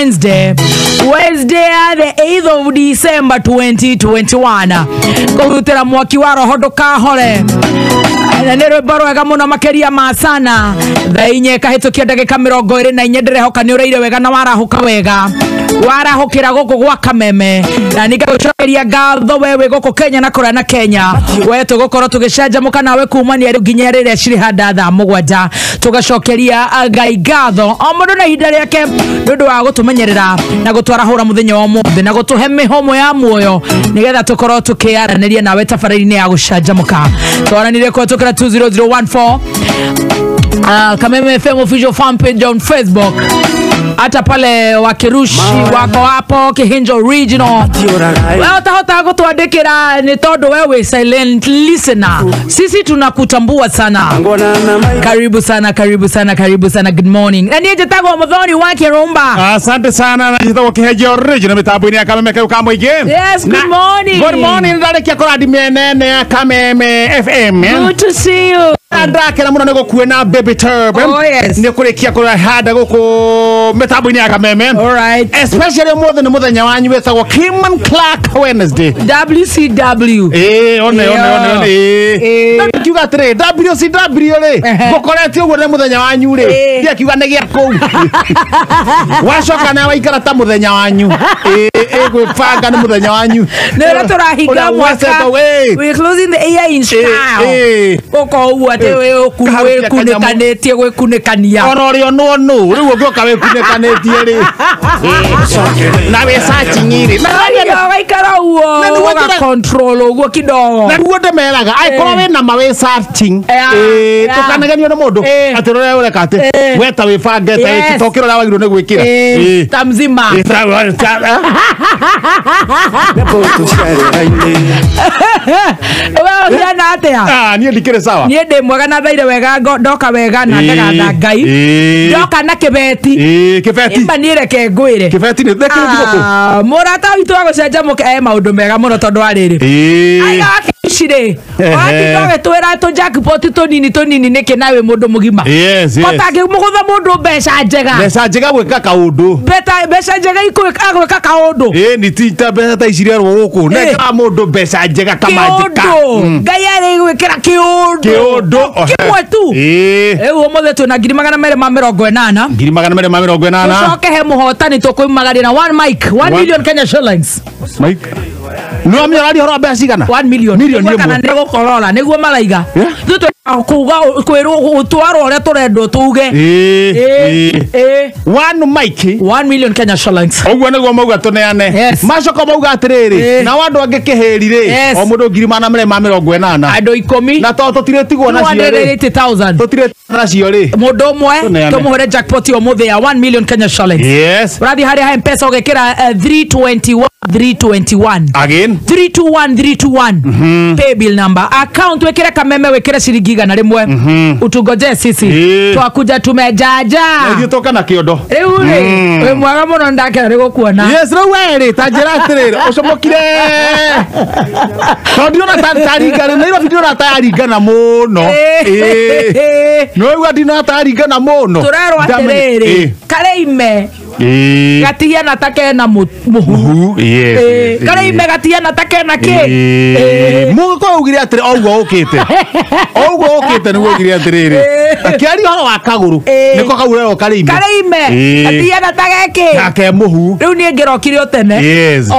Wednesday, Wednesday the 8th of December 2021. Kũrutĩra mwaki wa roho ndũkahore. Na nĩ rwĩmbo rwega mũno makĩria ma sana. Thaa inya ĩkahĩtũkia ndagĩka 24. Ndĩrehoka nĩ ũrĩire wega na warahũka wega. Warahũkĩra gũkũ gwa Kameme. Na nĩngagũcokeria ngatho we wĩ gũkũ Kenya na kũrĩa na Kenya. We tũgũkorwo tũgĩcanjamũka nawe kumania rĩu nginya rĩrĩa cirĩ handa thaa 7. Tũgacokeria Ngai ngatho o mũndũ na ihinda rĩake nĩ ũndũ wa gũtũmenyerera na gũtwarahũra mũthenya wa ũmũthĩ na gũtũhe mĩhũmũ ya muoyo nĩgetha tũkorwo tũkĩaranĩria nawe tabarĩra-inĩ ya gũcanjamũka. Twaranire kũhetũkĩra 20014 Kameme FM official fan page on Facebook. Hata pale wakirushi wako hapo Kihinjo Regional. Wewe utahota gutwandikira ni tondu wewe silent listener. Sisi tunakutambua sana. Karibu sana, karibu sana, karibu sana. Good morning. Na niĩ njĩtagwo Muthoni wa Kirumba. Asante sana na njĩtagwo Kihinjo Regional mitambo-inĩ ya Kameme kau ka mũingĩ. Yes, good morning. Good morning. Ndarĩkia kũrathimia nene ya Kameme FM. Good to see you. Ndakena mũno nĩ gũkuona baby turb. Oh, yes. Nĩ kũrĩkia kũrahanda gũkũ mitambo-inĩ ya Kameme. All right. Especially ũmũthĩ nĩ mũthenya wanyu wĩtagwo Kim Clark Wednesday. WCW. One one one one. No kiuga atĩrĩ WCW rĩ ngũkorete ũguo nĩ mũthenya wanyu rĩ ndiakiuga nĩ gĩa kũu. Wacoka na waikara ta mũthenya wanyu. Gwĩbanga nĩ mũthenya wanyu. Nĩ ũrĩa tũrahinga mwaka. We're closing the year in style. Ũko ũguo atĩ wĩkunĩkanĩtie gwĩkunĩkania. Ona ũrĩa no no rĩu ũngĩũka wĩkunĩkanĩtie rĩ na wĩ searching rĩ na waikara ũguo ũga control ũguo kidogo. Na nĩguo ndĩmeraga angĩkorwo wĩna ma wĩ searching ndũkanagenio nĩ mũndũ atĩ ũrĩa ũreka atĩ we ta wĩbange ta tokĩra ũrĩa wagĩrĩirwo nĩ gwĩkĩra ta mzima. Wewe ũhiana atĩa? Niĩ ndikĩrĩ sawa. Niĩ ndĩ mwega na thaire wega ndoka wega na ndagatha Ngai. Ndoka na kĩbeti. Kĩbeti. Imba niĩ reke ngwĩre. Kĩbeti nĩ thekĩrĩ thigũkũ. Mũrata witũ wa gũcanjamũka maũndũ mega mũno tondũ wa rĩrĩ. Aiga wakici rĩ. Watinda ũgĩtwĩra tũ jackpot tũnini tũnini nĩkĩ nawe mũndũ mũgima. Yes, yes. Kotangĩmũgũtha mũndũ mbeca njega. Mbeca njega gwĩka kaũndũ. Mbeca njega gwĩka kaũndũ. Ni ti ta mbeca ta ici irerwo gũkũ. Nengera mũndũ mbeca njega kamanjĩka. Ngai arĩ gwĩkĩra kĩũndũ. Kĩũndũ. Kĩmwe tu. Rĩu ũmũthĩ twĩna 280,000. 280,000. Tũcoke he mũhotani tũkũimagarĩra one mic 1 million Kenya shillings. Mic. Nĩ wamenya ũraria ũhoro wa mbeca cigana? 1 million. Million kana nĩ gũkorora nĩguo maraiga. Ithuĩ twenda kuuga kwĩrwo gũtwarwo ũrĩa tũrendwo tuge. One mic 1 million Kenya shillings. Ũguo nĩguo mauga tũneane. Macoka mauga atĩrĩrĩ na andũ angĩ kĩhĩri rĩ o mũndũ 280,000. Andũ 10. Na tondũ tũtirĩtigwo nacio rĩ. 280,000. Tũtirĩtigwo nacio rĩ. Mũndũ ũmwe tũmũhũre jackpot ũmũthĩ ya 1 million Kenya shillings. Yes. Ũrathiĩ harĩa M-Pesa ũgekĩra 321 321. Again. 321 321. Pay bill number. Account wekere Kameme wekere shilingi 100. Utungoje sisi. Twakuja tumejaja. Ithuĩ tũka na kĩondo. Rĩu rĩ wĩ mwega mũno ndakena nĩ gũkuona. Yes, rĩu we rĩ ta njĩra atĩrĩrĩ ũcomokire. Tondũ ndĩrona ta ringana Nairobi ndĩrona ta yaringana mũno. Nĩ waigua ndĩrona ta yaringana mũno. Tũrerwo atĩrĩrĩ karĩime gatihiana ta kena mũhu. Karĩime gatihiana ta kena kĩ. Mũgĩkũyũ augire atĩrĩ o ũguo ũkĩte. O ũguo ũkĩte nĩguo augire atĩrĩrĩ. Akĩaria ũhoro wa kagũrũ nĩko kau ũrerwo karĩime. Karĩime gatihiana ta geki. Gake mũhu. Rĩu niĩ ngĩrokire o tene.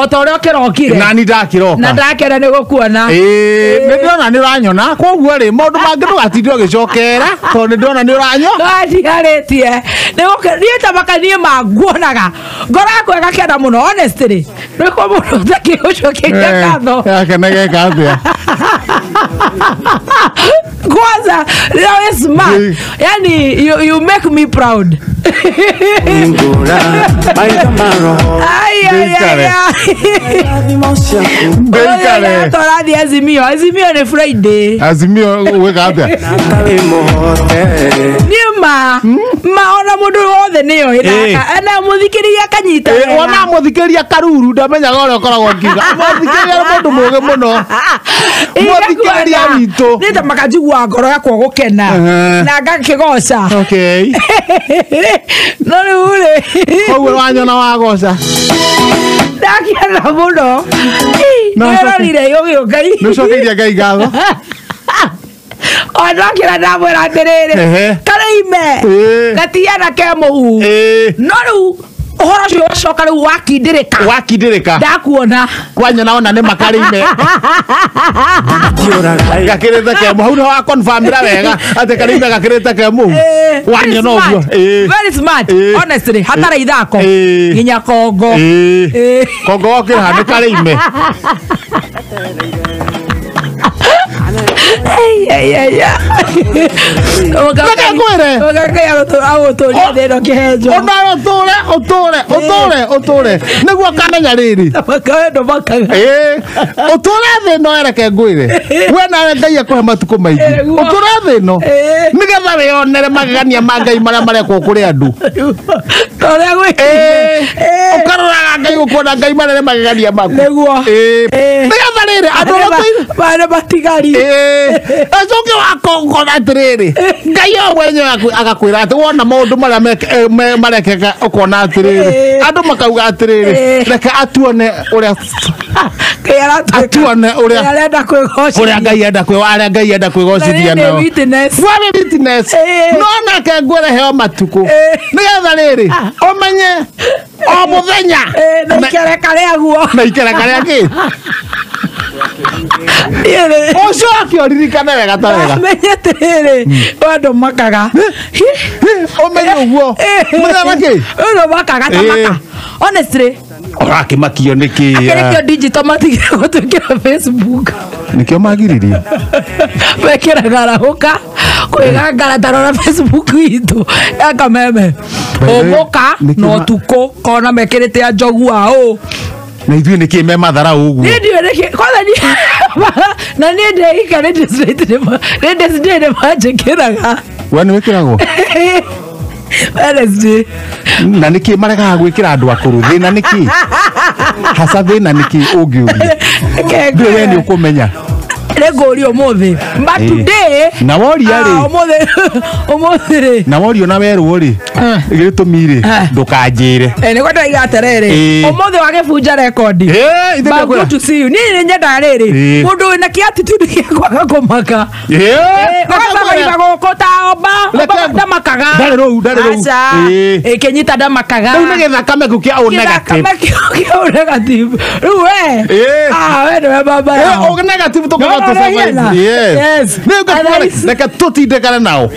O ta ũrĩa ũkĩrokire. Na niĩ ndakĩroka. Na ndakena nĩ gũkuona. Nĩ ndĩrona nĩ ũranyona koguo rĩ maũndũ mangĩ ndũgatinde ũgĩcokera tondũ nĩ ndĩrona nĩ ũranyona. Ndatigarĩtie. Niĩ ta maka niĩ manguonaga. Ngoro yakwa ĩgakena mũno honestly. Nĩ kwa mũndũ ũtakĩgũcokeria ngatho. Yakena geka atĩa? Kwanza leo is smart. Yani you make me proud. Ai ai ai. Torathi Azimio. Azimio ni Friday. Azimio weka atĩa? Niĩ ma Ma ona mũndũ wothe nĩyo ĩraka na mũthikĩrĩria akanyita wega. Ona mũthikĩrĩria karuru ndamenyaga ũrĩa ũkoragwo ũkiuga. Mũthikĩrĩria nĩ mũndũ mũũgĩ mũno. Mũthikĩrĩria witũ. Nĩ ta makanjigua ngoro yakwa gũkena na ngakĩgoca. Okay. No rĩu rĩ koguo wanyona wagoca. Ndakena mũno. Nĩrorire ũgĩũka. Nĩũcokeirie Ngai ngatho. Onakĩra ndamwĩra atĩrĩrĩ karĩime gatiana ke mũhu. No rĩu ũhoro ũcio wacoka rĩu wakindĩrĩka. Ndakuona. Kwanyona ona nĩ makarĩime. Gakĩrĩte ke mũhu. Hau nĩho wa confirm-ĩra wega atĩ karĩime gakĩrĩte ke mũhu. Wanyona ũguo. Very smart. Honestly, hatarĩ ithako. Nginya Kongo. Kongo wokĩra nĩ karĩime. Ũtũre nĩguo ũkamenya rĩrĩ ũtũre thĩ ĩno ereke ngwĩre we nawe Ngai akũhe matukũ maingĩ ũtũre thĩ ĩno nĩgetha wĩyonere magegania ma Ngai marĩa marekwo kũrĩ andũ ũkaroraga Ngai ũkona Ngai marere magegania maku nĩgetha rĩrĩ andũ arĩa matigari acoke wakongona atĩrĩrĩ Ngai o mwenyewe agakwĩra atĩ wona maũndũ marĩa marekeka ũkona atĩrĩrĩ andũ makauga atĩrĩrĩ reke atuone ũrĩa atuone ũrĩa ũrĩa Ngai enda arĩa Ngai enda kwĩgocithia nao witness no nake ngwĩre heo matukũ nĩgetha rĩrĩ ũmenye o mũthenya na ikereka rĩaguo na ikereka rĩa kĩ ũcoke ũririkane wega ta wega menye atĩrĩrĩ andũ makaga ũmenye ũguo mũthenya kĩ andũ makaga ta maka honestly ũrakĩmakio nĩkĩ akĩrĩkio digital matigire gũtwĩkĩra Facebook nĩkĩo magiririe mekĩraga arahũka kwĩgangara tarora Facebook itũ ya kameme ũmũka na ũtukũ kona mekĩrĩte a njogu aũ na ithuĩ nĩkĩ me matharau ũguo niĩ ndiũĩ nĩkĩ kwanza niĩ na niĩ ndeika nĩ nĩ manjĩkĩraga we nĩ wĩkĩragwo Wednesday na nĩkĩ maregaga gwĩkĩra andũ akũrũ thĩna nĩkĩ hasa thĩna nĩkĩ ũngĩũria ndũĩ we nĩ ũkũmenya nĩngũria ũmũthĩ but today na woria rĩ ũmũthĩ rĩ na worio na werwo rĩ gĩtũmi rĩ ndũkanjĩre nĩguo ndĩraiga atĩrĩrĩ ũmũthĩ wagĩbunja rekondi but good to see you niĩ nĩ nyendaga rĩrĩ mũndũ wĩna kĩ attitude gĩa kwaga kũmaka ũgacoka gũkũ ta Omba ndamakaga ndarĩ rũu ndarĩ rũu aca ĩkĩnyita ndamakaga rĩu nĩ gĩthakame kĩu kĩa O negative gĩthakame kĩu kĩa O negative rĩu we we nĩwe baba yao O negative tũkaga tũ survive yes yes reke tũtindĩkane nao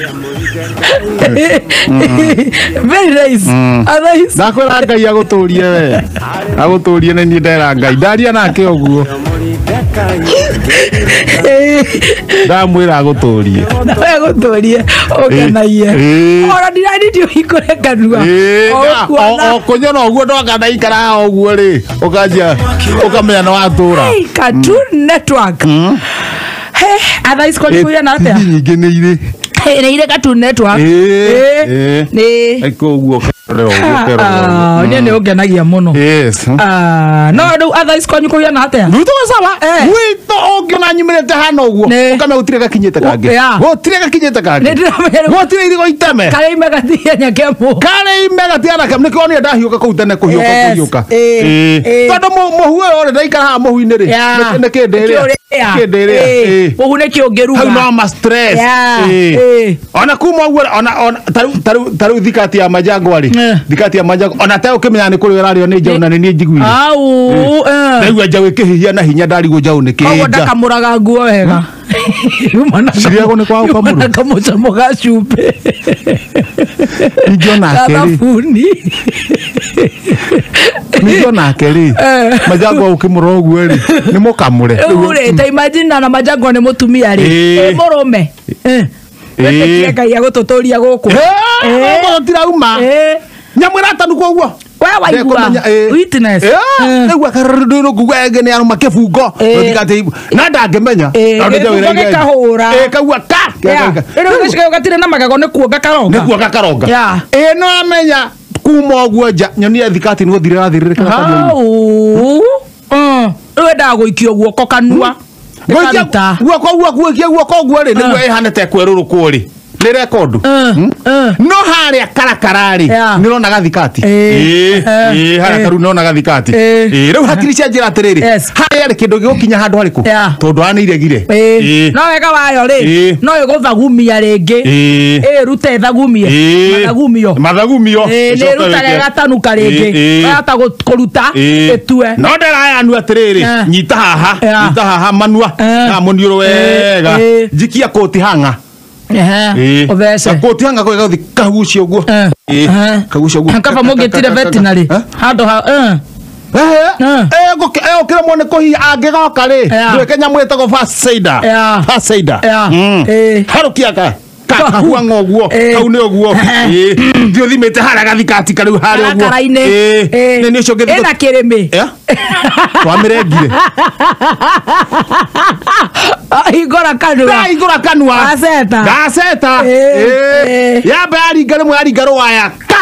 very nice otherwise ndakwĩra Ngai agũtũrie we agũtũrie nĩ niĩ ndera Ngai ndaria nake ũguo ndamwĩra agũtũrie nawe agũtũrie ũkenagie ona ndiranindi ũhingũre kanua o kũnyona ũguo ndoka ndaikara haha ũguo rĩ ũkanjia ũkamenya nĩ watũra Cartoon Network otherwise kwanyu kũigana atĩa nyingĩ nĩ irĩ nĩ irĩ Cartoon Network nĩ ũguo niĩ nĩ ũngenagia mũno no rĩu otherwise kwanyu kũigana atĩa gwitũ gwĩ sawa gwitũ ũngĩona nyumĩrĩte hana ũguo ũkamenya gũtirĩ gakinyĩte kangĩ gũtirĩ gakinyĩte kangĩ gũtirĩ irigo iteme karĩime gatianya kemũ karĩime gatiana kemũ nĩkĩo onire ndahiũka kũu tene kũhiũka kũhiũka tondũ mũhu ũyũ rĩ ndaikara haha mũhu-inĩ rĩ nĩ kĩndĩ ĩrĩa mũhu nĩkĩ ũngĩruga hau no ma stress ona kuma ũguo ona ta rĩu thikati ya majangwa rĩ thikati ya majangwa ona te ũkĩmenya nĩ kũrĩ ũrarĩo nĩ njaũ na nĩ niĩ njiguire au ndaigua njaũ ĩkĩhihia na hinya ndarigwo njaũ nĩ koguo kĩnja ndakamũraga nguo wega Cirĩagwo nĩ kwaga gũkamũrwo? na kamũcamo ga cumbĩ ningĩ onake rĩ thabuni ningĩ onake rĩ majangwa ũkĩmũrora ũguo rĩ nĩ mũkamũre rĩu rĩ ta imagine na majangwa nĩ mũtumia rĩ ĩ mũrũme wĩtĩkie Ngai agũtũtũria gũkũ gũtirauma nyamũ ĩratanuka ũguo We waigua witness. Rĩu akarũrũ nguga nĩ arũma kĩbungo gĩthikati na ndangĩmenya tondũ gĩkahũra kaua ka rĩu gĩcigo gatirĩ na magego nĩ kuonga karonga nĩ kuonga karonga no amenya kuma ũguo nja nyonie thikati nĩ gũthirĩra thirĩrĩka kanua rĩu endaga gũikio guoko kanua guoko guo guoko guo rĩ nĩguo ĩhane kwerũrũkwo rĩ nĩ rekondu no harĩa karakara rĩ nĩ ũrona gathikati harĩa karu nĩ ũrona gathikati rĩu hakiri cia njĩra atĩrĩrĩ harĩa rĩ kĩndũ gĩgũkinya handũ harĩkũ tondũ haha nĩ iregire no wega wayo rĩ no ĩgũthagumia rĩngĩ ĩrute ĩthagumie mathagumio nĩ ĩruta gatanuka rĩngĩ wahota kũruta ĩtue no ndĩrayanu atĩrĩrĩ nyita haha manua na mũniũrũ wega njikia kũti hang'a uthece koti hanga ko gathi kagucio guo kagucio guo kaba mugitire veterinary handu ha okira mwone ko hi angigoka ri ndweke nyamu ĩtagwo fasaida harukia ka kahua ng'oguo kau nĩ ũguo thiĩ ũthimĩte harĩa gathikati karĩu harĩa ũguo nĩ ũcio ũngĩ ĩna kĩrĩmĩ twamĩrengire hingũra kanua ndahingũra kanua ndaceta yamba yaringa rĩmwe yaringa rũwaya ka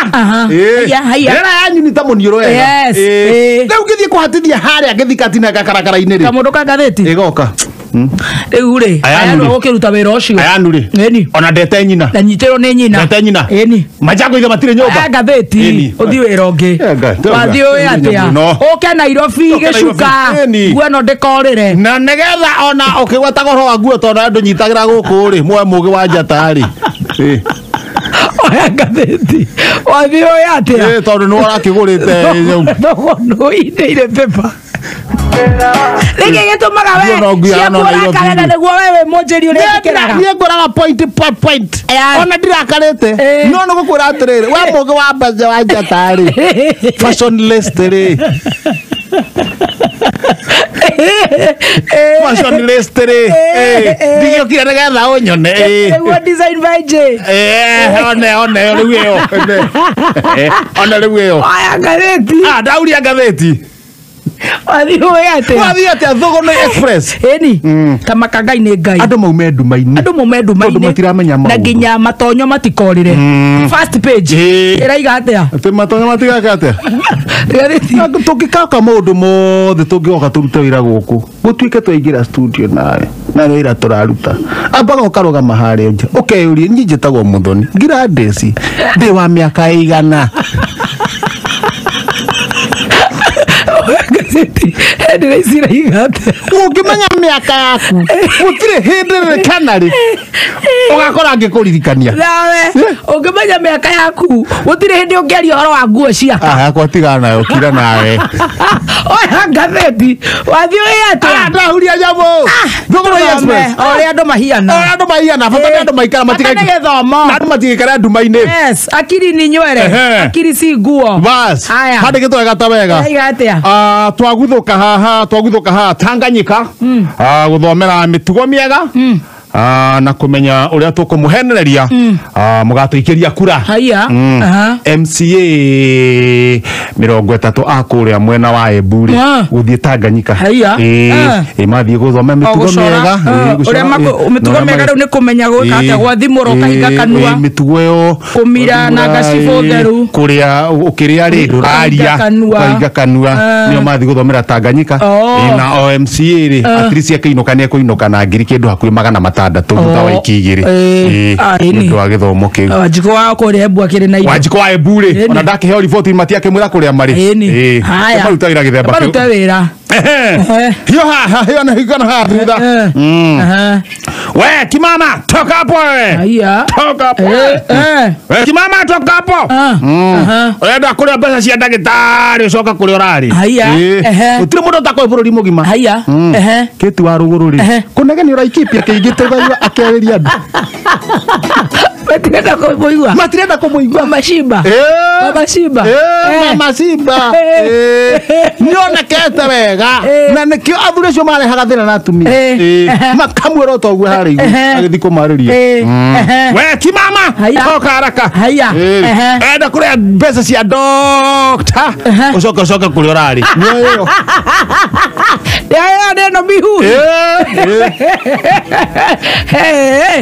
ĩra yanyu ta mũniũrũ wega rĩu ngĩthiĩ kũhatithia harĩa gĩthikati na gakarakara-inĩ rĩ kamũndũ ka ngathĩti ĩgoka rĩu rĩ ayanu agũkĩruta wĩra ũcio ayanu rĩ ĩni ona ndete nyina ndanyitĩrwo nĩ nyina ndete nyina ĩni majango ithe matirĩ nyũmba ngathĩti ũthiĩ wĩra ũngĩ wathiĩ ũĩ atĩa ũke Nairobi gĩcuka nguo ĩno ndĩkorĩre na nĩgetha ona ũkĩgwetaga ũhoro wa nguo tondũ andũ nyitagĩra gũkũ rĩ muoe mũgĩ wa njata rĩ oya ngathĩti wathiĩ ũĩ atĩa tondũ nĩwe ũrakĩgũrĩte thũgũnũ-inĩ pepa Nĩkĩ gĩtũmaga we ciaku ũrakare na nĩguo we wĩ mũnjĩri ũrĩa njĩkĩraga niĩ ngũraga point per point ona ndirakarĩte no nĩ gũkwĩra atĩrĩrĩ we mũgĩ wa mbaja wa njata rĩ fashion list rĩ fashion list rĩ ndigĩũkire nĩgetha ũnyone nĩguo design by J one one rĩu ĩyo one rĩu ĩyo oya ngathĩti ndauria ngathĩti wathiĩ ũĩ atĩa wathiĩ atĩa Thũgũnĩ Express ĩni ta makangai nĩ Ngai andũ maume nduma-inĩ andũ maume nduma-inĩ tondũ matiramenya maũndũ na nginya matonyo matikorĩre first page ĩraiga atĩa atĩ matonyo matigaka atĩa tũngĩkaka maũndũ mothe tũngĩgoka tũrute wĩra gũkũ gũtuĩke twaingĩra studio nawe na wĩra tũraruta ambaga ũkarũgama harĩa nja ũkeyũria niĩ njĩtagwo Mũthoni Gladys ndĩ wa mĩaka ĩigana ngathĩti headlines iraiga atĩa ũngĩmenya mĩaka yaku gũtirĩ hĩndĩ rĩ kana rĩ ũgakora ngĩkũririkania nawe ũngĩmenya mĩaka yaku gũtirĩ hĩndĩ ũngĩaria ũhoro wa nguo ciaka yakwa tigana nayo kira nawe oya ngathĩti wathiĩ ũĩ atĩa ndahuria nyamũ Thũgũnĩ Express o ũrĩa andũ mahiana o ũrĩa andũ mahiana bata nĩ andũ maikara bata nĩ gĩthomo na andũ matigĩikare nduma-inĩ yes akiri ni nywere akiri si nguo bas handĩkĩtwo wega ta wega ĩraiga atĩa twaguthuka haha Tanganyika guthomera mitugo miega na kumenya uria tukumuhenereria mugatũikĩria kura haya MCA 30 a kuria mwena wa Embu guthie Tanganyika mathiĩ guthoma mitugo miega uria mitugo miega riu ni kumenya gwika atia gwathimũra ũkahinga kanua mitugo ĩyo kũmira na ngacibũ theru kuria ukiria ri ndũraria ũkahinga kanua nĩo mathiĩ guthomera Tanganyika na o MCA ri at least akĩinũka nĩ ekũinũka na ngiri kĩndũ hakuhĩ 600 thutha wa iki igĩrĩ nĩ ũndũ wa gĩthomo kĩu Wanjikũ wa kũrĩa Embu akĩrĩ na indo Wanjikũ wa Embu rĩ ona ndakĩheo riboti matiakĩmwĩra kũrĩa marĩ maruta wĩra gĩthemba kĩu marute wĩra hiyo haha hiyo na hiyo na haha thutha we kimama toka hapo wewe haya toka hapo we kimama toka hapo urenda kuria mbeca cia ndagĩtarĩ ucoka kuria ũrarĩ haya gũtirĩ mũndũ ũtakoĩ bũrũri mũgima haya Kĩti wa rũgũrũ rĩ kũnegenia ũraikĩpia kĩingĩ tũthaigua akĩarĩria andũ Matirenda kũmũigua. Matirenda kũmũigua. Mama Shimba. Mama Shimba. Mama Shimba. Nĩonekete wega. Na nĩkĩo athuri acio marehaga thĩna na atumia. Makamwĩra o toguo harĩa igũrũ agĩthiĩ kũmarĩria. We ti mama. Coka haraka. Enda kũrĩa mbeca cia doctor. Ũcoke ũcoke kũrĩa ũrarĩ. Nĩyo. Nĩyo neno mihu.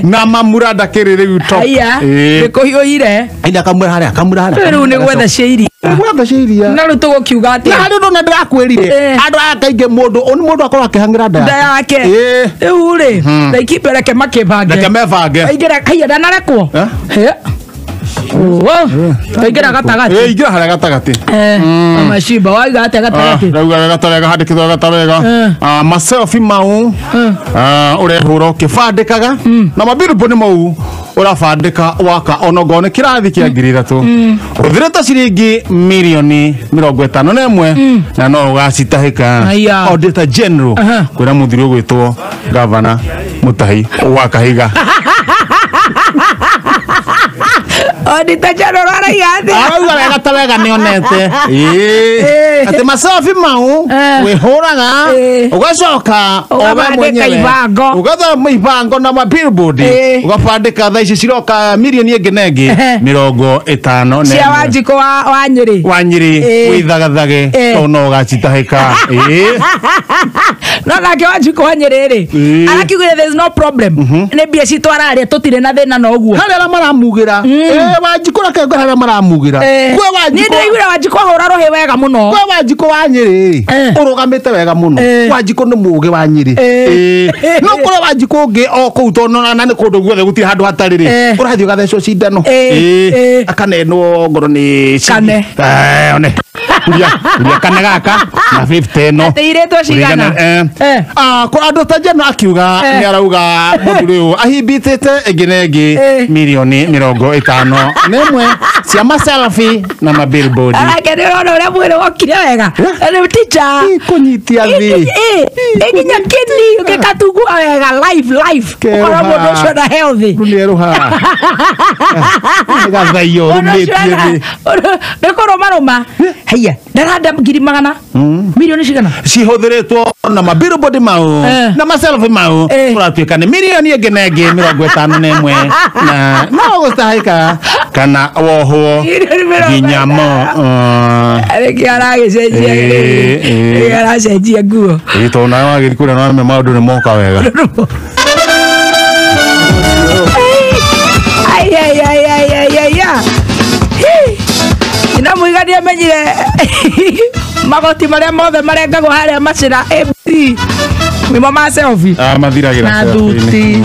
Na mamura ndakĩrĩ rĩu top. Nĩkũhiũhire. Enda kamwĩra harĩa kamwĩra harĩa. Rĩu nĩ gwetha cia iria. Gwetha cia iria. Na rĩu tũgũkiuga atĩa? Na harĩ ũndũ na ndĩrakwĩrire. Andũ aya kaingĩ mũndũ mũndũ akorwo akĩhang'ĩra nda yake. Rĩu rĩ, Laikipia reke makĩbange. Reke mebange. Aingĩra kaiya ndanarekwo. Twaingĩra gatagatĩ. Ingĩra harĩa gatagatĩ. Mama Shimba waiga atĩa gatagatĩ? Rauga wega ta wega handĩkĩtwo wega ta wega. Maselfie mau ũrehũra ũkĩbandĩkaga na mabillboard nĩ mau ũrabandĩka waka onokorwo nĩ kĩrathi kĩa 3,000 ũthirĩte ciringi mirioni 51 na no ũgacitahĩka. Auditor General kwĩra mũthuri ũgwĩtwo Gavana Mutahi wa Kahiga. Auditor General araiga atĩa? Arauga wega ta wega nĩonete. Atĩ maselfie mau wĩhũraga ũgacoka owe mwenyewe ũgathoma ibango na mabillboard ũgabandĩka thaa ici ciroka mirioni ĩngĩ na ĩngĩ 51 cia Wanjikũ wa Nyĩrĩ. Wa Nyĩrĩ wĩthagathage tondũ no ũgacitahĩka. No nake Wanjikũ wa Nyĩrĩ rĩ arakiugire there is no problem. Nĩ mbia citũ ararĩa tũtirĩ na thĩna na ũguo. Harĩa arĩa maramugĩra. Wanjikũ reke ngwĩre harĩa maramugĩra. Kwĩ Wanjikũ. Niĩ ndĩraiguire Wanjikũ ahũra rũhĩ wega mũno. Kwĩ Wanjikũ wa Nyĩrĩ ũrũgamĩte wega mũno. Wanjikũ nĩ mũũgĩ wa Nyĩrĩ. No kũrĩ Wanjikũ ũngĩ o kũu tondũ na nĩ kũndũ guothe gũtirĩ handũ hatarĩ rĩ. Ũrathiĩ ũgathecwo cindano. Akanenwo ngoro nĩ kane. One. Kuria kane gaka na 50 no. Atĩ irĩtwo cigana? Kũ andũ ta General akiuga nĩ arauga mũthuri ũyũ ahimbitĩte ĩngĩ na ĩngĩ mirioni 51 cia maselfie na mabillboard. Arake nĩ ũrona ũrĩa mwĩrĩ wokire wega. Rĩu teacher kũnyitia thĩ. Nginya kidney ũngĩkatungua wega live live. Ũkora mũndũ ũcio na healthy. Rĩu nĩerũha. Nĩgathaiyo rũmĩtie thĩ. Nĩ kũrũmarũma. Haiya, ndaranda 100,000. Mirioni cigana? Cihũthĩrĩtwo na mabillboard mau na maselfie mau ũratuĩka nĩ mirioni ĩngĩ na ĩngĩ 51 na no gũcitahĩka kana wohwo nginya mo. Rĩngĩ aragĩcenjia rĩngĩ aracenjia nguo. Tondũ nawe wagĩthiĩ kũrĩa no maũndũ nĩ moka wega. Ai ai ai ai ai ai. Ina mũiga nĩamenyire magoti marĩa mothe marengagwo harĩa macĩra ABC nĩmo ma selfie. Mathiragĩra na thuti.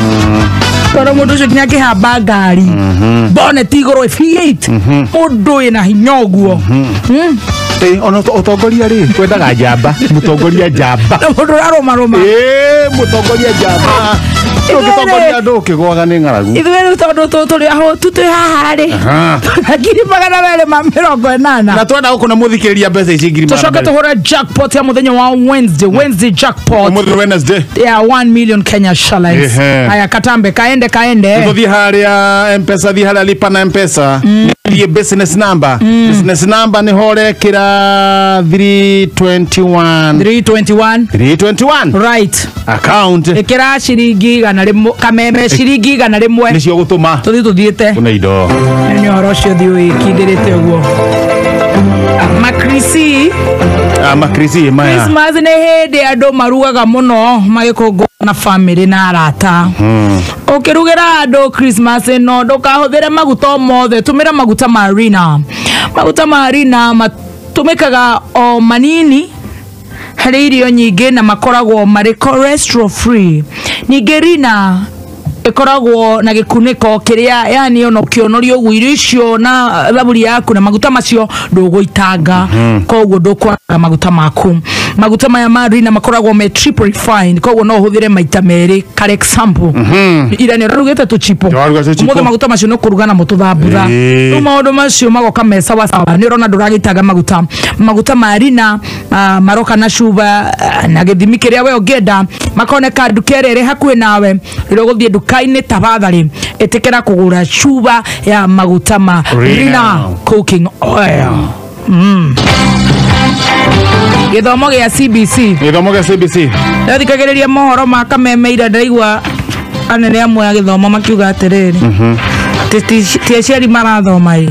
Tondũ mũndũ ũcio nginya akĩhamba ngari bonnet igũrũ V8 mũndũ wĩna hinya ũguo. Ona ũtongoria rĩ kwendaga njamba mũtongoria njamba. Na mũndũ ũrarũmarũma. Mũtongoria njamba. Ũngĩtongoria andũ ũkĩgwaga nĩ ng'aragu. Ithuĩ rĩu tondũ tũrĩ ahũtu twĩ haha rĩ 280,000. Na twenda gũkũ na mũthikĩrĩria mbeca ici 200,000. Tũcoke tũhũre jackpot ya mũthenya wa Wednesday. Wednesday jackpot. Ũmũthĩ Wednesday. Ya 1 million Kenya shillings. Haya katambe kaende kaende. Tũthiĩ harĩa M-Pesa, thiĩ harĩa lipa na M-Pesa. Thiĩ business number. Business number nĩ horekĩra 321. 321. 321. Right. Account. Ĩkĩra ciringi 100 kameme ciringi 100. Nĩcio gũtũma. Tũthiĩ tũthiĩte. Kuna indo. Nĩ ũhoro ũcio thiĩ wĩkindĩrĩte ũguo. Makrisi. Makrisi maya. Christmas nĩ hĩndĩ andũ marugaga mũno magĩkũngũĩra na family na arata. Ũkĩrugĩra andũ Christmas ĩno ndũkahũthĩre maguta o mothe, tũmĩra maguta ma Rina. Maguta ma Rina matũmĩkaga o manini harĩ irio nyingĩ na makoragwo marĩ cholesterol free. Ningĩ Rina ĩkoragwo na gĩkunĩko kĩrĩa yani ona ũkĩonoria ũguo irio icio na thaburi yaku na maguta macio ndũgũitanga, koguo ndũkwaga maguta maku. Maguta maya ma Rina makoragwo me triple refined, koguo no ũhũthĩre maita merĩ. Kar example, ira nĩ ũrarugĩte tũchipo, ũmũthĩ maguta macio nĩ ũkũruga namo tũthambutha, rĩu maũndũ macio magoka me sawa sawa. Nĩ ũrona ndũragĩitanga maguta. Maguta ma Rina maroka na cuba na gĩthimi kĩrĩa we ũngĩenda, makoneka nduka ĩrĩa ĩrĩ hakuhĩ nawe. Rĩrĩa ũgũthiĩ nduka-inĩ tabatharĩ Ĩtĩkĩra kũgũra cuba ya maguta ma Rina cooking oil. Gĩthomo gĩa CBC. Gĩthomo gĩa CBC. Ndathikagĩrĩria mohoro ma Kameme ira ndaigua anene amwe a gĩthomo makiuga atĩrĩrĩ, ti aciari marathoma ĩ,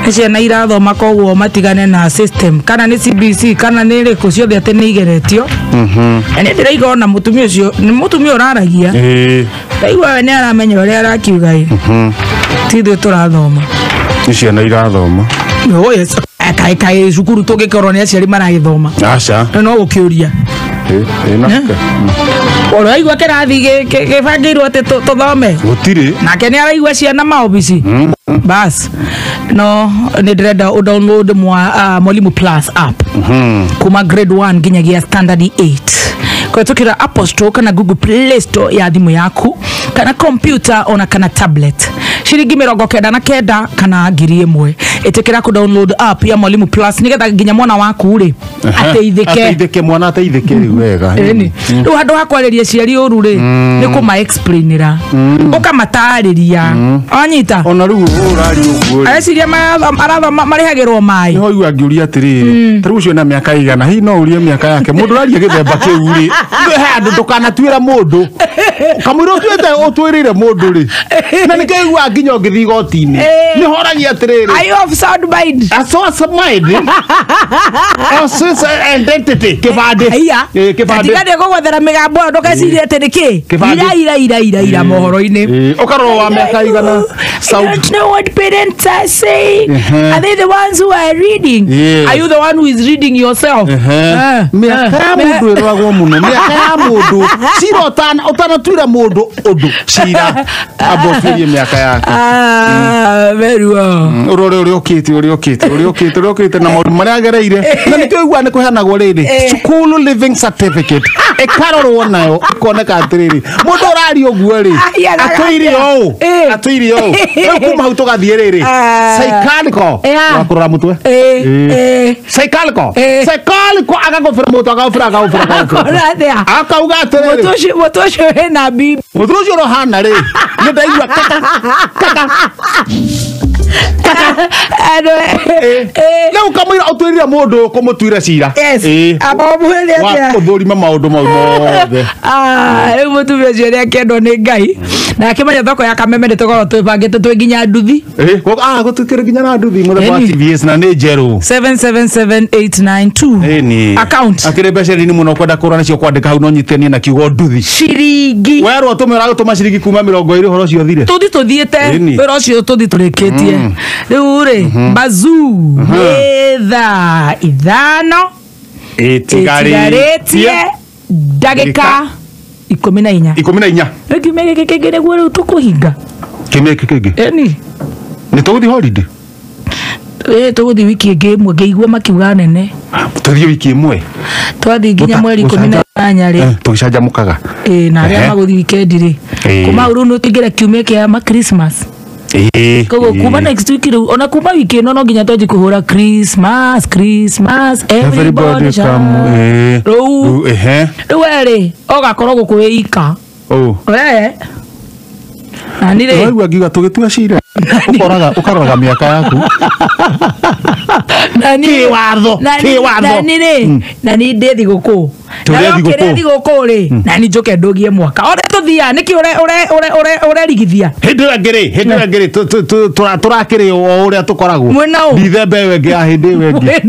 nĩ ciana irathoma, koguo matigane na system kana nĩ CBC kana nĩ ĩrĩkũ, ciothe atĩ nĩ igeretio. Na nĩ ndĩraigua ona mũtumia ũcio nĩ mũtumia ũraragia, ndaigua we nĩ aramenya ũrĩa arakiuga ĩ, ti ithuĩ tũrathoma, nĩ ciana irathoma. Oh yes. Kaĩ kaĩ cukuru tũngĩkorwo nĩ aciari maragĩthoma? Aca. No gũkĩũria. Ũraigua kĩrathi gĩbangĩirwo atĩ tũthome? Gũtirĩ. Nake nĩ araigua ciana maobici bas. No nĩ ndĩrenda ũdownload Mwalimu Plus app kuma grade 1 nginyagia standard 8 kũhetũkĩra Apple Store kana Google Play Store ya thimũ yaku kana computer ona kana tablet, ciringi 99 kana 1,000. Ĩtĩkĩra kũ download app ya Mwalimu Plus nĩgetha nginya mwana waku rĩ ateithĩke. Ateithĩke, mwana ateithĩke rĩu wega. Ĩni rĩu handũ ha kwarĩria aciari ũru rĩ, nĩ kũma explainĩra, ũkamatarĩria, wanyita? Ona rĩu ũraria ũguo rĩ, areciria marathoma marĩhagĩrwo maĩ. Nĩho igua ngĩũria atĩrĩrĩ, ta rĩu ũcio na mĩaka igana, hihi no ũrie mĩaka yake mũndũ ũraria gĩthemba kĩu rĩ? He handũ ndũkanatuĩra mũndũ kamũira ũtuĩte ũtwĩrĩire mũndũ rĩ, na nĩkĩo iguaga nginya ũngĩthiĩ igoti-inĩ nĩho ũragia atĩrĩrĩ, Are you of sound mind? A source of mind? A source identity. Kĩbandĩ. Haiya. Kĩbandĩ. Tiga nĩ gũgwethera mĩgambo ĩyo ndũgecirie atĩ nĩ kĩ. Kĩbandĩ. Ira ira ira ira ira mohoro-inĩ. Ũkarora wa mĩaka igana. I don't know what parents are saying. Are they the ones who are reading? Yes. Are you the one who is reading yourself? Mĩaka ya mũndũ ĩroragwo mũno, mĩaka ya mũndũ cira ũtanatuĩra mũndũ ũndũ cira amba ũtuĩrie mĩaka yake. Very well. Ũrore ũrĩa ũkĩte, ũrĩa ũkĩte, ũrĩa ũkĩte, ũrĩa ũkĩte na maũndũ marĩa agereire, na nĩkĩo iguaga nĩ kũheanagwo rĩrĩ school living certificate ĩkarorwo nayo ĩkoneka atĩrĩrĩ, mũndũ ũraria ũguo rĩ, atũire ũũ, atũire ũũ. Rĩu kuma hau tũgathiĩ rĩrĩ psychological wa kũrora mũtwe, psychological psychological agagũbĩra mũtwe, agagũbĩra, agagũbĩra, agagũbĩra, akauga atĩrĩrĩ, mũtwe ũcio wĩna bibi, mũtwe ũcio ũrohana rĩ, nĩ ndaigua kaka kaka rĩu kamũira ũtuĩrire mũndũ kũmũtuĩra cira ũthũrime maũndũ mau mothe. Rĩu mũtumia ũcio nĩ akĩendwo nĩ Ngai na akĩmenya thoko ya Kameme nĩ tũkorwo twĩbangĩte twĩ nginya nduthi. Gũtwĩkĩre nginya na nduthi mũthemba wa TVS na nĩ njerũ. 777892 account. Akĩrĩ mbeca nini mũno kwenda kũgũra nacio kwandĩka hau no nyitanie na kiugo nduthi. Ciringi. Werwo tũme ũragũtũma ciringi kuma 20 ũhoro ũcio ũthire. Tũthi tũthiĩte wĩra ũcio tũthi tũrĩkĩtie. Rĩu rĩ bazuu nĩ thaa 5 ĩtigarĩtie ndagĩka 14. 14. Rĩu kiumia gĩkĩ kĩngĩ nĩguo rĩu tũkũhinga. Kiumia gĩkĩ kĩngĩ? Ĩni. Nĩ tũgũthiĩ holiday? Tũgũthiĩ wiki ĩngĩ ĩmwe ngĩigua makiuga nene. Tũthiĩ wiki ĩmwe? Twathiĩ nginya mweri 18 rĩ. Tũgĩcanjamũkaga. Na arĩa magũthiĩ weekend rĩ. Kuma hau rĩu nĩ tũingĩre kiumia kĩa ma Christmas. Koguo kuma next week rĩu ona kuma wiki ĩno no nginya twanjie kũhũra Christmas, Christmas, everybody come. Rĩu rĩu we rĩ ũgakorwo gũkũ wĩ ika. We nani rĩ waigua ngiuga tũgĩtua cira ũkoraga ũkaroraga mĩaka yaku. Kĩwatho, kĩwatho. Nani rĩ nani ndĩ thigũkũ. Tũrĩ thigũkũ rĩ nani njũke ndũgie mwaka ũrĩa tũthiaga nĩkĩ ũrerigithia. Hĩndĩ ĩyo ĩngĩ rĩ, hĩndĩ ĩyo ĩngĩ rĩ tũrakĩrĩ o ũrĩa tũkoragwo ndithemba ĩyo ĩngĩ ya hĩndĩ ĩyo ĩngĩ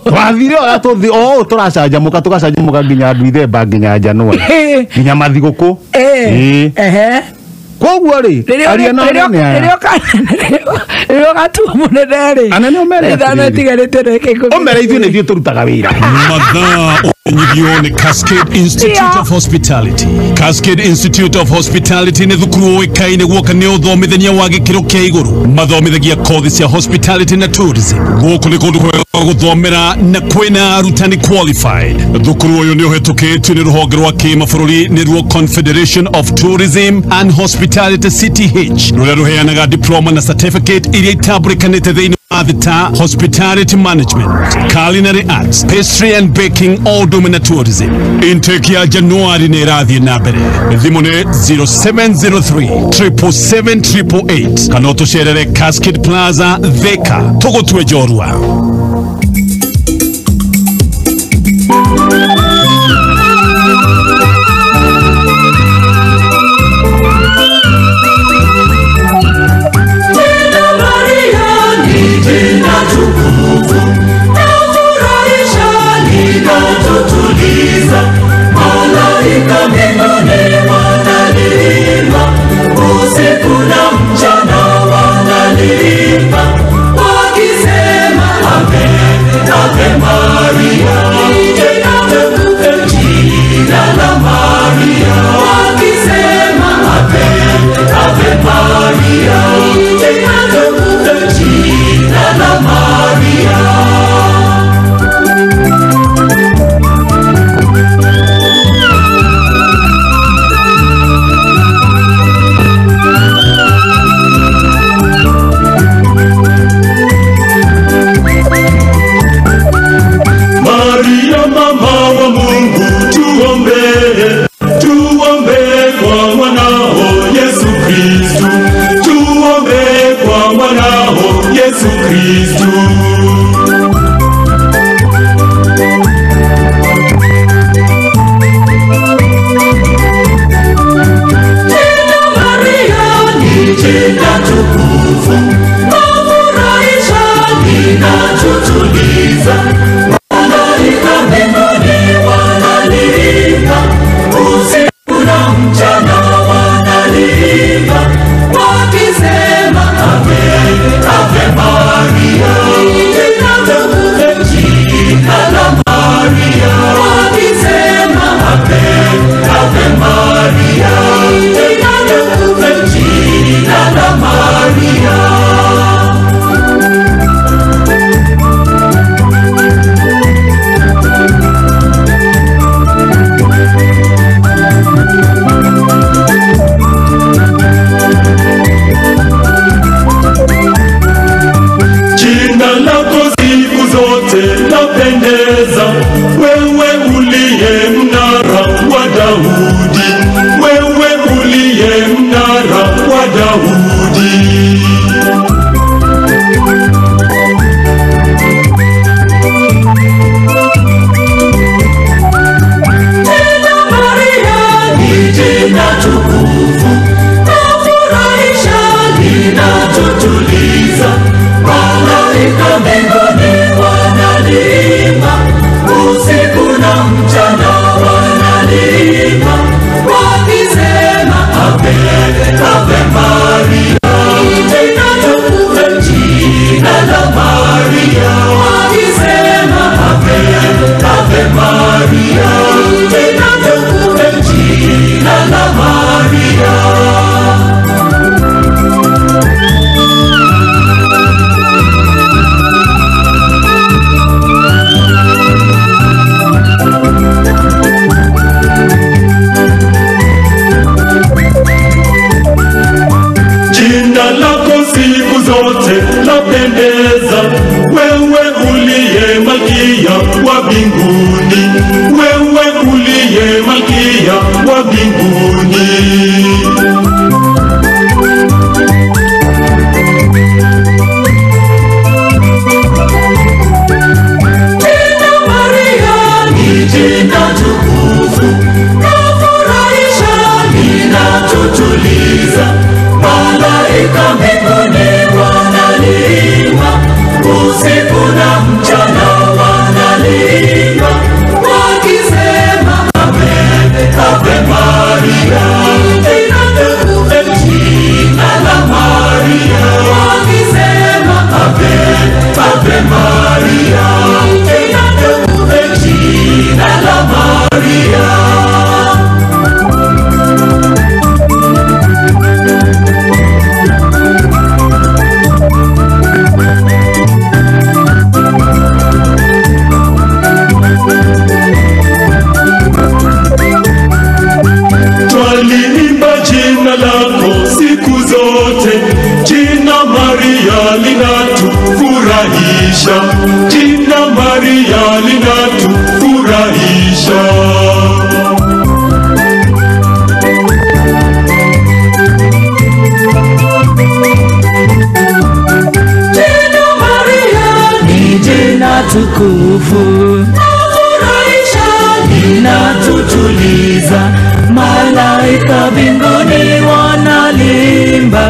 twathire ũrĩa tũthi o ũũ tũracanjamũka tũgacanjamũka nginya ndithemba nginya January nginya mathigũkũ. Koguo rĩ aria na anene aya rĩrĩa ũgatua mũnene rĩ anene ũmere ithano ĩtigarĩte ndagĩka 10 ũmere ithuĩ nĩ ithuĩ tũrutaga wĩra. Mathaa ũmenyithio nĩ Cascade Institute of Hospitality. Cascade Institute of Hospitality nĩ thukuru ũĩkaine guoka nĩ ũthomithania wa gĩkĩro kĩa igũrũ. Mathomithagia kothi cia hospitality na tourism. Gũkũ nĩ kũndũ kwega gũthomera na kwĩna arutani qualified. Thukuru ũyũ nĩ ũhetũkĩtio nĩ rũhonge rwa kĩmabũrũri nĩruo Confederation of Tourism and Hospitality CTH rũrĩa rũheanaga diploma na certificate iria itambũrĩkanĩte thĩinĩ ta hospitality management, culinary arts, pastry and baking, o ũndũ ũmwe na tourism. Intake ya Januari nĩ ĩrathiĩ na mbere. Thimũ nĩ 0703 777 888 kana ũtũcerere Cascade Plaza, Thika. Tũgũtue njorua. Maria mama wa Mungu, tuombee, tuombee kwa mwanao Yesu Kristu, tuombee kwa mwanao Yesu Kristu. Jina Maria ni jina tukufu, lafurahisha, linatutuliza. Malaika mbinguni wanaliimba, usiku na mchana wanaliimba, wakisema Ave, Ave Maria. Jina tukufu, jina la Maria, wakisema Ave, Ave Maria. Jina tukufu, jina la Maria. Jina lako siku zote lapendeza, wewe uliye mnara wa Daudi, wewe uliye mnara wa Daudi. Jina Maria ni jina tukufu, lafurahisha, linatutuliza. Malaika mbinguni wanaliimba, usiku na mchana wanaliimba, wakisema Ave, Ave Maria. Jina tukufu, jina la Maria, wakisema Ave, Ave Maria. Jina tukufu, jina la Maria. Jina lako siku zote lapendeza, wewe uliye malkia wa mbinguni, wewe uliye malkia wa mbinguni. Jina Maria ni jina tukufu, lafurahisha, linatutuliza. Malaika mbinguni wanaliimba, usiku na mchana wanaliimba, Linatufurahisha, jina Maria linatufurahisha. Jina Maria ni jina tukufu, linatufurahisha, linatutuliza. Malaika mbinguni wanalimba,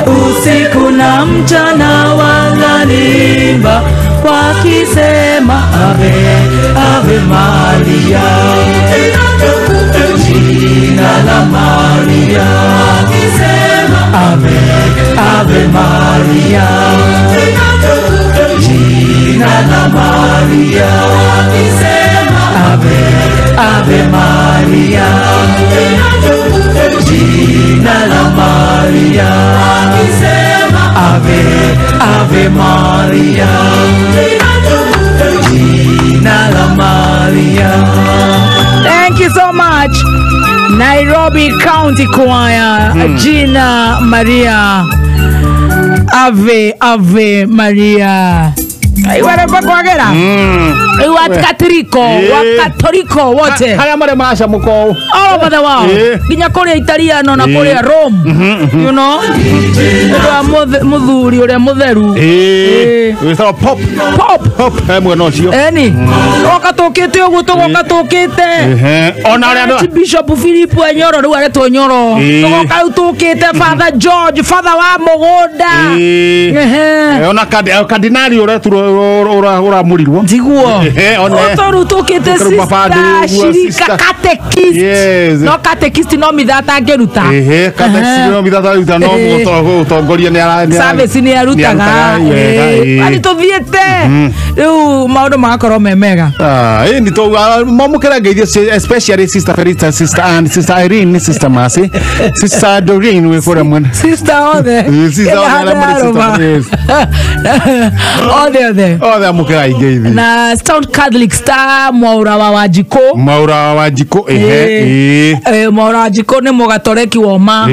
usiku na mchana wanalimba, wakisema Ave, Ave Maria. Jina la Maria, wakisema Ave, Ave Maria. Jina la Maria, wakisema Ave, Ave Maria. Jina la Maria, wakisema Ave, Ave Maria. Jina la Maria. Thank you so much. Nairobi County Choir, Jina Maria. Ave, Ave Maria. Iwere kwagera. Iwa Katoriko, wa Katoriko wote. Haya mare masha muko. All over the world. Nginya kuria Italiano na kuria Rome. You know? Wa muthuri uria mutheru. Wĩtagwo pop. Pop. Pop he mwena ũcio. Eni. Oka tukite uguo tugoka tukite. Ona ũrĩa andũ Bishop Philip Nyoro rĩu aretwo Nyoro. Tugoka rĩu tukite Father George, Father wa mũgũnda. Ona kardinali ũreturwo ũramũrirwo. Ndiguo. Otoru tukite sister Shirika catechist. No catechist no mithata angĩruta. Catechist no mithata angĩruta no ũtongoria nĩ ara service nĩ arutaga. Ari tuthiĩte. Rĩu maũndũ magakorwo me mega. Ni to mamũkĩra ngeithio especially Sister Felita, Sister Ann, Sister Irene, Sister Mercy, Sister Doreen wĩ kũrĩa mwena. Sister othe. Sister othe. Othe othe. Othe amũkĩra ingeithi. Na Sound Catholic Star Mwaura wa Wanjikũ. Mwaura wa Wanjikũ Mwaura wa Wanjikũ nĩ mũgatoreki woma.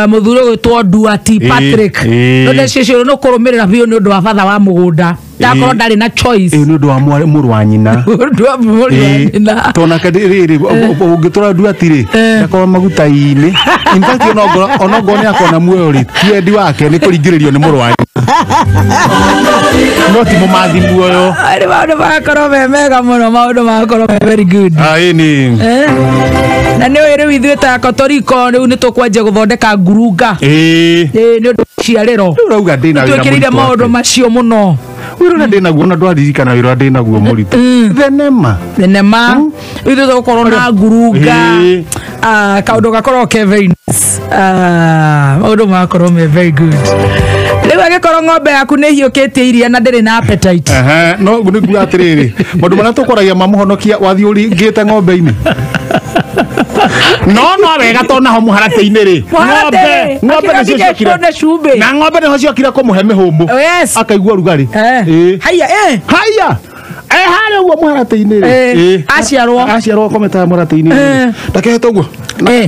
Mũthuri ũgwĩtwo Duati Patrick. No ndecicio no kũrũmĩrĩra biũ nĩ ũndũ wa batha wa mũgũnda. Ndakorwo ndarĩ na choice. Nĩ ũndũ wa mũrũ wa nyina. Ũndũ wa mũrũ wa nyina. Tona rĩrĩ ũngĩtũra Duati rĩ ndakorwo maguta-inĩ. In fact onongorwo nĩ akona muoyo rĩ ti wendi wake nĩ kũringĩrĩrio nĩ mũrũ wa nyina. No ti mũmathi muoyo. Arĩ maũndũ magakorwo me mega mũno, maũndũ magakorwo me very good. Ĩni. Na nĩ ũĩ rĩu ithuĩ ta Katoriko rĩu nĩ tũkwanjia gũthondeka ngurunga. Nĩ ũndũ wa ciarĩro. Rĩu ũrauga ndĩna wĩra mũritũ. Twĩkĩrĩire maũndũ macio mũno. Wĩra ũrĩa ndĩnaguo na ndwaririkana wĩra ũrĩa ndĩnaguo mũritũ. Thenema. Thenema. Ithuĩ tũgũkorwo na ngurunga. Kaũndũ gakorwo ke very nice. Maũndũ magakorwo me very good. Rĩu angĩkorwo ng'ombe yaku nĩ hiũkĩtie iria na ndĩrĩ na appetite. No nĩ nguga atĩrĩrĩ, maũndũ marĩa tũkoragia mamũhonokia wathiĩ ũringĩte ng'ombe-inĩ. No no wega to naho mũharatĩ-inĩ rĩ. Ng'ombe nĩcio ciokire. Na ng'ombe nĩho ciokire kũmũhe mĩhũmũ. Akaigua rugarĩ. Haiya. Haiya. Harĩa ũguo mũharatĩ-inĩ rĩ. Aciarwo. Aciarwo akomete mũharatĩ-inĩ rĩ. Ndakehete ũguo.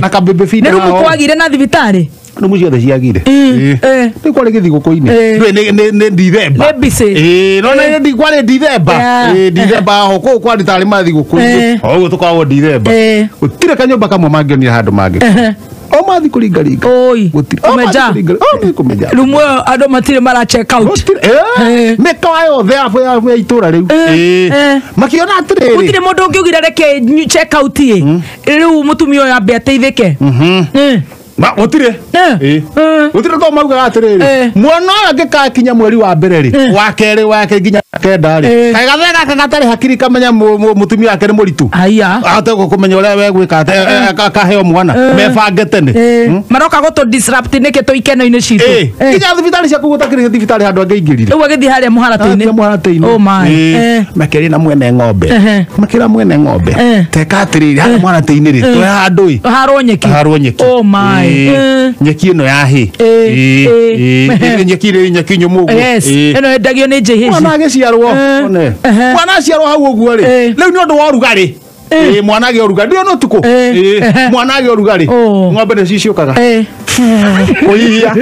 Na kabebe binda. Nĩ rumu kwagire na thibitarĩ. Rumu ciothe ciagire. Rĩu kwarĩ gĩthigũkũ-inĩ. Ndũĩ nĩ Dithemba. Nĩ busy. No nĩ kwarĩ Dithemba. Dithemba ho kũu kwarĩ tarĩ mathigũkũ-inĩ. O ũguo tũkoragwo Dithemba. Gũtirĩ kanyũmba kamwe mangĩonire handũ mangĩ. O mathi kũringaringa. Oi. Kũmenja. Kũmenja. Rumu ĩyo andũ matirĩ mara check out. Mĩkawa yothe ya itũra rĩu. Makĩona atĩrĩrĩ. Gũtirĩ mũndũ ũngĩugire reke check out ĩ. Rĩu mũtumia ũyũ ambe ateithĩke. Ma gũtirĩ. Gũtirĩ to maugaga atĩrĩrĩ. Mwana ũyũ angĩgakinya mweri wa mbere rĩ, wa kerĩ wake nginya kenda rĩ. Kaĩ gathe gaka gatarĩ hakiri kamenya mũtumia wake nĩ mũritũ. Haiya. Ahote kũmenya ũrĩa we gwĩka akaheo mwana mebange tene. Maroka gũtũ disrupt nĩkĩ tũ ikeno-inĩ citũ. Nginya thibitarĩ ciaku gũtakĩrĩ thibitarĩ handũ angĩingĩrire. Rĩu agĩthiĩ harĩa mũharatĩ-inĩ. Mũharatĩ-inĩ. Oh my. Makĩria na mwene ng'ombe. Makĩra mwene ng'ombe. Teka atĩrĩrĩ harĩa mũharatĩ-inĩ rĩ, tũhe handũ ĩ. Harwo nyeki. Harwo nyeki. Oh my. Nyeki ĩno ya hĩ. Nyeki rĩ nyeki nyũmũ ũguo. Ĩno yendagio nĩ JH. Mwana agĩciarwo. Mwana aciarwo hau ũguo rĩ. Rĩu nĩ ũndũ wa ũrugarĩ. Mwana agĩa ũrugarĩ. Ndĩrona ũtukũ. Mwana agĩa ũrugarĩ. Ng'ombe nĩcio ciũkaga. Kũhihia.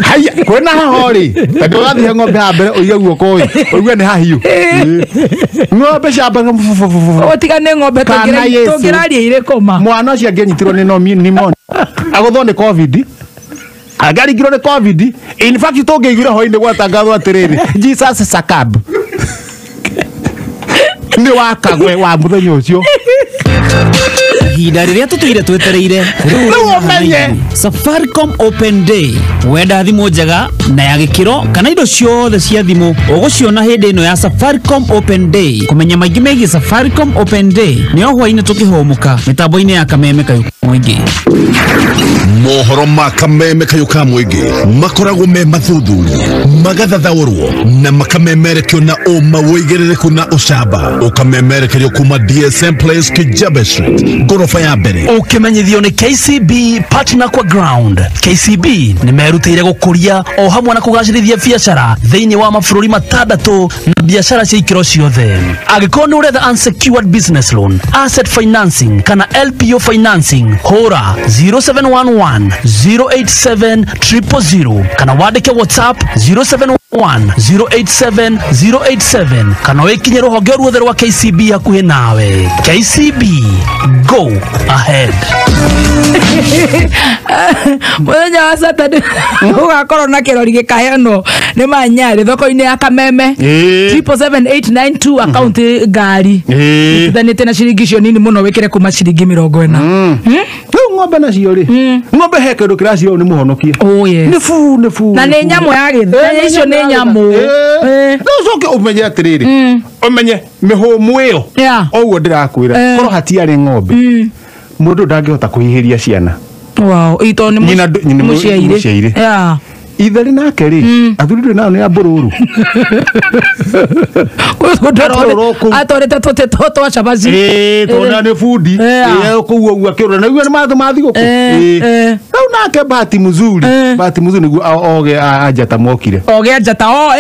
Haya kwĩna heho rĩ tondũ ũrathiĩ ng'ombe haha mbere ũige guoko ĩ ũigue nĩ hahiũ. Ng'ombe ciambaga Ũtiga nĩ ng'ombe Kana Yesu. tũngĩraria irĩ kũma. Mwana ũcio angĩanyitirwo nĩ pneumonia agũthwo nĩ covid angĩaringirwo nĩ covid in fact tũngĩiguire hwainĩ gwatangathwo atĩrĩrĩ Jesus succumbed nĩ wakagwe wa mũthenya ũcio. Ihinda rĩrĩa tũtũire twetereire Rĩu ũmenye. Safaricom Open Day wenda thimũ njega na ya gĩkĩro kana indo ciothe cia thimũ ũgũciona hĩndĩ ĩno ya Safaricom Open Day. Kũmenya maingĩ megiĩ Safaricom Open Day nĩ o hwainĩ tũkĩhũmũka mĩtambo-inĩ ya Kameme Kayũ Mũingĩ. Mohoro ma Kameme Kayũ ka Mũingĩ makoragwo me mathuthurie magathathaũrwo na makamemerekio na ũma wĩigĩrĩrĩku na ũcamba ũkamemerekerio kuma DSM Place Kijabe Street ngoroba ya mbere. Ũkĩmenyithio nĩ KCB partner kwa ground. KCB nĩ merutĩire gũkũria o hamwe na kũgacĩrithia biacara thĩinĩ wa mabũrũri matandatũ na biacara cia ikĩro ciothe. Angĩkorwo nĩ ũretha unsecured business loan, asset financing kana LPO financing, hũra 0711 087 000 kana wandĩke WhatsApp 071 087 087 kana wĩkinye rũhonge ruothe rwa KCB hakuhĩ nawe. KCB, go ahead. Mũthenya wa Saturday ũgakorwo na kĩrori gĩkaheanwo nĩ manyarĩ thoko-inĩ ya Kameme. 777892 account ngari ithanĩte na ciringi icio nini mũno wĩkĩre kuma ciringi 40. Rĩu ng'ombe nacio rĩ ng'ombe he kĩndũ kĩraciarwo nĩ mũhonokia. Oh yes. Nĩ buu nĩ buu. Na nĩ nyamũ ya gĩthaka icio nĩ nyamũ. No ũcoke ũmenye atĩrĩrĩ ũmenye mĩhũmũ ĩyo ũguo ndĩrakwĩra korwo hatiarĩ ng'ombe mũndũ ndangĩhota kũhihĩria ciana. Wow, ito nĩ mũciaire. Itherĩ nake rĩ athuri ndũrĩ nao nĩ a mbũrũrũ. Atwarĩte tũtĩ twa cabaci. Tondũ nĩ bundi kũu ũguo akĩũra na igua nĩ matũ ma thigũkũ. Rĩu nake bahati mzuri bahati mzuri nĩguo oge anjata mokire. Oge anjata o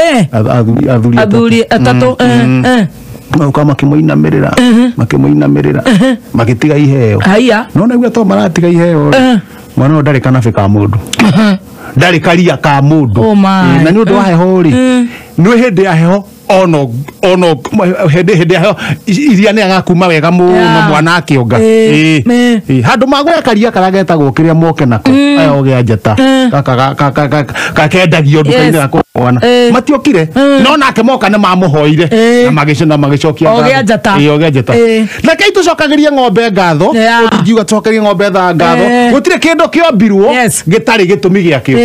athuri atatũ Mauka makĩmũinamĩrĩra makĩmũinamĩrĩra magĩtiga iheo. Haya. No naigua to maratiga iheo mwana ũyũ ndarĩ kanabĩ ka mũndũ ndarĩ karia ka mũndũ. Na nĩ ũndũ wa heho rĩ nĩ hĩndĩ ya heho ono hĩndĩ ya heho iria nĩ agakuma wega mũno mwana akĩonga. Handũ magũre karia karĩa getagwo kĩrĩa moke nako aya oge anjata gakendagio nduka-inĩ gako mwana matiokire no nake moka nĩ mamũhoire na magĩcokia oge anjata. Oge anjata. Reke tũcokagĩrie ng'ombe ngatho ũngiuga tũcokerie ng'ombe ngatho gũtirĩ kĩndũ kĩombirwo gĩtarĩ gĩtũmi gĩakĩo.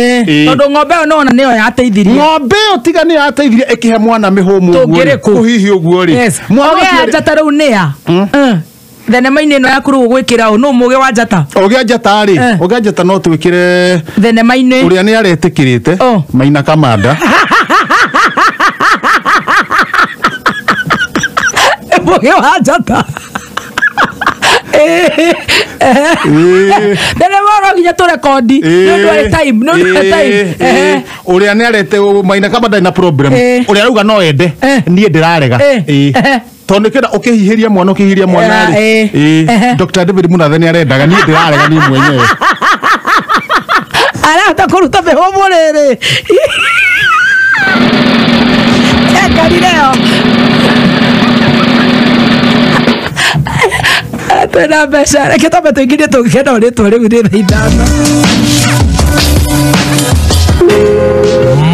Tondũ ng'ombe ĩyo nĩwona nĩyo yateithirie. Ng'ombe ĩyo tiga nĩyo yateithirie ĩkĩhe mwana mĩhũmũ ũguo rĩ kũhihi ũguo rĩ. Oge anjata rĩu nĩa thenema-inĩ ĩno yaku rĩu ũgwĩkĩra ũ nũ mũgĩ wa njata? Ũgĩ njata rĩ ũgĩ njata no twĩkĩre thenema-inĩ ũrĩa nĩ aretĩkĩrĩte Maina Kamanda. Mũgĩ wa njata thenema no nginya tũrekondi nĩ ũndũ wa time nĩ ũndũ wa time. Ũrĩa nĩ arete Maina Kamanda ina problem ũrĩa arauga no ende niĩ ndĩrarega. Tondũ kĩenda ũkĩhihĩria mwana ũkĩhihĩria mwana rĩ Dr. David Munathe nĩ arendaga niĩ ndĩrarega niĩ mwenyewe. Arahota kũruta mĩhũmũ rĩrĩ ekarire yo twĩna mbeca reke twambe tũingĩrie tũngĩkenda rĩtwa rĩu nĩ thaa 5.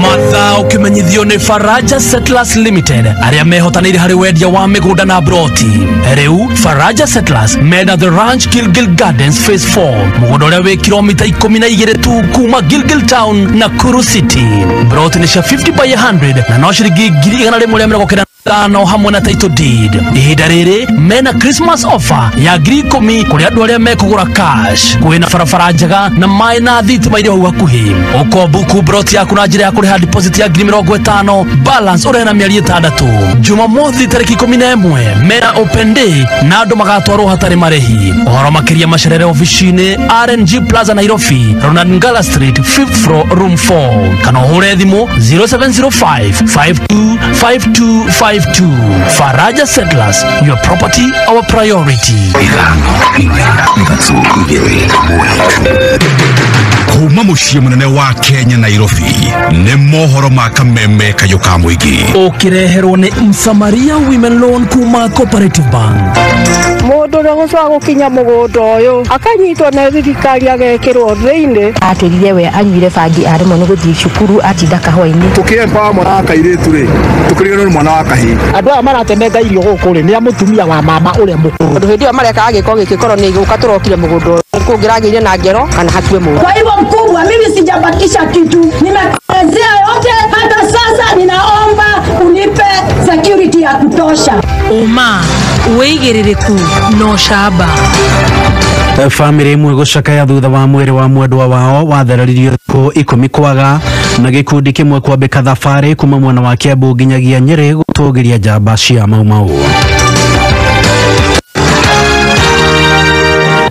Mathaa ũkĩmenyithio nĩ Faraja Settlers Limited arĩa mehotanĩire harĩ wendia wa mĩgũnda na broti. Rĩu Faraja Settlers mena The Ranch Gilgil Gardens Phase 4 mũgũnda ũrĩa wĩ kilomita 12 tu kuma Gilgil Town Nakuru City. Broti nĩ cia 50 by 100 na no ciringi 195 hamwe na title deed. Ihinda rĩrĩ mena Christmas offer ya 10,000 kũrĩ andũ arĩa mekũgũra cash. Kwĩna barabara njega na maĩ na thitima irĩ hau hakuhĩ. Ũkombuku broti yaku na njĩra ya kũrĩha deposit ya 50,000 balance ũrĩhe na mĩeri 6. Jumamothi tarĩki 11 mena open day na andũ magatwarwo hatarĩ marĩhi. Ũhoro makĩria macerere ofici-inĩ RNG Plaza Nairobi, Ronald Ngala Street 5th floor room 4 kana ũhũre thimũ 0705 525252. Faraja Settlers, your property our priority. Kuma muciĩ mũnene wa Kenya Nairobi nĩ mohoro ma kameme kayũ ka mũingĩ. Ũkĩreherwo nĩ Msamaria Women Loan kuma Cooperative Bank. Mũndũ ũrĩa gũcoka gũkinya mũgũnda ũyũ akanyitwo nĩ thirikari agekĩrwo thĩinĩ. Atwĩrire we anyuire bangi aremwo nĩ gũthiĩ cukuru atinda kahũa-inĩ. Tũkĩemba mwana wa kairĩtu rĩ, tũkĩriganĩrwo nĩ mwana wa kahĩĩ. Andũ aya maratemenga irio gũkũ rĩ, nĩ a mũtumia wa mama ũrĩa mũkũrũ. Tondũ hĩndĩ ĩyo marekaga gĩko gĩkĩ korwo nĩ gũka tũrokire mũgũnda ũyũ kũngĩragĩire na ngero kana hatue mũndũ. Kwa hivyo mkubwa, mimi sijabakisha kitu, nimekuelezea yote. Hata sasa ninaomba unipe security ya kutosha. Uma wĩigĩrĩrĩku no camba. Bamĩrĩ ĩmwe gũcakaya thutha wa mwĩrĩ wa mwendwa wao wathereririo thikũ 10 kwaga na gĩkundi kĩmwe kwambĩka thabarĩ kuma mwena wa Kiambu nginyagia Nyĩrĩ gũtũgĩria njamba cia Mau Mau.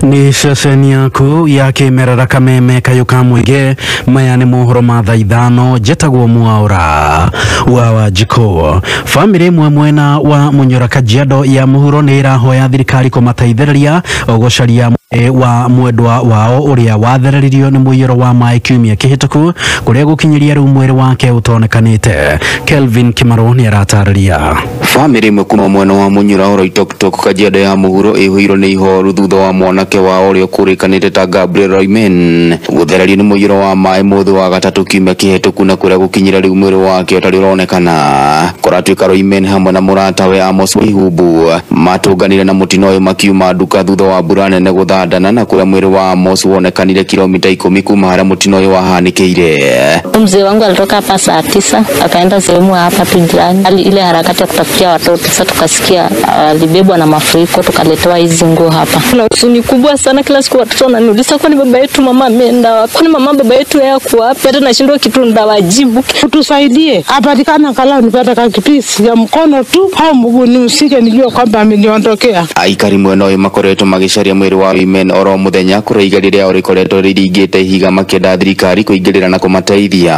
Nĩ ceceni yaku ya kĩmerera kameme kayũ ka mũingĩ. Maya nĩ mohoro ma thaa 5. Njĩtagwo Mwaũra wa Wanjikũ. Bamĩrĩ ĩmwe mwena wa Mũnyora Kajiado ya mũhuro nĩ ĩrahoya thirikari kũmateithĩrĩria gũcaria wa mwendwa wao ũrĩa wathereririo nĩ mũiyũro wa maĩ kiumia kĩhĩtũku kũrĩa gũkinyĩria rĩu mwĩrĩ wake ũtonekanĩte. Kelvin Kimaro nĩ aratarĩria. Bamĩrĩ ĩmwe kuma mwena wa Mũnyura Oloitoktok Kajiado ya mũhuro ĩihũirwo nĩ ihoru thutha wa mwanake wao ũrĩa ũkũrĩkanĩte ta Gabriel Roimen gũthererio nĩ mũiyũro wa maĩ mũthĩ wa gatatũ kiumia kĩhĩtũku na kũrĩa gũkinyĩra rĩu mwĩrĩ wake ũtarĩ ũronekana. Kũratuĩka Roimen hamwe na mũratawe Amos Waihubu matũnganire na mũtino ũyũ makiuma nduka thutha wa mbura nene gũthandana na kũrĩa mwĩrĩ wa Amos wonekanire kilomita 10 kuma harĩa mũtino ũyũ wahanĩkĩire. Mzee wangu alitoka hapa saa 9 akaenda sehemu hapa tu jirani, ile harakati ya kutafutia watoto. Sasa tukasikia alibebwa na mafuriko, tukaletewa hizi nguo hapa. Kuna huzuni kubwa sana, kila siku watoto wananiuliza kwani baba yetu mama ameenda wapi? Kwani mama baba yetu yako wapi? Hata nashindwa kitu ndawajibu. Tusaidie apatikana angalau nipate kakipisi ya mkono tu au mguu niusike nijue kwamba ameniondokea. Aikari mwena ũyũ makoretwo magĩcaria mwĩrĩ wa Women oro mũthenya kũrĩa igai rĩao rĩkoretwo rĩringĩte ihiga makĩenda thirikari kũingĩrĩra na kũmateithia.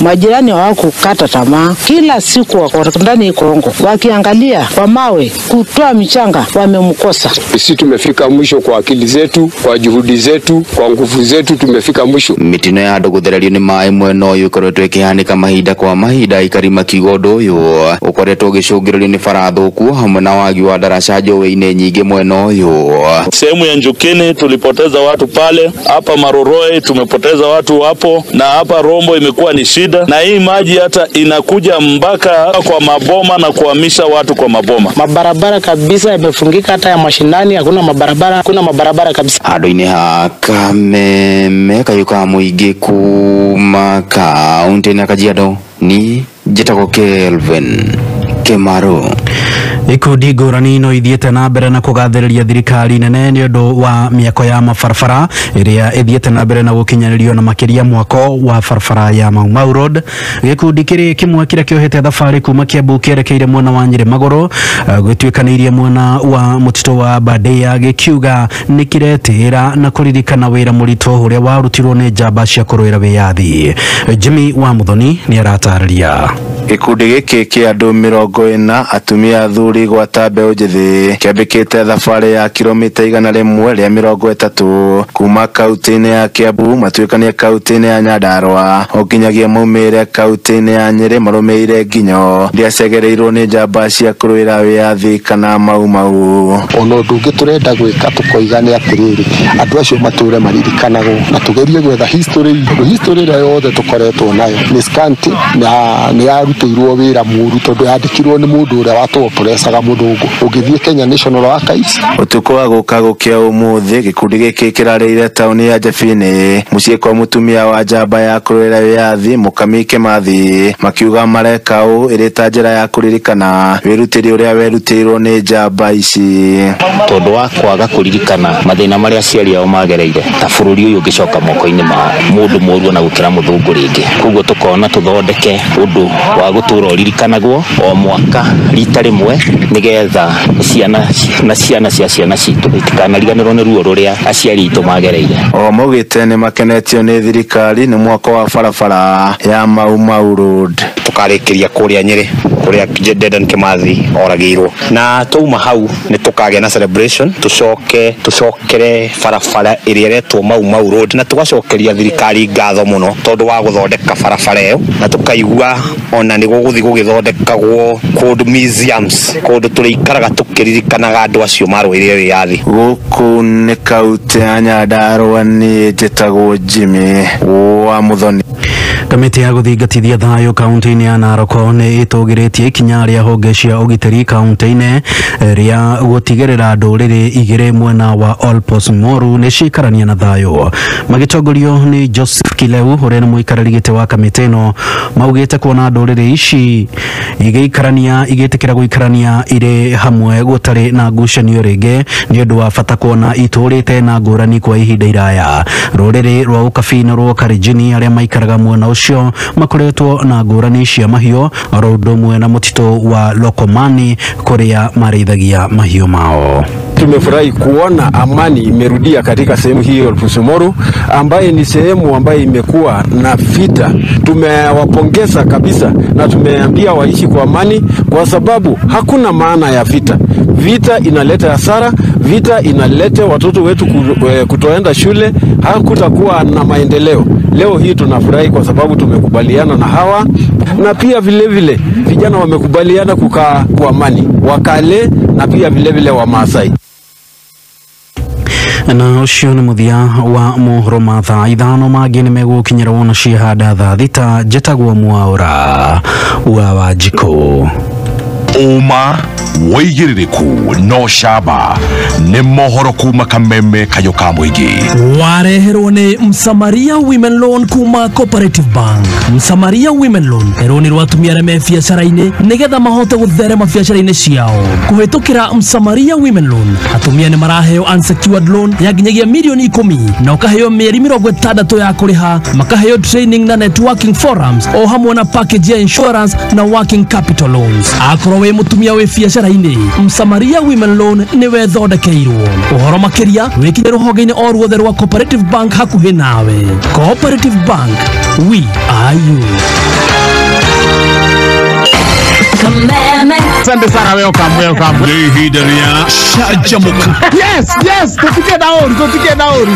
Majirani hawakukata tamaa, kila siku wako ndani Kongo wakiangalia kwa mawe kutoa michanga, wamemkosa. Sisi tumefika mwisho kwa akili zetu, kwa juhudi zetu, kwa nguvu zetu, tumefika mwisho. Mitino ya andũ gũthererio nĩ maĩ mwena ũyũ ĩkoretwo ĩkĩhanĩka mahinda kwa mahinda. Aikari makiuga ũndũ ũyũ ũkoretwo ũgĩcũngĩrĩrio nĩ bara thũku hamwe na wagi wa ndaraca njũĩ-inĩ nyingĩ mwena ũyũ. Sehemu ya Njukini tulipoteza watu pale, hapa Maroroi tumepoteza watu hapo, na hapa Rombo imekuwa ni shida, na hii maji hata inakuja mpaka kwa maboma na kuhamisha watu kwa maboma. Mabarabara kabisa yamefungika, hata ya mashinani hakuna mabarabara, hakuna mabarabara kabisa. Andũ-inĩ ha Kameme kayũ ka mũingĩ kuma kaũntĩ ya Kajiado ni njĩtagwo Kelvin Kimaro. Ikundi ngũrani no ithiĩte na mbere na kũgathĩrĩria thirikari nene nĩ ũndũ wa mĩako ya mabarabara ĩrĩa ĩthiĩte na mbere na gũkinyanĩrio na makĩria mwako wa barabara ya Mau Mau Road. Gĩkundi kĩrĩ kĩmwe kĩrĩa kĩohete thabarĩ kuma Kiambu kĩerekeire mwena wa Nyĩrĩ Magũrũ gũtuĩkanĩirie mwena wa mũtitũ wa Badea gĩkiuga nĩ kĩretĩĩra na kũririkana wĩra mũritũ ũrĩa warutirwo nĩ njamba cia kũrũĩra wĩyathi. Jimmy wa Muthoni nĩ aratarĩria. Gĩkundi gĩkĩ kĩa andũ 40 atumia athuri gwata mbeũ njĩthĩ kĩambĩkĩte thabarĩ ya kilomita 130 kuma kaunti-inĩ ya Kiambu matuĩkanie kaunti-inĩ ya Nyandarua o nginyagia maumĩre kaunti-inĩ ya Nyĩrĩ marũmĩrĩire nginyo iria ciagereirwo nĩ njamba cia kũrũĩra wĩyathi kana Mau Mau. Ona ũndũ ũngĩ tũrenda gwĩka tũkoiga nĩ atĩrĩrĩ, andũ acio matũre maririkanagwo na tũgerie gwetha history, tondũ history ĩrĩa yothe tũkoretwo nayo nĩ scanty na nĩ yarutĩirwo wĩra mũru tondũ yandĩkirwo nĩ mũndũ ũrĩa watũopresaga mũthũngũ. Ũngĩthiĩ Kenya National Archives. Ũtukũ wa gũka gũkĩa ũmũthĩ gĩkundi gĩkĩ kĩrarĩire taũni ya Jabini mũciĩ kwa mũtumia wa njamba ya kũrũĩra wĩyathi Mũkami Kĩmathi makiuga mareka ũũ ĩrĩ ta njĩra ya kũririkana wĩrutĩri ũrĩa werutĩirwo nĩ njamba ici. Tondũ wa kwaga kũririkana mathĩna marĩa aciari ao magereire ta bũrũri ũyũ ũngĩcoka moko-inĩ ma mũndũ mũru ona gũkĩra mũthũngũ rĩngĩ, koguo tũkona tũthondeke ũndũ wa gũtũra ũririkanagwo o mwaka rita rĩmwe nĩgetha ciana na ciana cia ciana citũ itikanariganĩrwo nĩ ruo rũrĩa aciari aitũ magereire. O maugĩte nĩ makenetio nĩ thirikari nĩ mwako wa barabara ya Mau Mau Road. Tũkarĩkĩria kũrĩa Nyĩrĩ kũrĩa Uria Dedan Kimathi oragirwo na twauma hau nĩ tũkagĩa na celebration tucoke tucokere barabara ĩrĩa ĩretwo Mau Mau Road na tugacokeria thirikari ngatho mũno tondũ wa gũthondeka barabara ĩyo na tukaigua ona nĩ gũgũthiĩ gũgĩthondekagwo kũndũ museums kũndũ tũrĩikaraga tũkĩririkanaga andũ acio marũĩrĩre wĩyathi. Gũkũ nĩ kaunti ya Nyandarua, niĩ njĩtagwo Jimmy wa Muthoni. Kamĩtĩ ya gũthingatithia thayũ kaunti-inĩ ya Narok nĩ ĩtũgĩrĩtie ikinya rĩa honge cia ũgitĩri kaunti-inĩ rĩa gũtigĩrĩra ndũrĩrĩ igĩrĩ mwena wa Olpos Moru nĩ ciikarania na thayũ. Magĩtongorio nĩ Joseph Kileu ũrĩa nĩ mũikarĩri gĩtĩ wa kamĩtĩ ĩno, maugĩte kuona ndũrĩrĩ ici igĩikarania igĩtĩkĩra gũikarania irĩ hamwe gũtarĩ na ngucanio rĩngĩ nĩ ũndũ wa bata kuona itũrĩte na ngũrani kwa ihinda iraya. Rũrĩrĩ rwa Ũkabi na rwa Kalenjin arĩa maikaraga mwena ũcio makoretwo na ngũrani cia mahiũ oro ũndũ ũmwe na mũtitũ wa Lokomani kũrĩa marĩithagia mahiũ mao. Tumefurahi kuona amani imerudia katika sehemu hii ya Olpusumoru ambaye ni sehemu ambaye imekuwa na vita. Tumewapongeza kabisa na tumeambia waishi kwa amani kwa sababu hakuna maana ya vita. Vita inaleta hasara, vita inaleta watoto wetu kutoenda shule, hakutakuwa na maendeleo. Leo hii tunafurahi kwa sababu tumekubaliana na hawa, na pia vile vile vijana wamekubaliana kukaa kwa amani, Wakale na pia vile vile wa Maasai. Na ũcio nĩ mũthia wa mohoro ma thaa 5 mangĩ nĩ megũkinyĩra wona ciahanda thaa 6. Njĩtagwo Mwaũra wa Wanjikũ. Ũma wĩigĩrĩrĩku no camba nĩ mohoro kuma Kameme Kayũ ka mũingĩ. Wareherwo nĩ Msamaria Women Loan kuma Cooperative Bank. Msamaria Women Loan rũni rwa atumia arĩa me biacara-inĩ nĩgetha mahote gũtherema biacara-inĩ ciao. Kũhĩtũkĩra Msamaria Women Loan atumia nĩ maraheo unsecured loan ya nginyagia milioni 10 na ũkaheo mĩeri 60 ya kũrĩha, makaheo training na networking forums o hamwe na package ya insurance na working capital loans. Akorwo wĩ mũtumia wĩ biacara-inĩ, Msamaria Women Loan nĩwe thondekeirwo. Ũhoro makĩria wĩkinye rũhonge-inĩ o ruothe rwa Cooperative Bank hakuhĩ nawe. Cooperative Bank, we are you. Asante sana, welcome, welcome. Nĩ ihinda rĩa canjamũka. Yes, yes, tũtikie na ũru, tũtikie na ũru.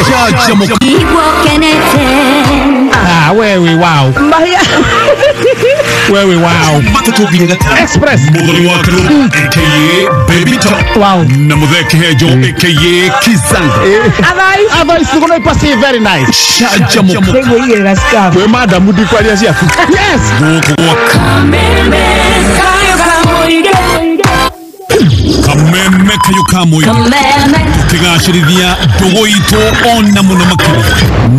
Canjamũka. Ah, wewe wow. Wewe wow. Express. Muthoni wa Karu aka Baby Top. Wow. Na Muthee Kĩhenjo aka Kizanga. Otherwise tuko ipasi very nice. Canjamũka. Nĩngwĩigĩrĩra scarf. We madam ndikwaria ciaku. Yes. Gũkũ gwa Kameme Kayũ ka mũingĩ tũkĩgacĩrithia ndũgũ itũ ona mũno makĩria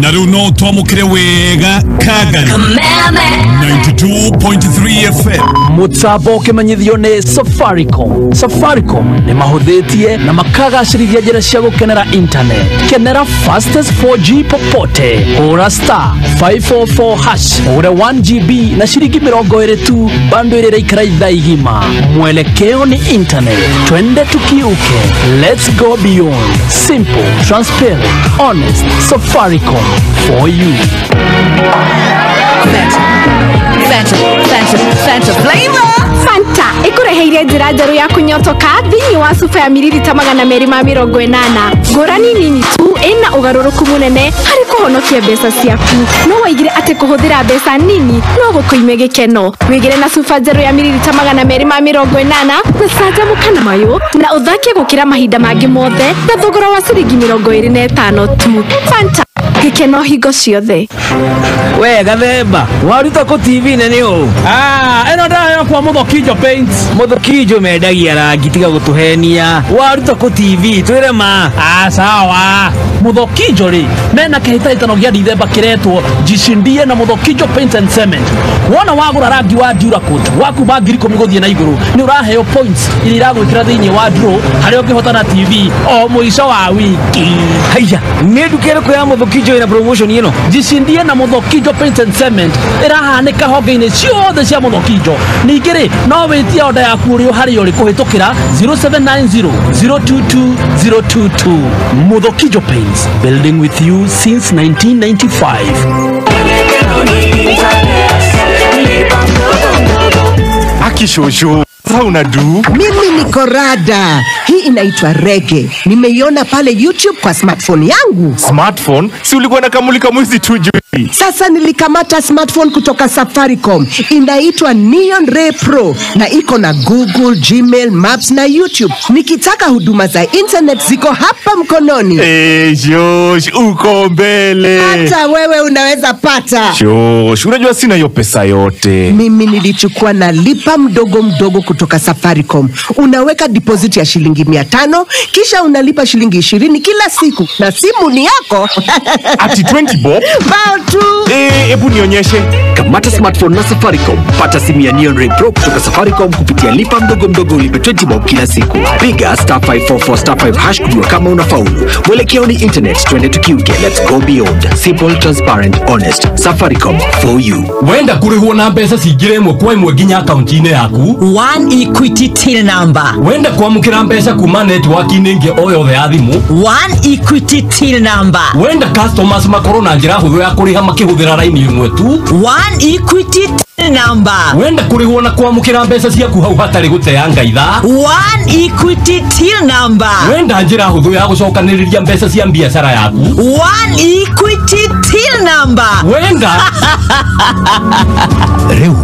na rĩu no twamũkĩre wega Kagari 92.3 FM. Mũtambo ũkĩmenyithio nĩ Safaricom. Safaricom nĩ mahũthĩtie na makagacĩrithia njĩra cia gũkenera internet. Kenera fastest 4G popote. Hũra star 544 hash ũgũre 1 GB na ciringi 20 tu, bando ĩrĩa ĩraikara ithaa igima. Mwelekeo ni internet. Twende tukiuke. Let's go beyond. Simple, transparent, honest. Safaricom for you. Fanta, Fanta, Fanta flavor. Fanta ĩkũreheire njĩra njerũ ya kũnyotoka thĩinĩ wa cuba ya mililita 280. Ngũrani nini tu ĩna ũgarũrũku mũnene harĩ kũhonokia mbeca ciaku. No waigire atĩ kũhũthĩra mbeca nini no gũkũime gĩkeno. Wĩgĩre na cuba njerũ ya mililita 280 na canjamũka na mayũ na ũthake gũkĩra mahinda mangĩ mothe na thogora wa ciringi 25 tu. Fanta, gĩkeno hingo ciothe. We gathemba waruta kũ TV nene ũũ? Ah, ĩno ndaheo kwa Mũthokijo Paints. Mũthokijo mendagia rangi, tiga gũtũhenia. Waruta kũ TV twĩre ma. Ah, sawa. Mũthokijo rĩ mena kĩhĩtahĩtano gĩa Dithemba kĩretwo Jishindie na Mũthokijo Paint and Cement. Wona wagũra rangi wa Duracoat wa kuma 10,000 gũthiĩ na igũrũ nĩ ũraheo points iria iragwĩkĩra thĩinĩ wa draw harĩa ũngĩhotana TV o mũico wa wiki. Haiya, nĩ nduka ĩrĩkũ ya Mũthokijo ĩna promotion ĩno? Jishindie na Mũthokijo Paint and Cement ĩrahanĩka honge-inĩ ciothe cia Mũthokijo. Ningĩ rĩ no wĩtie order yaku ũrĩ o harĩa ũrĩ kũhĩtũkĩra 0790 022 022. Mũthokijo Paints, building with you since 1995. Aki shosho, sasa unadu? Mimi niko rada. Hii inaitwa reggae. Nimeiona pale YouTube kwa smartphone yangu. Smartphone? Si ulikuwa na kamulika mwizi tu juzi. Sasa nilikamata smartphone kutoka Safaricom. Inaitwa Neon Ray Pro na iko na Google, Gmail, Maps na YouTube. Nikitaka huduma za internet ziko hapa mkononi. Eh, Josh, uko mbele. Hata wewe unaweza pata. Josh, unajua sina hiyo pesa yote. Mimi nilichukua na lipa mdogo mdogo kutoka Safaricom. Unaweka deposit ya shilingi 500, kisha unalipa shilingi 20 kila siku na simu ni yako. Ati 20 bob? Bao tu. Eh, hebu nionyeshe. Kamata smartphone na Safaricom. Pata simu ya Neon Ray Pro kutoka Safaricom kupitia lipa mdogo mdogo, ulipe 20 bob kila siku. Piga *544*5# kujua kama unafaulu. Mwelekeo ni internet, twende tukiuke. Let's go beyond. Simple, transparent, honest. Safaricom for you. Wenda kurihwo na mbeca cingire ĩmwe kwa ĩmwe nginya akaunti-inĩ yaku. One Equity till number. Wenda kwamũkĩra mbeca kuma network-inĩ ĩngĩ o yothe ya thimũ. One Equity till number. Wenda customers makorwo na njĩra hũthũ ya kũrĩha makĩhũthĩra raini ĩmwe tu. One Equity till number. Wenda kũrĩhwo na kwamũkĩra mbeca ciaku hau hatarĩ gũteanga ithaa. One Equity till number. Wenda njĩra hũthũ ya gũcokanĩrĩria mbeca cia biacara yaku. One Equity till number. Wenda Rĩu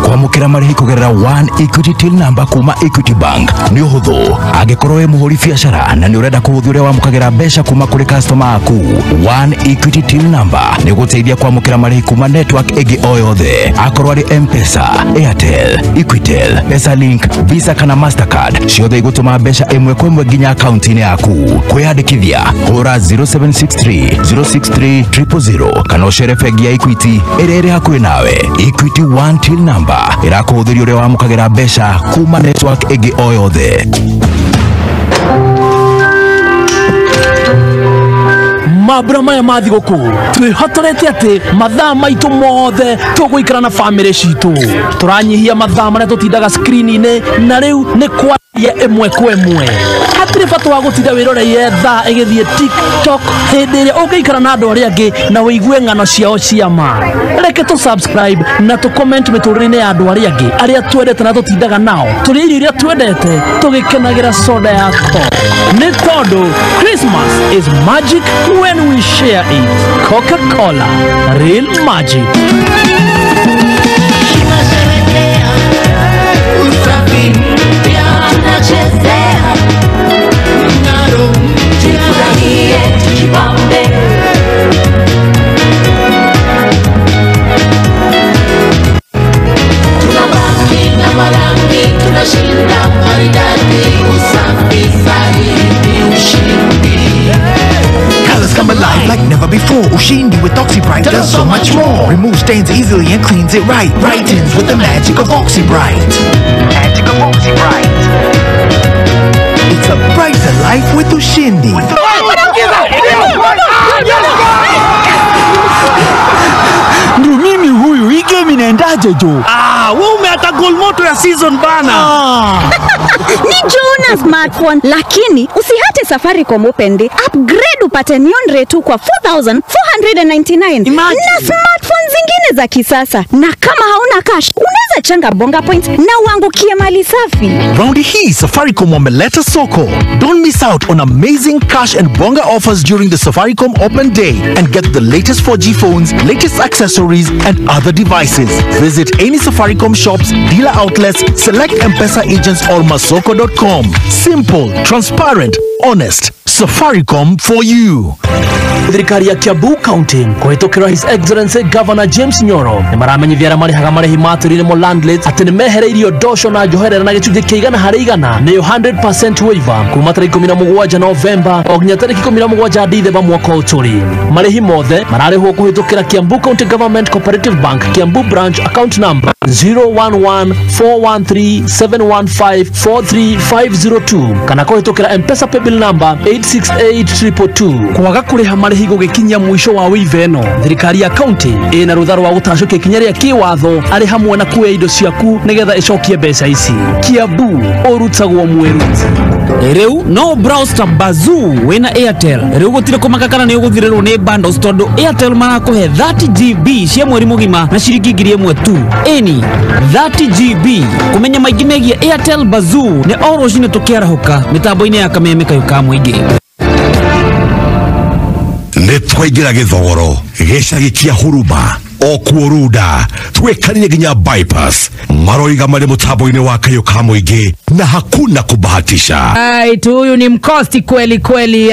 kwamũkĩra marĩhi kũgerera One Equity Till Number kuma Equity Bank nĩ ũhũthũ. Angĩkorwo wĩ mũhũri biacara na nĩ ũrenda kũhũthia ũrĩa wamũkagĩra mbeca kuma kũrĩ customer aku, One Equity Till Number nĩ gũteithia kwamũkĩra marĩhi kuma network ĩngĩ o yothe, akorwo arĩ M-Pesa, Airtel, Equitel, Pesalink, Visa kana Mastercard, ciothe igũtũma mbeca ĩmwe kwa ĩmwe nginya akaunti-inĩ yaku. Kwĩyandĩkithia hũra 0763 063 000 kana ũcere bengi ya Equity ĩrĩa ĩrĩ hakuhĩ nawe. Equity One Till Number ĩrakũhũthĩria ũrĩa wamũkagĩra mbeca kuma network ĩngĩ o yothe. Mambura maya ma thigũkũ twĩhotorete atĩ mathaa maitũ mothe tũgũikara na bamĩrĩ citũ. Tũranyihia mathaa marĩa tũtindaga screen-inĩ na rĩu nĩ kwaria ĩmwe kwa ĩmwe. Hatirĩ bata wa gũtinda wĩroreire thaa ĩgĩthiĩ TikTok hĩndĩ ĩrĩa ũngĩikara na andũ arĩa angĩ na wĩigue ng'ano ciao cia ma. Reke tũ subscribe na tũ comment mĩtũrĩre-inĩ ya andũ arĩa angĩ arĩa twendete na tũtindaga nao, tũrĩe irio iria twendete tũgĩkenagĩra soda ya Coke. Nĩ tondũ Christmas is magic when we share it. Coca-Cola, real magic. Colors come alive like never before. Ushindi with OxyBright does so much more. Removes stains easily and cleans it right. Brightens with the magic of OxyBright. Magic of OxyBright. It's a brighter life with Ushindi. Ndio mimi huyu, hii game inaendaje jo? Ah, wewe umeata goal moto ya season bana. Ni Jona smartphone, lakini usihate Safaricom Open Day. Upgrade upate Neon Ray 2 kwa 4499 na smartphone zingine za kisasa. Na kama hauna cash, unaweza changa bonga points na uangukie mali safi. Raundi hii Safaricom wameleta soko. Don't miss out on amazing cash and bonga offers during the Safaricom Open Day and get the latest 4G phones, latest accessories and other devices. Visit any Safaricom shops, dealer outlets, select M-Pesa agents or masoko.com. Simple, transparent, honest. Safaricom for you. Thirikari ya Kiambu County kũhĩtũkĩra His Excellency Governor James Nyoro nĩ maramenyithia arĩa marĩhaga marĩhi ma tũrĩ nĩmo landlords atĩ nĩ mehereirio ndosho na njoherera na gĩcunjĩ kĩa 100% nĩyo 100% waiver kuma tarĩki 17 Novemba o nginya tarĩki 17 Dithemba mwaka ũyũ tũrĩ. Marĩhi mothe mararĩhwo kũhĩtũkĩra Kiambu County Government Cooperative Bank Kiambu Branch account number 011413715 43502 kana kũhĩtũkĩra M-Pesa paybill number 868222. Kwaga kũrĩha marĩhi marĩhi gũgĩkinyia mũico wa wĩive ĩno. Thirikari ya kaunti ĩna rũtha rwa gũtacũkia ikinya rĩa kĩwatho arĩ hamwe na kuoya indo ciaku nĩgetha ĩcokie mbeca ici. Kiambu ũrutagwo mwĩruti. Rĩu no browse ta Bazoo wĩna Airtel. Rĩu gũtirĩ kũmaka kana nĩ ũgũthirĩrwo nĩ bundles tondũ Airtel marakũhe 30 GB cia mweri mũgima na ciringi 1000 tu. Ĩni 30 GB. Kũmenya maingĩ megiĩ Airtel Bazoo nĩ o rũcinĩ tũkĩarahũka mĩtambo-inĩ ya Kameme Kayũ ka Mũingĩ. Nĩ twaingĩra gĩthogoro gĩcagi kĩa Huruma okuo Runda twĩkanire nginya bypass maroiga marĩ mũtambo-inĩ wa Kayũ ka Mũingĩ na hakuna kubahatisha. Right, huyu ni mkosti kweli kweli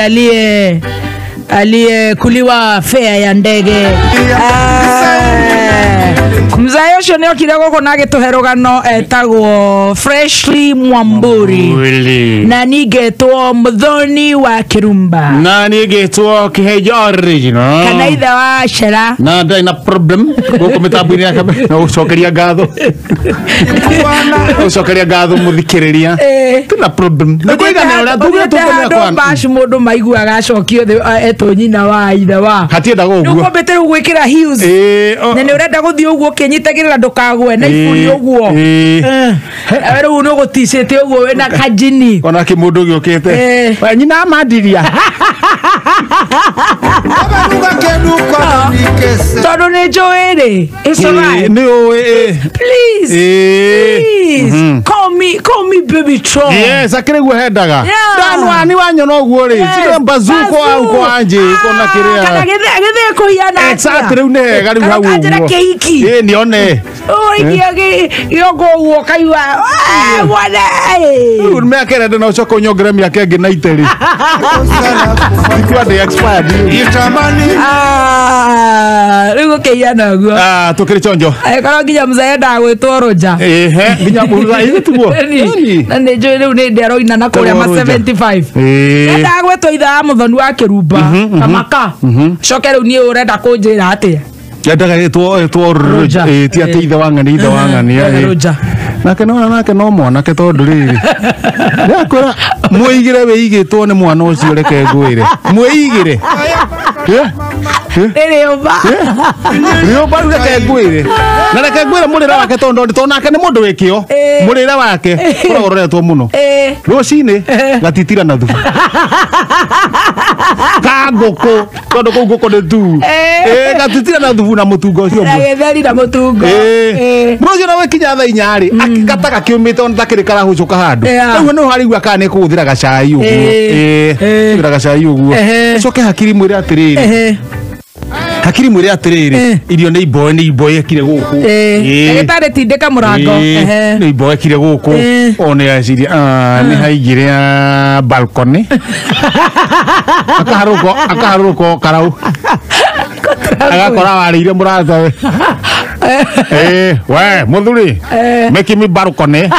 aliyekuliwa fea ya ndege. Mzae ũcio nĩ okire gũkũ na agĩtũhe rũgano etagwo Freshly Mwamburi na ningetwo Muthoni wa Kirumba na ningetwo Kĩhenjo original kana ithe wa Cera na ndarĩ na problem gũkũ mĩtambo-inĩ ya Kameme na gũcokeria ngatho gũcokeria ngatho mũthikĩrĩria tuna problem nĩ kũiganĩra ũrĩa tugĩtwo handũ bash mũndũ maiguaga acokio thĩ etwo nyina wa ithe wa hatiendaga ũguo nĩũkwambĩte rĩu gwĩkĩra heels na nĩ ũrenda gũthiĩ ũguo ũkĩnyitagĩrĩra ndũkagwe na iburi ũguo rĩu nĩ ũgũticĩte ũguo wĩna kajini ona kĩmũndũ gĩũkĩte we nyina amandiria tondũ nĩ njũĩ rĩ it's alright nĩ ũĩ please please call me baby Tron. Yes akĩrĩ guo hendaga ndanwa ni wanyona ũguo rĩ cire bazuko au kwa anje kona kĩrĩa kana gĩthĩ kũhiana exactly rĩu nĩ hega rĩu hau ũguo kĩhiki ĩ nĩone ũikie gĩongo ũguo kaigua mwana rĩu mĩaka ĩrenda na ũcoke ũnyongere mĩaka ĩngĩ na iteri ikiwa ndĩ expired rĩu gũkĩhiana ũguo tũkĩrĩ chonjo angĩkorwo nginya mzae endaga gwĩtwo Rũnja ehe nginya mũzae tiguo na nĩ njũĩ rĩu nĩ ndĩ aroina na kũrĩa ma 75 endaga gwĩtwo ithe wa Muthoni wa Kĩrumba kamaka coke rĩu niĩ ũrenda kũnjĩra atĩa endaga ĩtwo Rũnja ti atĩ ithe wa ng'ani ithe wa ng'ani nake nona nake no mwanake tondũ rĩrĩ ndĩrakwĩra mwĩigĩre wĩigĩtwo nĩ mwana ũcio reke ngwĩre mwĩigĩre rĩũmba rĩũmba rĩu reke ngwĩre na reke ngwĩre mũrĩre wake tondũ nake nĩ mũndũ wĩ kĩo mũrĩre wake ũkoragwo ũroretwo mũno rũcinĩ gatitira na thubu ka ngũkũ tondũ kũu ngũkũ nĩ tu gatitira na thubu na mũtungo ũcio na gĩtheri na mũtungo mũcio na wĩkinya thaa inya rĩ akĩgataga kĩũmĩte ona takĩrĩ karahũcũka handũ rĩu no harĩigua kana nĩ kũhũthĩra gacai ũguo kũhũthĩra gacai ũguo coke hakiri mwĩre atĩrĩrĩ hakiri mwĩre atĩrĩrĩ irio nĩ imboe nĩ imboekire gũkũ ndagĩtarĩ tindĩka mũrango nĩ imboekire gũkũ o nĩ aciria nĩ haigire balcony akaharũrũka karau agakora warĩire mũratawe we mũthuri make me balcony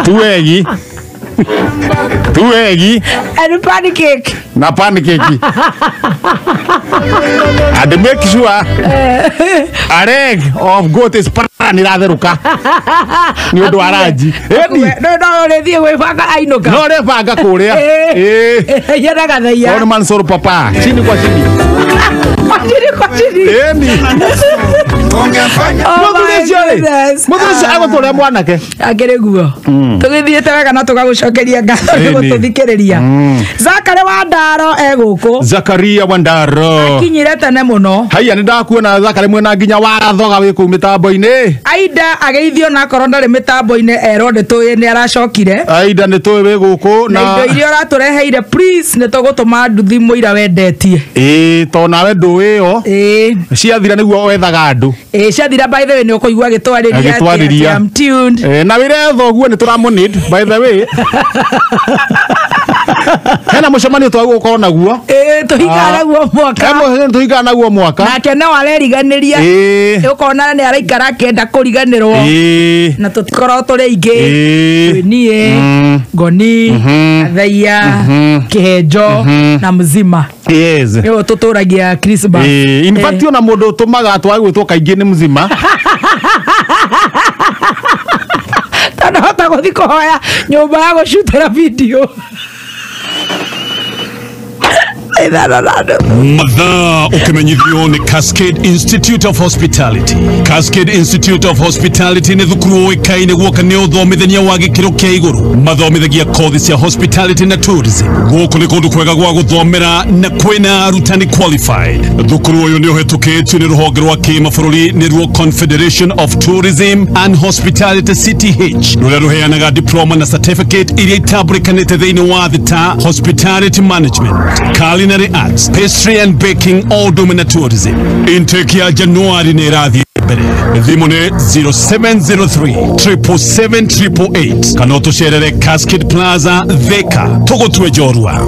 tuegi tuegi and pancake na pancake and make sure a leg of goat is pan iratheruka ni undu wa ranji eni no ũrĩthiĩ gwĩbanga ainũka no ũrebanga kũrĩa yeraga thaia one man soro papa chini kwa chini chini kwa chini eni mũthuri ũcio agũtũrĩa mwanake akĩrĩ guo tũgĩthiĩte wega na tũgagũcokeria ngatho nĩ gũtũthikĩrĩria Zakari wa Ndaro e gũkũ Zakaria wa Ndaro akinyire tene mũno haiya nĩ ndakuona Zakari mwena nginya wathoga wĩ kũu mĩtambo-inĩ Aida ageithio na akorwo ndarĩ mĩtambo-inĩ erwo nĩ tũĩ nĩ aracokire Aida nĩ tũĩ wĩ gũkũ na indo iria ũratũreheire please nĩ tũgũtũma nduthi mũira wendetie ĩĩ to nawe ndũĩ ĩyo ciathira nĩguo wethaga andũ ciathira by the way nĩ ũkũigua agĩtwarĩria I'm tuned na wĩre thoguo nĩ tũramũnid by the way hena mũcemanio twagũkorwo naguo tũhingana naguo mwaka tũhingana naguo mwaka nake no areriganĩria ũkona nĩ araikara akĩenda kũriganĩrwo na tũtikorwo tũrĩ aingĩ twĩ niĩ Ngoni Athaia Kĩhenjo na Mzima yes nĩwe tũtũragia Christmas in fact ona mũndũ ũtũmaga twagwĩtwo kaingĩ nĩ Mzima tondũ hota gũthiĩ kũhoya nyũmba ya gũcutĩra video. Ithano na nuthu. Mathaa ũkĩmenyithio nĩ Cascade Institute of Hospitality. Cascade Institute of Hospitality nĩ thukuru ũĩkaine guoka nĩ ũthomithania wa gĩkĩro kĩa igũrũ. Mathomithagia kothi cia hospitality na tourism. Gũkũ nĩ kũndũ kwega gwa gũthomera na kwĩna arutani qualified. Thukuru ũyũ nĩ ũhetũkĩtio nĩ rũhonge rwa kĩmabũrũri nĩruo Confederation of Tourism and Hospitality CTH, rũrĩa rũheanaga diploma na certificate iria itambũrĩkanĩte thĩinĩ wa thĩ ta hospitality management, culinary arts, pastry and baking, all ũndũ ũmwe na tourism. Intake ya Januari nĩ ĩrathiĩ mbere. Thimũ nĩ 0703 777 888 kana ũtũcerere Cascade Plaza, Thika. Tũgũtue njorua.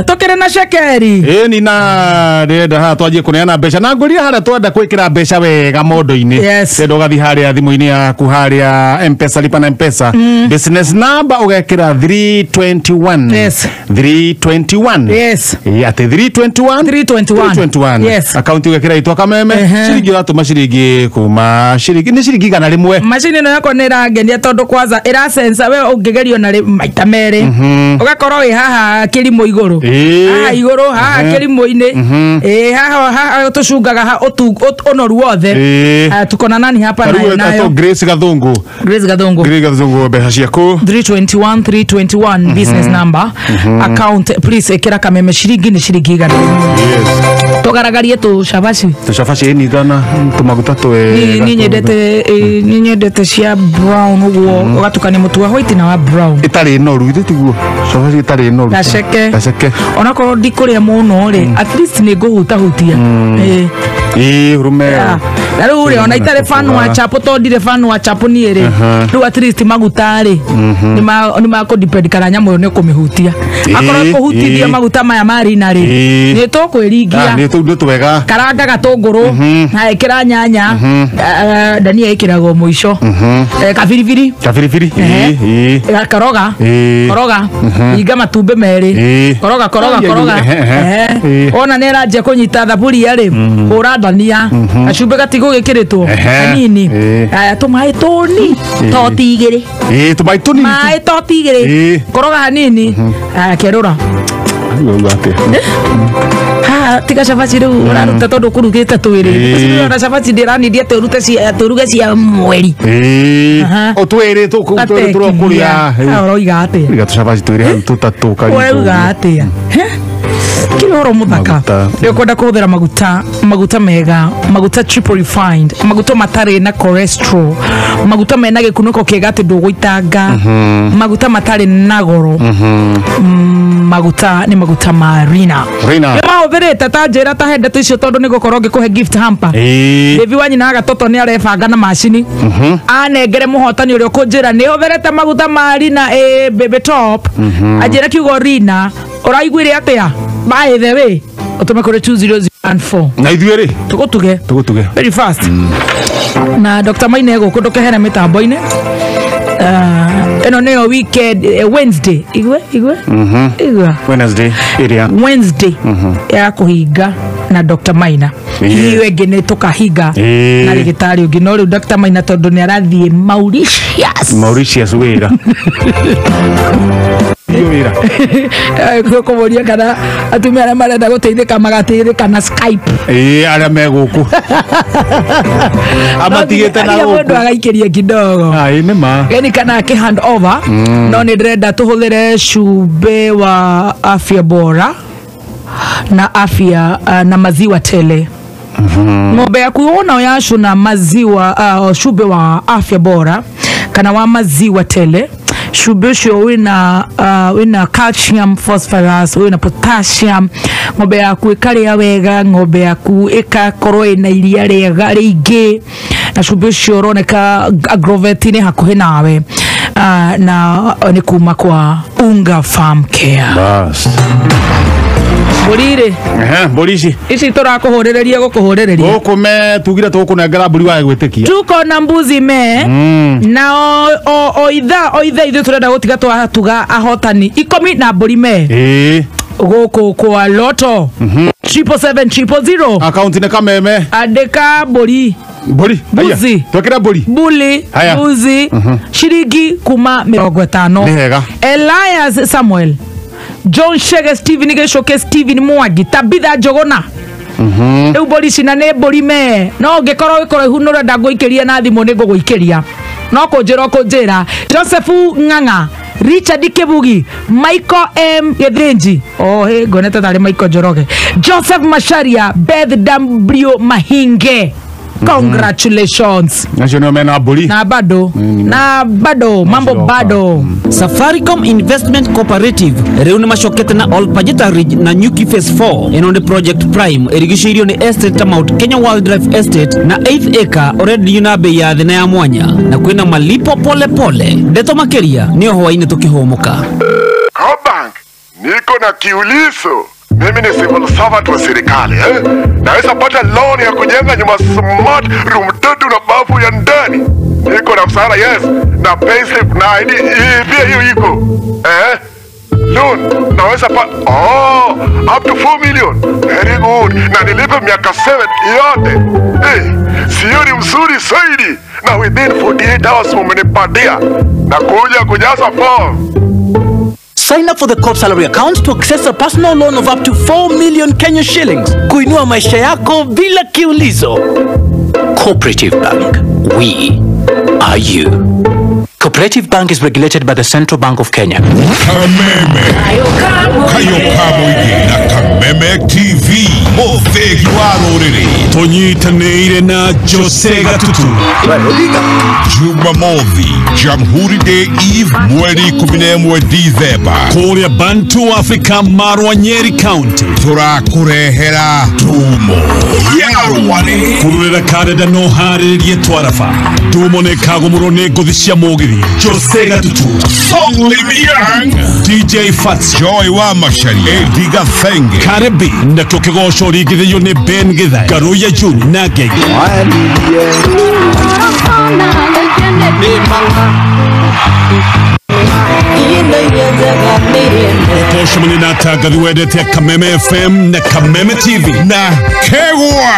Tokere na cekeri. Ĩni na ndĩrenda haha twanjie kũneana mbeca na ngũria harĩa twenda gwĩkĩra mbeca wega mondo-inĩ. Yes. Ndĩrenda ũgathiĩ harĩa thimũ-inĩ yaku harĩa M-Pesa, lipa na M-Pesa. Business number ũgekĩra 321. Yes. 321. Yes. Ĩ, atĩ 321. 321. 321. Yes. Akaunti ũgekĩra itwa Kameme. Ciringi ũratũma ciringi kuma ciringi nĩ ciringi 100. Macini ĩno yakwa nĩ ĩrangenia tondũ kwanza ĩrasensa we ũngĩgerio na maita merĩ ũgakorwo wĩ haha kĩrimũ igũrũ, haha igũrũ, haha kĩrimũ-inĩ, ĩ haha haha tũcungaga ha ũnoru wothe. Tuko na nani hapa nayo nayo? Grace Gathungu. Grace Gathungu. Grace Gathungu, mbeca ciaku. 321 321 business number. Account please ĩkĩra Kameme ciringi nĩ ciringi 100. Yes. Tũgaragarie tũcabaci. Tũcabaci ĩni thana tũmaguta twega. Niĩ nyendete cia brown ũguo ũgatukania mũtu wa white na wa brown. Ĩtarĩ noru ithe tiguo. Cabaci ĩtarĩ noru. Gaceke. Gaceke. Onakorwo ndikũrĩa mũno rĩ, at least nĩ ngũhutahutia. Ĩĩ rume. Na rĩu rĩ, ona itarĩ fan wa chapo tondũ ndirĩ fan wa chapo niĩ rĩ, rĩu at least maguta rĩ nĩ makũdepend kana nyamũ ĩyo nĩ ũkũmĩhutia. Akorwo kũhutithia maguta maya ma Rina rĩ, nĩ tũkwĩringia. Nĩ tũu nĩ twega. Karanga gatũngũrũ, na ĩkĩra nyanya, dania ĩkĩragwo mũico. Kabiribiri. Kabiribiri. Ĩĩ. Koroga. Koroga. Hinga matumbĩ merĩ. Koroga koroga koroga. Ona nĩ ĩranjia kũnyita thaburia rĩ, hũra dania. Gacumbĩ gatigũgĩkĩrĩtwo hanini. Aya tũmaĩ tũni toti igĩrĩ. Ĩĩ tũmaĩ tũnini. Maĩ toti igĩrĩ. Koroga hanini. Aya kerũra. Ha tiga cabaci rĩu ũraruta tondũ ũkũrugĩte twĩrĩ. Ona cabaci ndĩranirie atĩ ũrute cia tũruge cia mweri. O twĩrĩ tũrokũrĩa. Ũroiga atĩa? Iga tũcabaci twĩrĩ hau tũtatũ karĩ. Ũroiga atĩa? Kila horo muthaka nĩ ũkwenda kũhũthĩra maguta, maguta mega, maguta triple refined, maguta matarĩ na cholesterol, maguta mena gĩkunĩko kĩega atĩ ndũgũitanga, maguta matarĩ na goro, maguta nĩ maguta ma Rina. Rina. Nĩ mahũthĩrĩte ta njĩra ta hende icio tondũ nĩ ngũkorwo ngĩkũhe gift hamper. Devi wa nyina gatoto nĩ arebanga na macini anengere mũhotani ũrĩa ũkũnjĩra nĩ hũthĩrĩte maguta ma Rina baby top, anjĩre kiugo Rina ũraiguire atĩa? By the way, ũtũme kũrĩ 2004. Na ithuĩ rĩ tũgũtuge. Tũgũtuge. Very fast. Na Dr. Maina gũkũ ndũkehere mĩtambo-inĩ. Ĩno nĩyo weekend, Wednesday. Igwe igwe. Igwe. Wednesday ĩrĩa. Wednesday ya kũhinga na Dr. Maina. Hiyo ĩngĩ nĩ tũkahinga na rĩgĩtarĩ ũngĩ, no rĩu Dr. Maina tondũ nĩ arathiĩ Mauritius. Mauritius wĩra. Kũmũria kana atumia arĩa marenda gũteithĩka magateithĩka na Skype. Ĩĩ arĩa me gũkũ. Amatigĩte na gũkũ. Mũndũ agaikĩria kidogo. Ĩĩ nĩ ma. Yani kana akĩ hand over, no nĩ ndĩrenda tũhũthĩre cumbĩ wa afya bora na afya na maziwa tele. Ng'ombe yaku wona yacũna maziwa, cumbĩ wa afya bora kana wa maziwa tele, cumbĩ ũcio wĩna calcium, phosphorus, wĩna potassium. Ng'ombe yaku ĩkarĩa wega, ng'ombe yaku ĩkakorwo ĩna iria rĩega rĩingĩ, na cumbĩ ũcio ũroneka agrovet-inĩ hakuhĩ nawe, na nĩ kuma kwa Unga Farm Care. Bas. Mbũri rĩ? Mbũri ici. Ici tũrakũhũrĩrĩria gũkũhũrĩrĩria. Gũkũ me tugire tũgũkũnengera mbũri wage gwĩtĩkia. Tuko na mbuzi me na o ithaa ithuĩ tũrenda gũtiga twatuga ahotani 10 na mbũri me. Ĩĩ. Gũkũ kwa Loto 777 000 Akaunti nĩ Kameme. Andĩka mbũri. Mbũri. Mbuzi. Twekĩra mbũri. Mbũri. Haya. Mbuzi. Ciringi kuma 50. Nĩ wega. Elias Samuel, John Shege, Steven Gĩcoke, Steven Mwangi, Tabitha Njogona. Rĩu mbũri ici na nĩ mbũri me no ũngĩkorwo wĩ kũraihu nĩ ũrenda ngũikĩrie na thimũ nĩ ngũgũikĩria, no kũnjĩra ũkũnjĩra. Joseph Ng'ang'a, Richard Kibugi, Michael M Gĩthĩnji, oh hey, ngonete tarĩ Michael Njoroge, Joseph Macharia, Beth W Mahinge, congratulations. Acio nĩo mena mbũri. Na bado na bado mambo bado. Safaricom Investment Cooperative rĩu nĩ macokete na Olpajeta Ridge na Nyuki Phase 4. Ĩno nĩ Project Prime ĩrigicĩirio nĩ estate ta Mount Kenya Wildlife Estate na 8th acre ũrendio na bei ya thĩ na ya mwanya na kwĩna malipo pole pole. Ndeto makĩria nĩ o hwaĩ-inĩ tũkĩhũmũka. Cobank, niko na kiulizo. Mimi ni civil servant wa serikali, eh? Naweza pata loan ya kujenga nyumba smart, room 3 na bafu ya ndani. Niko na mshahara, yes, na payslip na ID pia hiyo iko. Eh? Loan naweza pa oh, up to 4 million. Very good. Na nilipe miaka 7 yote. Hey, sio ni mzuri zaidi. Na within 48 hours mumenipatia. Na kuja kujaza form. Sign up for the Co-op Salary Account to access a personal loan of up to 4 million Kenya shillings. Kuinua maisha yako bila kiulizo. Cooperative Bank. We are you. Cooperative Bank is regulated by the Central Bank of Kenya. Kameme. Kayo Kamuigi na Kameme TV. Muthegi wa rũrĩrĩ. Tũnyitanĩire na Jose Gatutu. Jumamothi, Jamhuri Day Eve, mweri 11 Dithemba. Kũrĩa Bantu Africa Marwa Nyeri County. Tũrakũrehera Ndumo ya Rware. Kũrũrĩra karenda no harĩrĩrie twaraba. Ndumo nĩ kagũmũrwo nĩ ngũthi cia mũgithi. Jose Gatutu, Song Limiang, DJ Fats, Joy wa Macharia, Eddie Gathenge, Karibi na tũkĩgoco ringithĩrio nĩ Ben Githae, Ngaruiya June na Ngenge. Ũtocemania na atangathi wendete Kameme FM na Kameme TV na Kegwa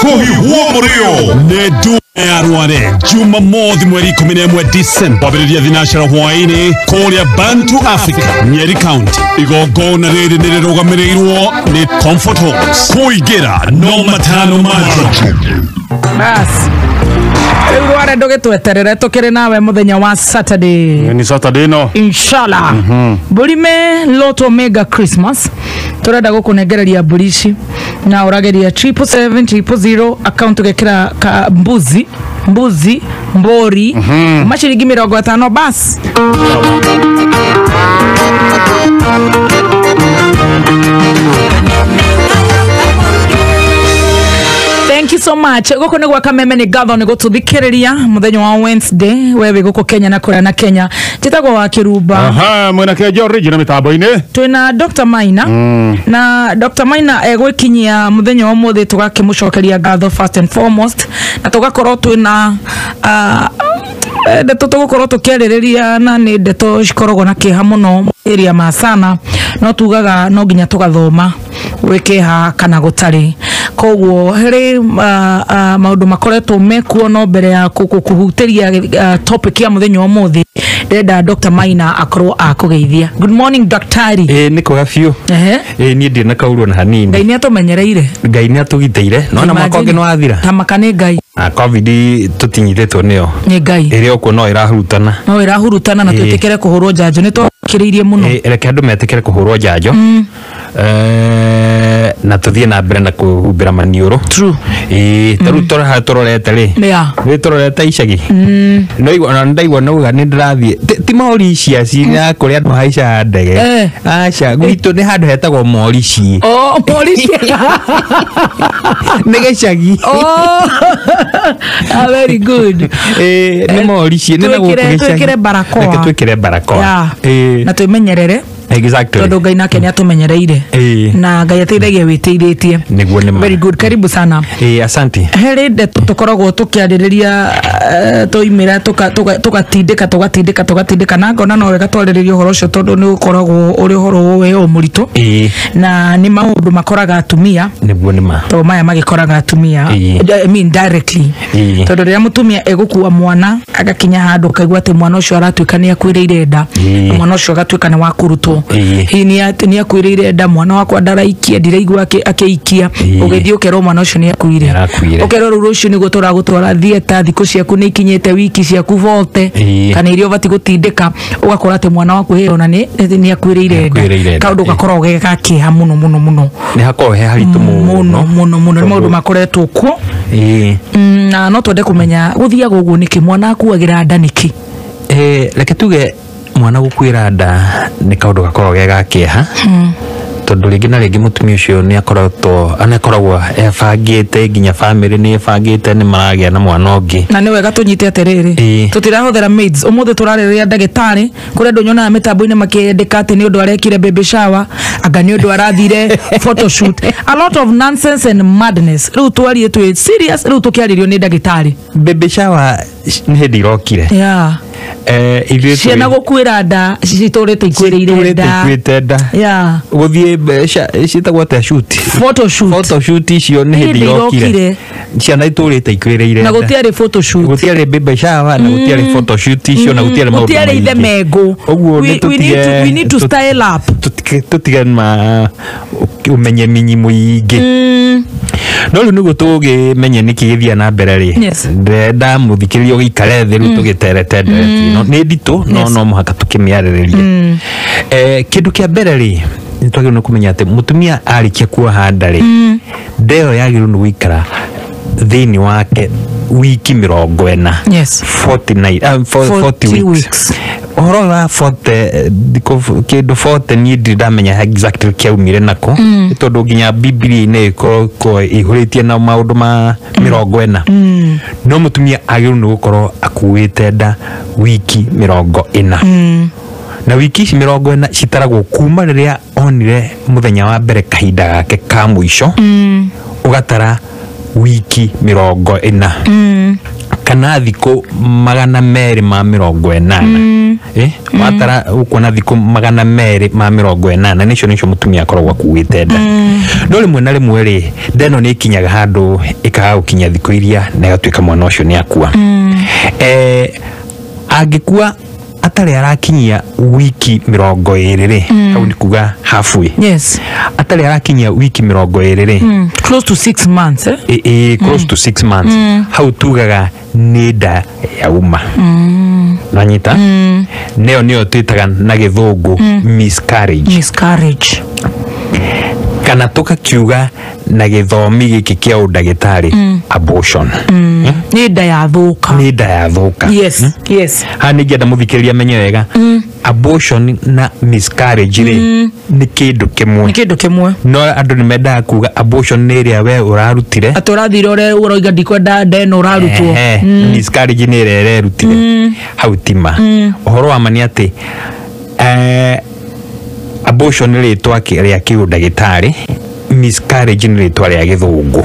kũhiũhwo mũrĩo nĩ ndumo ya Rware Jumamothi mweri 11 Disemba kwambĩrĩria thinacara hwaĩ-inĩ kũrĩa Bantu Africa Nyeri County. Igongona rĩrĩ nĩ rĩrũgamĩrĩirwo nĩ Comfort Homes. Kũingĩra no 5 majo. Bas rĩu Rware ndũgĩtweterere tũkĩrĩ nawe mũthenya wa Saturday. Ni Saturday no. Inshallah. Mbũrime Lotto Mega Christmas turenda gũkũnengereria mbũri ici na ũrageria 777 000 account ũgekĩra ka mbuzi mbuzi mbũri maciringi 50 bas. Thank you so much. Gũkũ nĩ gwa Kameme nĩ ngatho nĩ gũtũthikĩrĩria mũthenya wa Wednesday we wĩ gũkũ Kenya na kũrĩa na Kenya. Njĩtagwo wa Kĩrumba. Aha, mwena Kĩenjo original mĩtambo-inĩ. Twĩna Dr. Maina. Na Dr. Maina egwĩkinyia mũthenya wa ũmũthĩ tũgakĩmũcokeria ngatho first and foremost na tũgakorwo twĩna ndeto tũgũkorwo tũkĩarĩrĩria na nĩ ndeto cikoragwo na kĩeha mũno area ma sana no tugaga no nginya tũgathoma gwĩ kĩeha kana gũtarĩ. Koguo harĩ maũndũ makoretwo mekuo no mbere ya kũhutĩria topic ya mũthenya wa ũmũthĩ ndĩrenda Dr. Maina akorwo akũgeithia. Good morning daktari. Nĩ kwega biũ. Niĩ ndirĩ na kaũru ona hanini. Ngai nĩ atũmenyereire. Ngai nĩ atũgitĩire. Nona mwaka ũngĩ nĩ wathira. Ta maka nĩ Ngai. Na COVID tũtinyitĩtwo nĩyo. Nĩ Ngai. Ĩrĩ okuo no ĩrahurutana. No ĩrahurutana na twĩtĩkĩre kũhũrwo njanjo nĩ twakĩrĩirie mũno. Reke andũ metĩkĩre kũhũrwo njanjo. Na tuthiĩ na mbere na kũhumbĩra maniũrũ. True. Ta rĩu tũraha tũrorete rĩ. Nĩ tũrorete icagi. No igua ona ndaigua nauga nĩ ndĩrathiĩ. Ti Mauritius ya kũrĩa andũ haicaga ndege. Aca gwitũ nĩ handũ hetagwo Mauritius. Oh, Mauritius. Nĩ gĩcagi. Oh. Very good. Nĩ Mauritius nĩ na gũkũ gĩcagi. Twĩkĩre barakoa. Reke twĩkĩre barakoa. Na twĩmenyerere. Exactly. Tondũ Ngai nake nĩ atũmenyereire. Na Ngai ateithagia wĩteithĩtie. Nĩguo nĩ ma. Very good, karibu sana. Asante. Harĩ ndeto tũkoragwo tũkĩarĩrĩria, tũimĩra tũgatindĩka tũgatindĩka tũgatindĩka, na ngona no wega twarĩrĩrie ũhoro ũcio tondũ nĩ ũkoragwo ũrĩ ũhoro wĩ o mũritũ. Na nĩ maũndũ makoraga atumia. Nĩguo nĩ ma. To maya magĩkoraga atumia. I mean directly. Tondũ rĩrĩa mũtumia egũkua mwana agakinya handũ ũkaigua atĩ mwana ũcio aratuĩka nĩ akuĩrĩire nda. Na mwana ũcio agatuĩka nĩ wa kũrutwo. Hihi nĩ akuĩrĩire nda, mwana wakwa ndaraikia, ndiraigua akĩikia. Ũgĩthiĩ ũkerwo mwana ũcio nĩ akuire. Ũkerwo rĩu rũciũ nĩguo tũragũtwara theatre, thikũ ciaku nĩ ikinyĩte wiki ciaku vote. Kana iria ũbatiĩ gũtindĩka, ũgakora atĩ mwana waku hĩyo ona nĩ akuĩrĩire nda. Kaũndũ gakoragwo ge ga kĩeha mũno mũno mũno. Nĩ hakoragwo he haritũ mũno mũno mũno. Nĩ maũndũ makoretwo kuo. Na no twende kũmenya gũthiaga ũguo nĩkĩ, mwana akuagĩra nda nĩkĩ? Reke tuge mwana gũkuĩra nda nĩ kaũndũ gakoragwo ge ga kĩeha. Tondũ rĩngĩ na rĩngĩ mũtumia ũcio nĩ akoragwo ebangĩte, nginya bamĩrĩ nĩ ĩbangĩte nĩ maragĩa na mwana ũngĩ. Na nĩ wega tũnyite atĩrĩrĩ, tũtirahũthĩra maids ũmũthĩ, tũrarĩrĩria ndagĩtarĩ. Kũrĩ andũ nyonaga mĩtambo-inĩ makĩendeka atĩ nĩ ũndũ arekire baby shower, anga nĩ ũndũ arathire photoshoot, a lot of nonsense and madness. Rĩu twarie twĩ serious, rĩu tũkĩarĩrio nĩ ndagĩtarĩ. Baby shower nĩ hĩndĩ irokire. Ithuĩ Ciana gũkuĩra nda citũrĩte ikuĩrĩire nda. Ikuĩte nda. Gũthiĩ ciĩtagwo atĩa, shoot? Photoshoot. Photoshoot icio nĩ hĩndĩ irokire. Ciana itũrĩte ikuĩrĩire Na nda. gũtiarĩ photoshoot. Gũtiarĩ baby shower na gũtiarĩ photoshoot icio na gũtiarĩ maũndũ Gũtiarĩ maingĩ. ithemengũ. Ũguo nĩ We need to style up. Tũtige ma ũmenye minyi mũingĩ. No rĩu nĩguo tũgĩmenye nĩkĩ gĩthiaga na mbere rĩ, ndĩrenda mũthikĩrĩria ũgĩikare thĩ rĩu tũgĩterete ndereti ĩno. Nĩ nditũ no no mũhaka tũkĩmĩarĩrĩrie. Kĩndũ kĩa mbere rĩ, nĩ twagĩrĩirwo nĩ kũmenya atĩ mũtumia arĩkia kuoha nda rĩ, nda ĩyo yagĩrĩirwo nĩ gũikara thĩinĩ wake wiki 40. 49, 40 weeks. Ũhoro wa 40, thikũ kĩndũ 40 niĩ ndirĩ ndamenya exactly kĩaumire nako. Nĩ tondũ nginya Bibilia-inĩ ĩkoragwo ĩihũrĩtie na maũndũ ma 40. No mũtumia agĩrĩirwo nĩ gũkorwo akuĩte nda wiki 40. Na wiki ici 40 citaragwo kuma rĩrĩa onire mũthenya wa mbere kahinda gake ka mũico, ũgatara wiki 40. Kana thikũ 280. Watara ũkuona thikũ 280, nĩcio nĩcio mũtumia akoragwo akuĩte nda. No rĩmwe na rĩmwe rĩ, nda ĩno nĩ ĩkinyaga handũ ĩkaga gũkinya thikũ iria na ĩgatuĩka mwana ũcio nĩ akua. Angĩkua atarĩ arakinyia wiki 20 rĩ, hau nĩ kuga halfway. Atarĩ arakinyia wiki 20 rĩ, Close to 6 months, Close to 6 months. Hau tugaga nĩ nda yauma. Nanyita? Nĩyo nĩyo twĩtaga na gĩthũngũ miscarriage. Miscarriage. Kana tũkakiuga na gĩthomi gĩkĩ kĩa ũndagĩtarĩ, abortion. Nĩ nda yathũka. Nĩ nda yathũka. Haha nĩ ingĩenda mũthikĩrĩria amenye wega, abortion na miscarriage rĩ, nĩ kĩndũ kĩmwe. Nĩ kĩndũ kĩmwe. No andũ nĩ mendaga kuga abortion nĩ ĩrĩa we ũrarutire. Atĩ ũrathire ũrĩa ũroiga ndikwenda nda ĩno ũrarutwo. Miscarriage nĩ ĩrĩa ĩrerutire. Hau ti ma. Ũhoro wa ma nĩ atĩ, abortion nĩ rĩtwa rĩa kĩũndagĩtarĩ, miscarriage nĩ rĩtwa rĩa gĩthũngũ.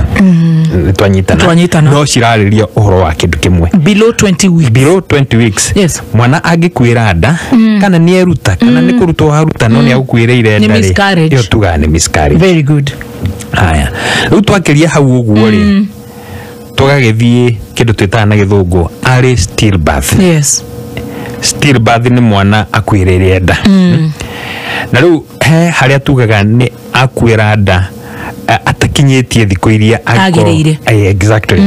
Nĩ twanyitana. No cirarĩria ũhoro wa kĩndũ kĩmwe. Below 20 weeks. Below 20 weeks. Mwana angĩkuĩra nda, kana nĩ eruta, kana nĩ kũrutwo aruta, no nĩ agũkuĩrĩire Nĩ nda rĩ, miscarriage. ĩyo tugaga nĩ miscarriage. Very good. Haya. Rĩu twakĩria hau ũguo rĩ, tũgagĩthiĩ kĩndũ twĩtaga na gĩthũngũ early stillbirth. Stillbirth nĩ mwana akuĩrĩire nda. Na rĩu he harĩa tugaga nĩ akuĩra nda atakinyĩtie thikũ iria Agĩrĩire. Exactly.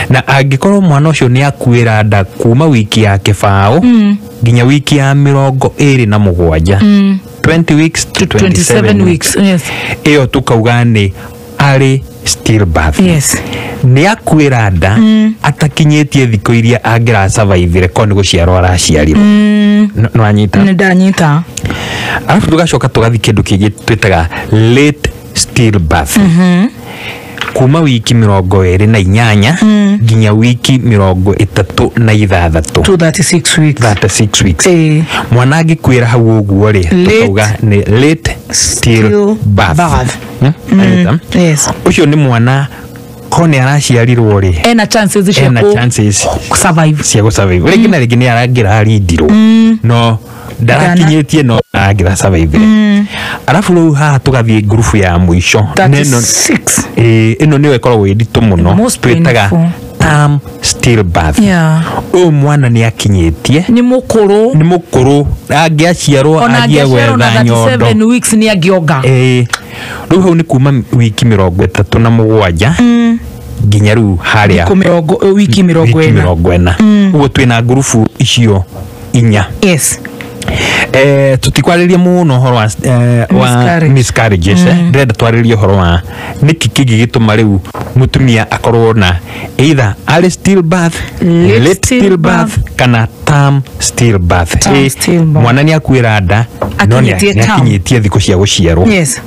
Na angĩkorwo mwana ũcio nĩ akuĩra nda kuma wiki ya 20 nginya wiki ya 27, 20 weeks to 27 weeks. Ĩyo tukauga nĩ early stillbirth. Nĩ akuĩra nda atakinyĩtie thikũ iria angĩrasurvivire korwo nĩ gũciarwo araciarirwo. Nĩwanyita? Nĩ ndanyita. Arabu tũgacoka tũgathiĩ kĩndũ kĩngĩ twĩtaga late stillbirth. Kuma wiki 28 nginya wiki 36. 36 weeks. 36 weeks. Mwana angĩkuĩra hau ũguo rĩ, tũkauga nĩ late still birth. Yes. Ũcio nĩ mwana ko nĩ araciarirwo rĩ, ena chances cia ena chances survive, cia gũ-survive. Rĩngĩ na rĩngĩ nĩ arangĩrarindirwo no ndarakinyĩtie, no arangĩra survive. Arabu rĩu haha tũgathiĩ ngurubu ya mũico. 36. Ĩno nĩyo ĩkoragwo ĩ nditũ mũno, twĩtaga term stillbirth. Ũyũ mwana nĩ akinyĩtie, nĩ mũkũrũ, nĩ mũkũrũ, angĩaciarwo agie gwetha nyondo 37 weeks nĩ angĩonga. Rĩu hau nĩ kuma wiki 37 nginya rĩu harĩa wiki 40. Ũguo twĩna ngurubu icio inya. Yes. Tũtikwarĩria mũno ũhoro wa miscarriages. Ndĩrenda twarĩrie ũhoro wa nĩkĩ kĩngĩgĩtũma rĩu mũtumia akorwo na either early stillbirth, late stillbirth kana term stillbirth. Mwana nĩ akuĩra nda no nĩ akinyĩtie thikũ cia gũciarwo. Yes.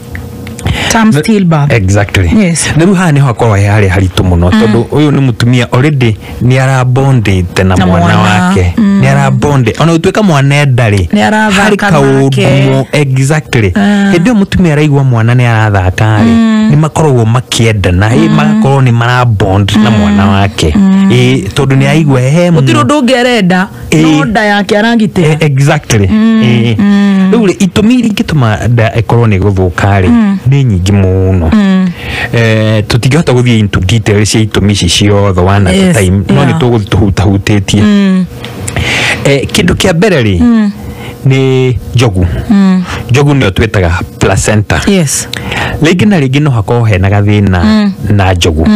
Term stillbirth. Exactly. Yes. Na rĩu haha nĩho hakoragwo he harĩa haritũ mũno, tondũ ũyũ nĩ mũtumia already nĩ arabondĩte na mwana wake. Nĩ arabonde ona gũtuĩka mwana enda rĩ, harĩ kaũndũ. Exactly. Hĩndĩ ĩyo mũtumia araigua mwana nĩ arathaka rĩ, nĩ makoragwo makĩendana, magakorwo nĩ marabond na mwana wake, tondũ nĩ aigua he gũtirĩ ũndũ ũngĩ arenda no nda yake arangitĩra. Exactly. Rĩu rĩ, itũmi iria ingĩtũma nda ĩkorwo nĩ gũthũka rĩ, nĩ nyingĩ mũno. Tũtingĩhota gũthiĩ into detail cia itũmi ici ciothe one at a time, no nĩ tũgũthiĩ tũhutahutĩtie. Kĩndũ kĩa mbere rĩ, nĩ njogu. Njogu nĩyo twĩtaga placenta. Yes. Rĩngĩ na rĩngĩ no hakorwo hena gathĩna na njogu,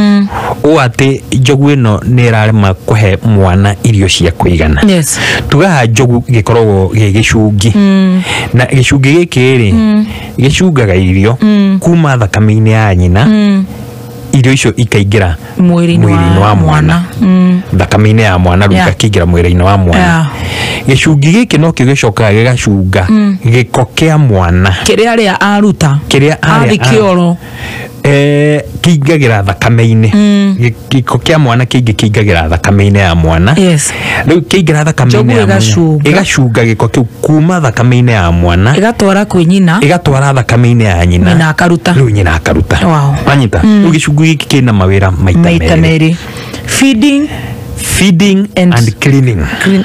ũũ atĩ njogu ĩno nĩ ĩrarema kũhe mwana irio cia kũigana. Yes. Tugaga njogu gĩkoragwo gĩ gĩcungi, na gĩcungi gĩkĩ rĩ, gĩcungaga irio kuma thakame-inĩ ya nyina, irio icio ikaingĩra mwĩrĩ-inĩ wa mwana, thakame-inĩ ya mwana rĩu ikakĩingĩra mwĩrĩ-inĩ wa mwana. Gĩcungi gĩkĩ no kĩo gĩcokaga gĩgacunga gĩko kĩa mwana kĩrĩa arĩa aruta, kĩrĩa arĩ kĩoro, kĩingagĩra thakame-inĩ. Gĩko kĩa mwana kĩingĩ kĩingagĩra thakame-inĩ ya mwana. Yes. Rĩu kĩingĩra thakame-inĩ ya mwana, ĩgacunga gĩko kĩu kuma thakame-inĩ ya mwana, ĩgatwara kwĩ nyina, ĩgatwara thakame-inĩ ya nyina, nyina akaruta, rĩu nyina akaruta. Wow. Wanyita? Rĩu gĩcungi gĩkĩ kĩna mawĩra maita merĩ. Feeding and cleaning.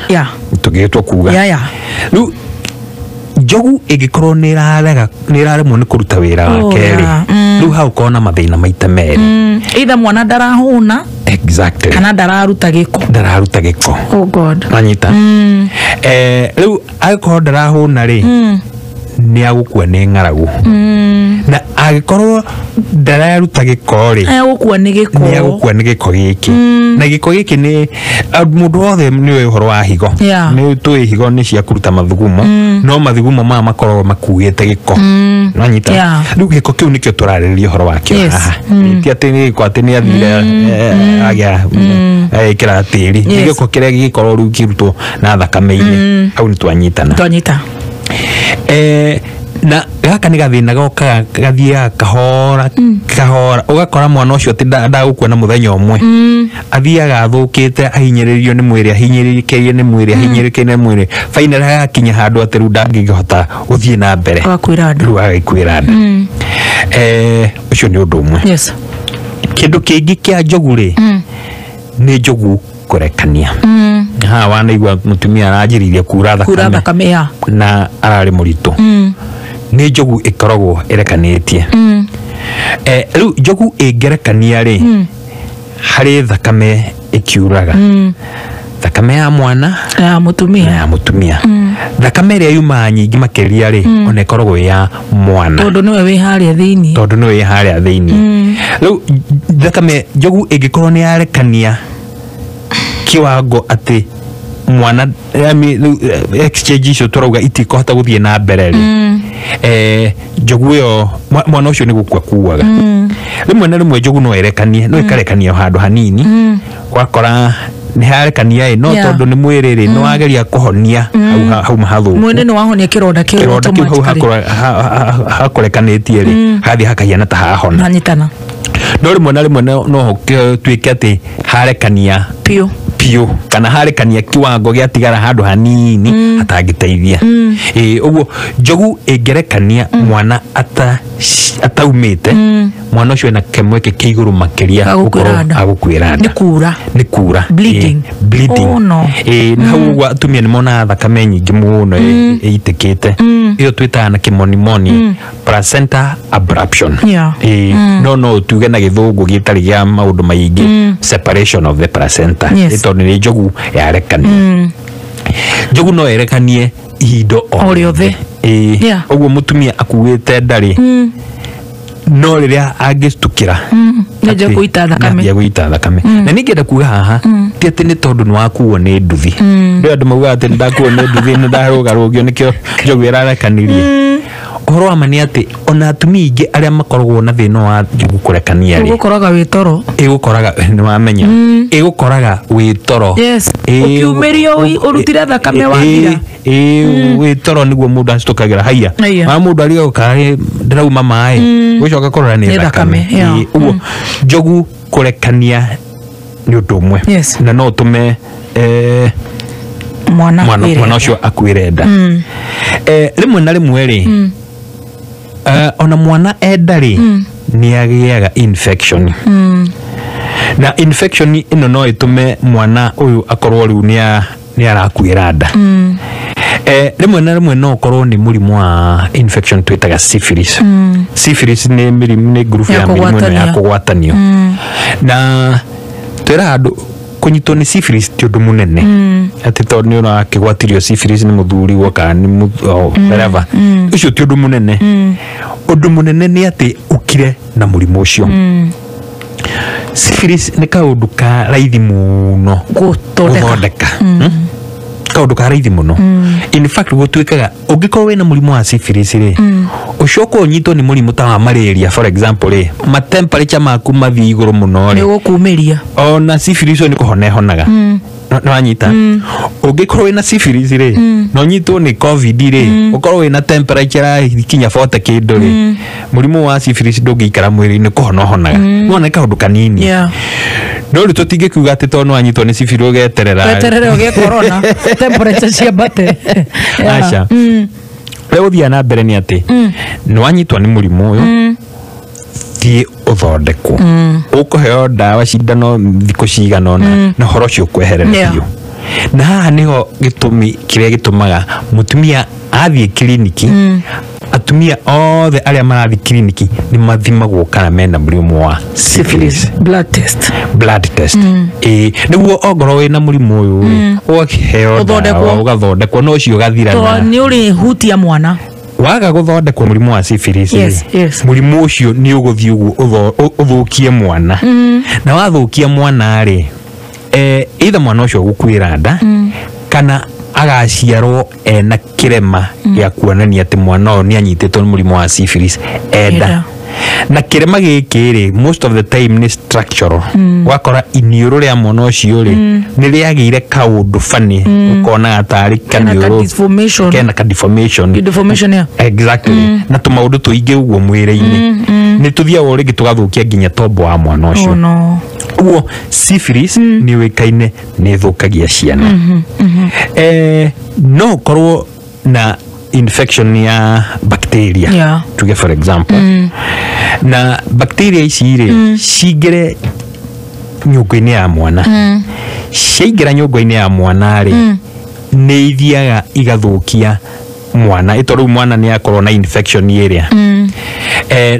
Yeah. Tũgĩtwo kuga. Yeah. Rĩu njogu ĩngĩkorwo nĩ ĩraremwo nĩ kũruta wĩra wake rĩ, rĩu hau ũkorwo na mathĩna maita merĩ. Either mwana ndarahũna, Exactly, kana ndararuta gĩko, ndararuta gĩko. Oh God. Wanyita? Rĩu angĩkorwo ndarahũna rĩ, nĩ agũkua nĩ ng'aragu. Na angĩkorwo ndararuta gĩko rĩ, agũkua nĩ gĩko, nĩ agũkua nĩ gĩko gĩkĩ. Na gĩko gĩkĩ nĩ mũndũ wothe nĩ ũĩ ũhoro wa higo. Nĩ tũĩ higo nĩ cia kũruta mathugumo, no mathugumo maya makoragwo makuĩte gĩko. Wanyita? Rĩu gĩko kĩu nĩkĩo tũrarĩrĩria ũhoro wakĩo haha. Ti atĩ nĩ gĩko atĩ nĩ athire agĩa ĩkĩra tĩri. Nĩ gĩko kĩrĩa gĩgĩkorwo rĩu kĩrutwo na thakame-inĩ. Hau nĩ twanyitana. Twanyita. Na gaka nĩ gathĩna gokaga gathiaga kahora kahora, ũgakora mwana ũcio atĩ ndagũkua na mũthenya ũmwe, athiaga athũkĩte, ahinyĩrĩrio nĩ mwĩrĩ, ahinyĩrĩrĩkĩrio nĩ mwĩrĩ, ahinyĩrĩrĩkĩrio nĩ mwĩrĩ, finally agakinya handũ atĩ rĩu ndangĩhota gũthiĩ na mbere, rĩu agakuĩra nda. Ũcio nĩ ũndũ ũmwe. Yes. Kĩndũ kĩngĩ kĩa njogu rĩ, nĩ njogu kũrekania. Haha wanaigua mũtumia aranjĩrĩirie kura thakame na ararĩ mũritũ. Nĩ njogu ĩkoragwo ĩrekanĩtie. Rĩu njogu ĩngĩrekania rĩ, harĩ thakame ĩkiuraga. Thakame ya mwana ya mũtumia, ya mũtumia. Thakame ĩrĩa yumaga nyingĩ makĩria rĩ, ona ĩkoragwo ĩ ya mwana, tondũ nĩwe wĩ harĩa thĩinĩ, tondũ nĩwe wĩ harĩa thĩinĩ. Rĩu thakame njogu ĩngĩkorwo nĩ yarekania kiwango atĩ mwana exchange icio tũrauga itikũhota gũthiĩ na mbere rĩ, njogu ĩyo mwana ũcio nĩ gũkua kuaga. Rĩmwe na rĩmwe njogu no ĩrekanie, no ĩkarekania handũ hanini, ũgakora nĩ harekania ĩ, no tondũ nĩ mwĩrĩ rĩ, nĩ wageria kũhonia hau mahathũku, mwene nĩ wahonia kĩronda kĩu, kĩronda kĩu hau hakũrekanĩtie rĩ, hathiĩ hakahiana ta hahona. Hanyitana. No rĩmwe na rĩmwe no tuĩke atĩ harekania piũ piũ kana harekania kiwango gĩatigara handũ hanini hatangĩteithia. Ũguo njogu ĩngĩrekania mwana ataumĩte, mwana ũcio ena kĩmweke kĩa igũrũ makĩria gũkorwo agũkuĩra nda. Nĩ kura. Bleeding. Bleeding. Oh, no. Na hau ũguo atumia nĩ monaga thakame nyingĩ mũno ĩitĩkĩte. Ĩyo twĩtaga na kĩmonimoni placenta abruption. No tuge na gĩthũngũ gĩtarĩ gĩa maũndũ maingĩ, separation of the placenta. Tondũ nĩ njogu yarekania. Njogu no ĩrekanie ihinda o rĩothe. Ũguo mũtumia akuĩte ndarĩ, no rĩrĩa angĩcitukĩra nĩanjia gũita thakame. Nĩanjia gũita thakame. Na ningĩenda kuga haha ti atĩ nĩ tondũ nĩ wakuo nĩ nduthi. Ndĩ andũ maugaga atĩ nĩndakuo nĩ nduthi, nĩndarũgarũgio nĩkĩo njogu ĩrarekanirie. Ũhoro wa ma nĩ atĩ ona atumia aingĩ arĩa makoragwo na thĩna wa njogu kũrekania rĩ, ĩgũkoraga wĩ toro. Ĩgũkoraga nĩwamenya, ĩgũkoraga wĩ toro. Yes. Ũkiumĩrio ũrutire thakame wathira. Wĩ toro nĩguo mũndũ acitũkagĩra haiya. Ma mũndũ arigagwo kana ndĩrauma maĩ, gũcoka kũrora nĩ thakame. Ũguo njogu kũrekania nĩ ũndũ ũmwe na no ũtũme mwana ũcio akuĩre nda. Rĩmwe na rĩmwe rĩ, ona mwana enda rĩ, nĩ agĩaga infection. Na infection ĩno no ĩtũme mwana ũyũ akorwo rĩu nĩ arakuĩra nda. Rĩmwe na rĩmwe no ũkorwo nĩ mũrimũ wa infection twĩtaga syphilis. Syphilis nĩ mĩrimũ, nĩ ngurubu ya mĩrimũ ĩno ya kũgwatanio. Na twĩra andũ kũnyitwo nĩ syphilis ti ũndũ mũnene, atĩ tondũ nĩ ũrakĩgwatirio syphilis nĩ mũthuri kana nĩ whatever, ũcio ti ũndũ mũnene. Ũndũ mũnene nĩ atĩ ũkire na mũrimũ ũcio. Syphilis nĩ kaũndũ ka raithi mũno gũthondeka. Kaũndũ ka raithi mũno. In fact gũtuĩkaga ũngĩkorwo wĩna mũrimũ wa syphilis rĩ, ũcoke ũnyitwo nĩ mũrimũ ta wa malaria for example rĩ, ma temperature maku mathiĩ igũrũ mũno rĩ, nĩũgũkumĩria. Ona syphilis ũyũ nĩ kũhona ĩhonaga. Nĩwanyita? Ũngĩkorwo wĩna syphilis rĩ, na ũnyitwo nĩ covid rĩ, ũkorwo wĩna temperature kinya 40 kĩndũ rĩ, mũrimũ wa syphilis ndũngĩikara mwĩrĩ-inĩ, kũhona ũhonaga. Nĩwona nĩ kaũndũ kanini. No rĩu tũtingĩkiuga atĩ tondũ nĩwanyitwo nĩ syphilis ũgeterera. Weterere ũgĩe corona, temperature ciambate. Aca. Ũrĩa gũthiaga na mbere nĩ atĩ nĩwanyitwo nĩ mũrimũ ũyũ, thiĩ ũthondekwo. Ũkũheo ndawa cindano thikũ cigana ũna, na ũhoro ũcio ũkweherera biũ. Na haha nĩho gĩtũmi kĩrĩa gĩtũmaga mũtumia athiĩ kiriniki, atumia othe arĩa marathiĩ kiriniki nĩ mathimagwo kana mena mũrimũ wa syphilis. Blood test. Blood test. Nĩguo ongorwo wĩna mũrimũ ũyũ rĩ, ũgakĩheo ndawa, ũgathondekwo, no ũcio ũgathira. Tondũ nĩ ũrĩhutia mwana. Waga gũthondekwo mũrimũ wa syphilis rĩ, mũrimũ ũcio nĩ ũgũthiĩ ũguo ũthũkie mwana. Na wathũkia mwana rĩ, either mwana ũcio gũkuĩra nda, kana agaciarwo ena kĩrema gĩa kuonania atĩ mwana ũyũ nĩ anyitĩtwo nĩ mũrimũ wa syphilis enda. Na kĩrema gĩkĩ rĩ, most of the time nĩ structural. Wakora iniũrũ rĩa mwana ũcio rĩ, nĩ rĩagĩire kaũndũ bani, ũkonaga tarĩ kaniũrũ kena ka deformation. Exactly. Na tũmaũndũ tũingĩ ũguo mwĩrĩ-inĩ nĩ tũthiaga o rĩngĩ tũgathũkia nginya tombo wa mwana ũcio. Ũguo syphilis nĩ ũĩkaine nĩ ĩthũkagia ciana. No ũkorwo na infection ya bacteria, tuge for example, na bacteria ici rĩ, cingĩre nyũngũ-inĩ ya mwana. Ciaingĩra nyũngũ-inĩ ya mwana rĩ, nĩ ithiaga igathũkia mwana. Ĩto rĩu mwana nĩ akorwo na infection ĩrĩa,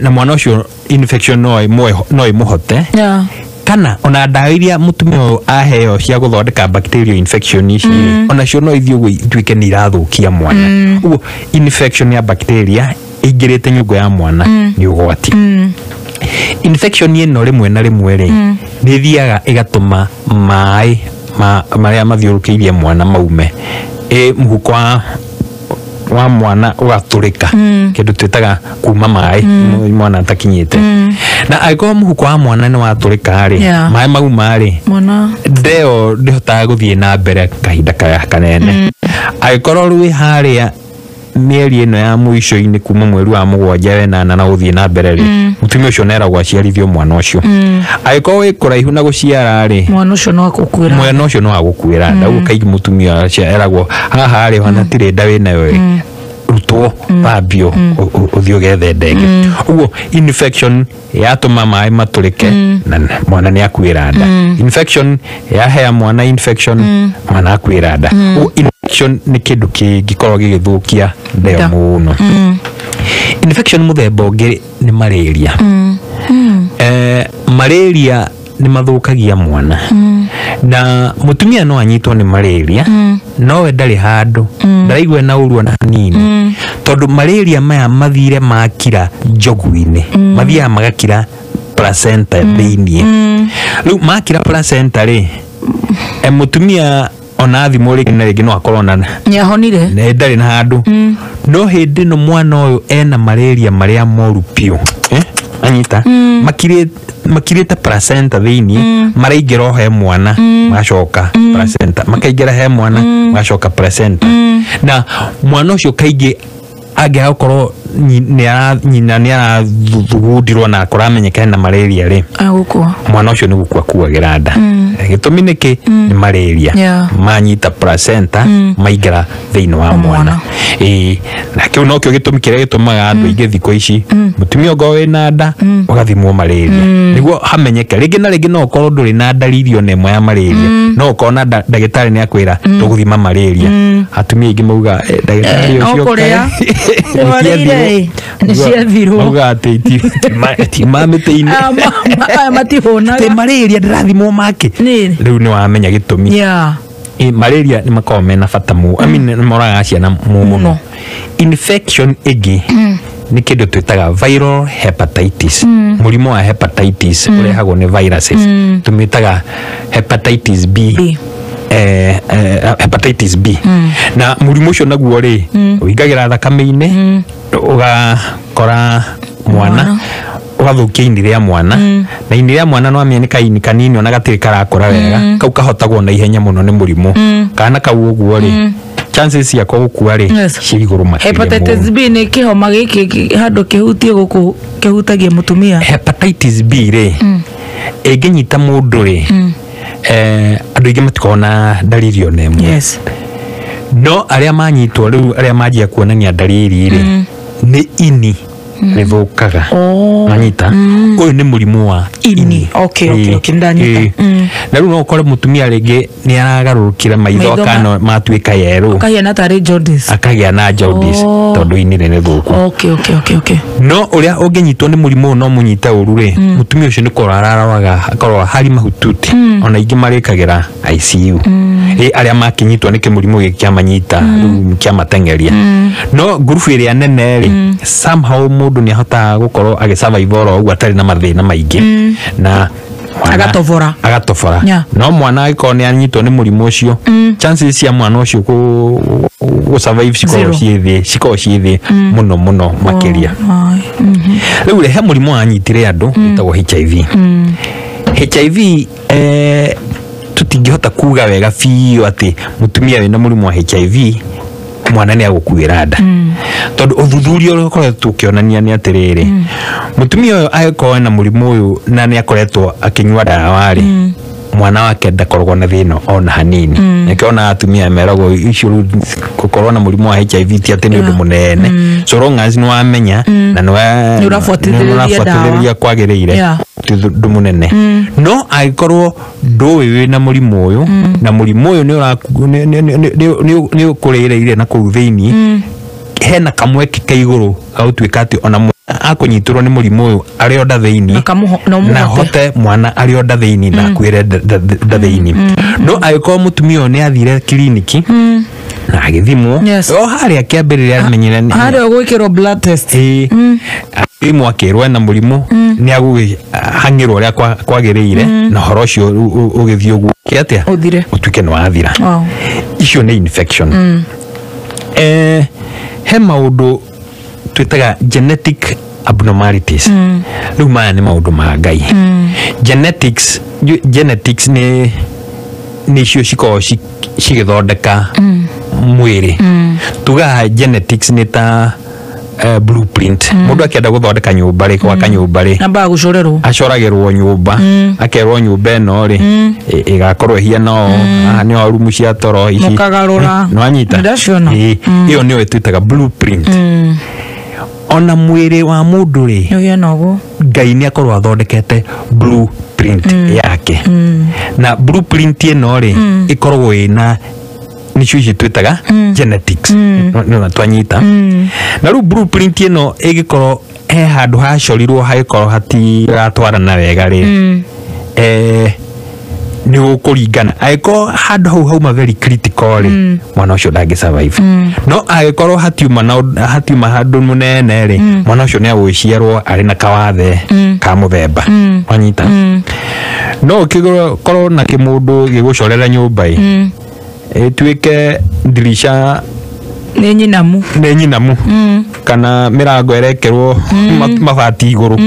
na mwana ũcio infection no ĩmũhote. Kana ona ndawa iria mũtumia ũyũ aheo cia gũthondeka bacterial infection ici, onacio no ithiĩ ũguo ituĩke nĩ irathũkia mwana. Ũguo infection ya bacteria ĩingĩrĩte nyũngũ ya mwana nĩ ũgwati. Infection ĩno rĩmwe na rĩmwe rĩ, nĩ ĩthiaga ĩgatũma maĩ marĩa mathiũrũrũkĩirie mwana maume. Mũhuko wa mwana ũgatũrĩka, kĩndũ twĩtaga kuma maĩ mwana atakinyĩte. Na angĩkorwo mũhuko wa mwana nĩ watũrĩka rĩ, maĩ mauma rĩ, ndeo ndĩhotaga gũthiĩ na mbere kahinda kanene. Angĩkorwo rwĩ harĩa mĩeri ĩno ya mũico-inĩ kuma mweri wa mũgwanja wenana na gũthiĩ na mbere rĩ, mũtumia ũcio neragwo aciarithio mwana ũcio. Angĩkorwo wĩ kũraihu na gũciara rĩ, mwana ũcio no agũkuĩra, mwana ũcio no agũkuĩra nda. Ũguo kaingĩ mũtumia ũcio eragwo haha rĩ, ona hatirĩ nda wĩnayo rĩ, rutwo thambio ũthiĩ ũgethe nda ĩngĩ. Ũguo infection yatũma maĩ matũrĩke na mwana nĩ akuĩra nda. Infection yahea mwana infection, mwana akuĩra nda. Ũguo infection nĩ kĩndũ kĩngĩkorwo gĩgĩthũkia nda ĩyo mũno. Infection mũthemba ũngĩ nĩ malaria. Malaria nĩ mathũkagia mwana. Na mũtumia no anyitwo nĩ malaria, nowe ndarĩ handũ, ndaraigua na ũru ona hanini, tondũ malaria maya mathire makira njogu-inĩ, mathiaga magakira placenta thĩiniĩ. Rĩu makira placenta rĩ, mũtumia ona thimũ rĩngĩ na rĩngĩ no akorwo na nĩahonire, ndarĩ na handũ, no hĩndĩ ĩno mwana ũyũ ena malaria marĩa moru biũ, anyita makirĩte placenta thĩiniĩ, maraingĩra o he mwana, magacoka placenta, makaingĩra he mwana, magacoka placenta. Na mwana ũcio kaingĩ angĩaga gũkorwo nyina nĩ arathugundirwo na kũramenyeka ena malaria rĩ, mwana ũcio nĩ gũkua akuagĩra nda. Gĩtũmi nĩkĩ? Nĩ malaria manyita placenta, maingĩra thĩinĩ wa mwana. Na kĩu nokĩo gĩtũmi kĩrĩa gĩtũmaga andũ aingĩ thikũ ici, mũtumia ũngorwo wĩna nda ũgathimwo malaria nĩguo hamenyeke. Rĩngĩ na rĩngĩ no ũkorwo ndũrĩ na ndariri ona ĩmwe ya malaria, no ũkorwo na ndagĩtarĩ nĩ akwĩra tũgũthima malaria. Atumia aingĩ mauga ndagĩtarĩ ũcio nĩciathirwo, mauga atĩ ti ma mĩtĩ-inĩ, matihunaga, ti malaria ndĩrathimwo make. Rĩu nĩ wamenya gĩtũmi. Malaria nĩ makoragwo mena bata mũno, I mean nĩ moraga ciana mũno. Infection ĩngĩ nĩ kĩndũ twĩtaga viral hepatitis. Mũrimũ wa hepatitis ũrehagwo nĩ viruses, tũmĩtaga hepatitis B. Hepatitis B. Na mũrimũ ũcio naguo rĩ, ũingagĩra thakame-inĩ, ũgakora mwana, ũgathũkia ini rĩa mwana, na ini rĩa mwana no amenye nĩ kaini kanini ona gatirĩ karakũra wega, kau kahotagwo na ihenya mũno nĩ mũrimũ. Kana kau ũguo rĩ, chances ciako gũkua rĩ ciĩ igũrũ makĩria. Hepatitis B nĩ kĩhoma gĩkĩ handũ kĩhutie gũkũ kĩhutagia mũtumia. Hepatitis B rĩ, ĩngĩnyita mũndũ rĩ, andũ aingĩ matikoragwo na ndariri ona ĩmwe. No arĩa manyitwo rĩu, arĩa manjia kuonania ndariri rĩ, nĩ ini rĩthũkaga. Manyita ũyũ nĩ mũrimũ wa ini. Ndanyita. Na rĩu no ũkore mũtumia rĩngĩ nĩ aragarũrũkire maitho kana matuĩka yerũ, akagĩa tarĩ jaundice, akagĩa na jaundice tondũ ini rĩ nĩ thũku. No ũrĩa ũngĩnyitwo nĩ mũrimũ ũyũ no mũnyite ũru rĩ, mũtumia ũcio nĩ kũrwara arwaraga, akorwo harĩ mahututi, ona aingĩ marĩkagĩra ICU. Arĩa makĩnyitwo nĩ kĩmũrimũ gĩkĩ kĩamanyita rĩu kĩamateng'eria. No ngurubu ĩrĩa nene rĩ, somehow mũndũ nĩ ahotaga gũkorwo agĩsurvive oro ũguo atarĩ na mathĩna maingĩ, na agatobora. No mwana angĩkorwo nĩ anyitwo nĩ mũrimũ ũcio, chances cia mwana ũcio gũ survive cikoragwo ciĩ thĩ, cikoragwo ciĩ thĩ mũno mũno makĩria. Rĩu rĩ, he mũrimũ wanyitire andũ wĩtagwo HIV. HIV tũtingĩhota kuga wega biũ atĩ mũtumia wĩna mũrimũ wa HIV mwana nĩ agũkuĩra nda, tondũ ũthuthuria ũrĩa ũkoretwo ũkĩonania nĩ atĩrĩrĩ, mũtumia ũyũ angĩkorwo ena mũrimũ ũyũ na nĩ akoretwo akĩnyua ndawa rĩ, mwana wake ndakoragwo na thĩna ona hanini. Nĩkĩo ona atumia meragwo icio rĩu gũkorwo na mũrimũ wa HIV ti atĩ nĩ ũndũ mũnene, so long as nĩ wamenya na nĩ ũrabuatĩrĩria kwagĩrĩire, ti ũndũ mũnene. No angĩkorwo ndũĩ wĩna mũrimũ ũyũ, na mũrimũ ũyũ nĩ ũkũrĩrĩire na kũu thĩiniĩ, hena kamweke ka igũrũ ga gũtuĩka atĩ ona akũnyitĩrwo nĩ mũrimũ ũyũ arĩ o nda thĩiniĩ, na hote mwana arĩ o nda thĩiniĩ na akuĩre nda thĩiniĩ. No angĩkorwo mũtumia ũyũ nĩ athire kiriniki na agĩthimwo o harĩa kĩambĩrĩria amenyire harĩa ũgwĩkĩrwo blood test, athimwo akĩrwo ena mũrimũ, nĩ agũhang'ĩrwo ũrĩa kwagĩrĩire, na ũhoro ũcio ũgĩthiĩ ũguo atĩa ũtuĩke nĩ wathira. Icio nĩ infection. He maũndũ twĩtaga genetic abnormalities. Rĩu maya nĩ maũndũ ma Ngai. Genetics nĩ Nĩcio cikoragwo cigĩthondeka mwĩrĩ. Tugaga genetics nĩ ta blueprint. Mũndũ akĩenda gũthondeka nyũmba rĩ, gwaka nyũmba rĩ, ambaga gũcorerwo, acoragĩrwo nyũmba, akerwo nyũmba ĩno rĩ, ĩgakorwo ĩhiana ũũ, haha nĩho rumu cia toro ici. Mũkagarũra. Nĩwanyita? Ndĩraciona. Ĩĩ, ĩyo nĩyo ĩtwĩtaga blueprint. Ona mwĩrĩ wa mũndũ rĩ, ũhiana ũguo, Ngai nĩ akorwo athondekete blueprint yake, na blueprint ĩno rĩ, ĩkoragwo ĩna nĩcio ici twĩtaga genetics. Nĩwona twanyita? Na rĩu blueprint ĩno ĩgĩkorwo he handũ hacorirwo hagĩkorwo hatiratwarana wega rĩ, nĩ gũkũringana angĩkorwo handũ hau hauma very critical rĩ, mwana ũcio ndangĩ survive. No angĩkorwo hatiuma na hatiuma handũ mũnene rĩ, mwana ũcio nĩ agũciarwo arĩ na kawathe ka mũthemba. Wanyita? No ũkĩkorwo na kĩmũndũ gĩgũcorera nyũmba ĩ, ĩtuĩke ndirisha nĩ nyinamu, nĩ nyinamu, kana mĩrango ĩrekerwo mabati igũrũ.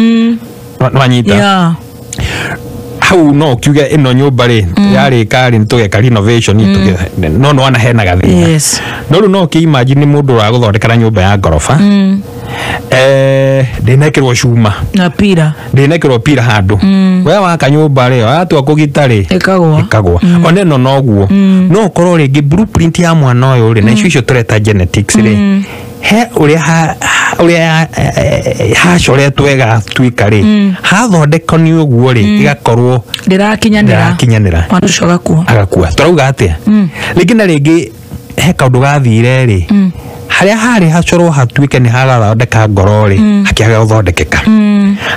Wanyita? Yeah. Hau no kiuge ĩno nyũmba rĩ, yarĩka rĩ, nĩtũgeka renovation, no nĩwona hena gathĩna. No rĩu no ũkĩ-imagine mũndũ ũragũthondekera nyũmba ya ngoroba, ndĩnekĩrwo cuma na pira, ndĩnekĩrwo pira handũ, we waka nyũmba rĩ, watua kũgita rĩ, ĩkagwa, ĩkagwa. Ona ĩno noguo, no ũkorwo rĩngĩ blueprint ya mwana ũyũ rĩ, na icio icio tũreta genetics rĩ, he ũrĩa ũrĩa hacoretwo ĩgatuĩka rĩ, hathondekwo nĩ ũguo rĩ, ĩgakorwo ndĩrakinyanĩra, ndĩrakinyanĩra, mwana ũcio agakua, agakua. Tũrauga atĩa? Rĩngĩ na rĩngĩ he kaũndũ gathire rĩ, harĩa harĩ hacorwo hatuĩke nĩ hagathondeka ngoro rĩ, hakĩaga gũthondekeka.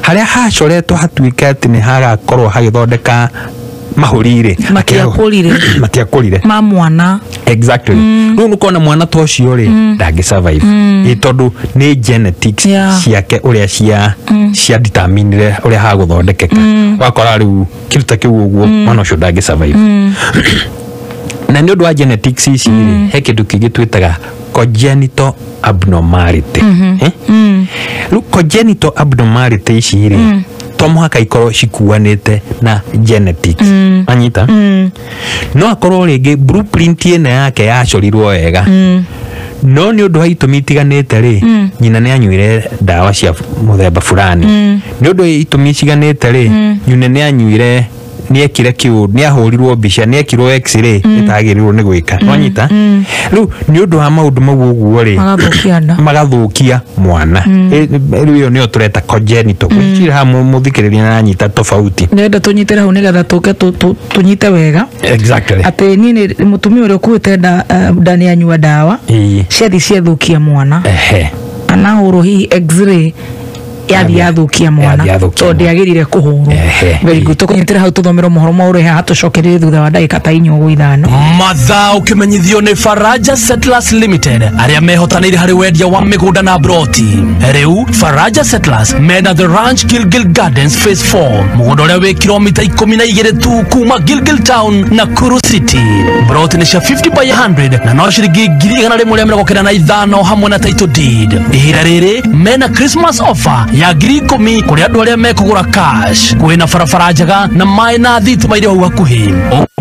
Harĩa hacoretwo hatuĩke atĩ nĩ hagakorwo hagĩthondeka mahũri rĩ, matiakũrire, matiakũrire ma mwana. Exactly. Rĩu nĩũkona mwana ta ũcio rĩ, ndangĩ survive, ĩ tondũ nĩ genetics ciake ũrĩa cia cia determinire ũrĩa hagũthondekeka. Wakora rĩu kĩndũ ta kĩu ũguo, mwana ũcio ndangĩ survive. Na nĩ ũndũ wa genetics ici rĩ, he kĩndũ kĩngĩ twĩtaga congenital abnormality. Rĩu congenital abnormality ici rĩ, to mũhaka ikorwo cikuanĩte na genetics. Anyita? No akorwo rĩngĩ blueprint ĩno yake yacorirwo wega, no nĩ ũndũ wa itũmi itiganĩte rĩ, nyina nĩ anyuire ndawa cia mũthemba fulani, nĩ ũndũ wa itũmi iciganĩte rĩ, nyina nĩ anyuire, nĩ ekire kĩũndũ, nĩ ahũrirwo mbica, nĩ ekirwo x-ray ĩtagĩrĩirwo nĩ gwĩka. Wanyita? Rĩu nĩ ũndũ wa maũndũ mau ũguo rĩ, magathũkia nda, magathũkia mwana. Rĩu ĩyo nĩyo tũreta congenital. Gwĩciria haha mũthikĩrĩria nĩaranyita tofauti. Ndĩrenda tũnyitĩre hau nĩgetha tũke tũnyite wega. Exactly. Atĩ niĩ nĩ mũtumia ũrĩa ũkuĩte nda, nda nĩ anyua ndawa ciathi ciathũkia mwana, anahũrwo hihi x-ray yathi yathũkia mwana, tondũ ndĩagĩrĩire kũhũrwo. Very good. Tũkũnyitĩra hau tũthomere mohoro ma ũrĩa haha, tũcokererie thutha wa ndagĩka ta 4 ũguo 5. Mathaa ũkĩmenyithio nĩ Faraja Settlers Limited arĩa mehotanĩire harĩ wendia wa mĩgũnda na broti. Rĩu Faraja Settlers mena The Ranch Gilgil Gardens Phase 4, mũgũnda ũrĩa wĩ kilomita 12 tu kuma Gilgil Town Nakuru City. Broti nĩ cia 50 by 100 na no ciringi 195,000 hamwe na title deed. Ihinda rĩrĩ mena Christmas offer ya 10,000 kũrĩ andũ arĩa mekũgũra cash. Kwĩna barabara njega na maĩ na thitima irĩ hau hakuhĩ.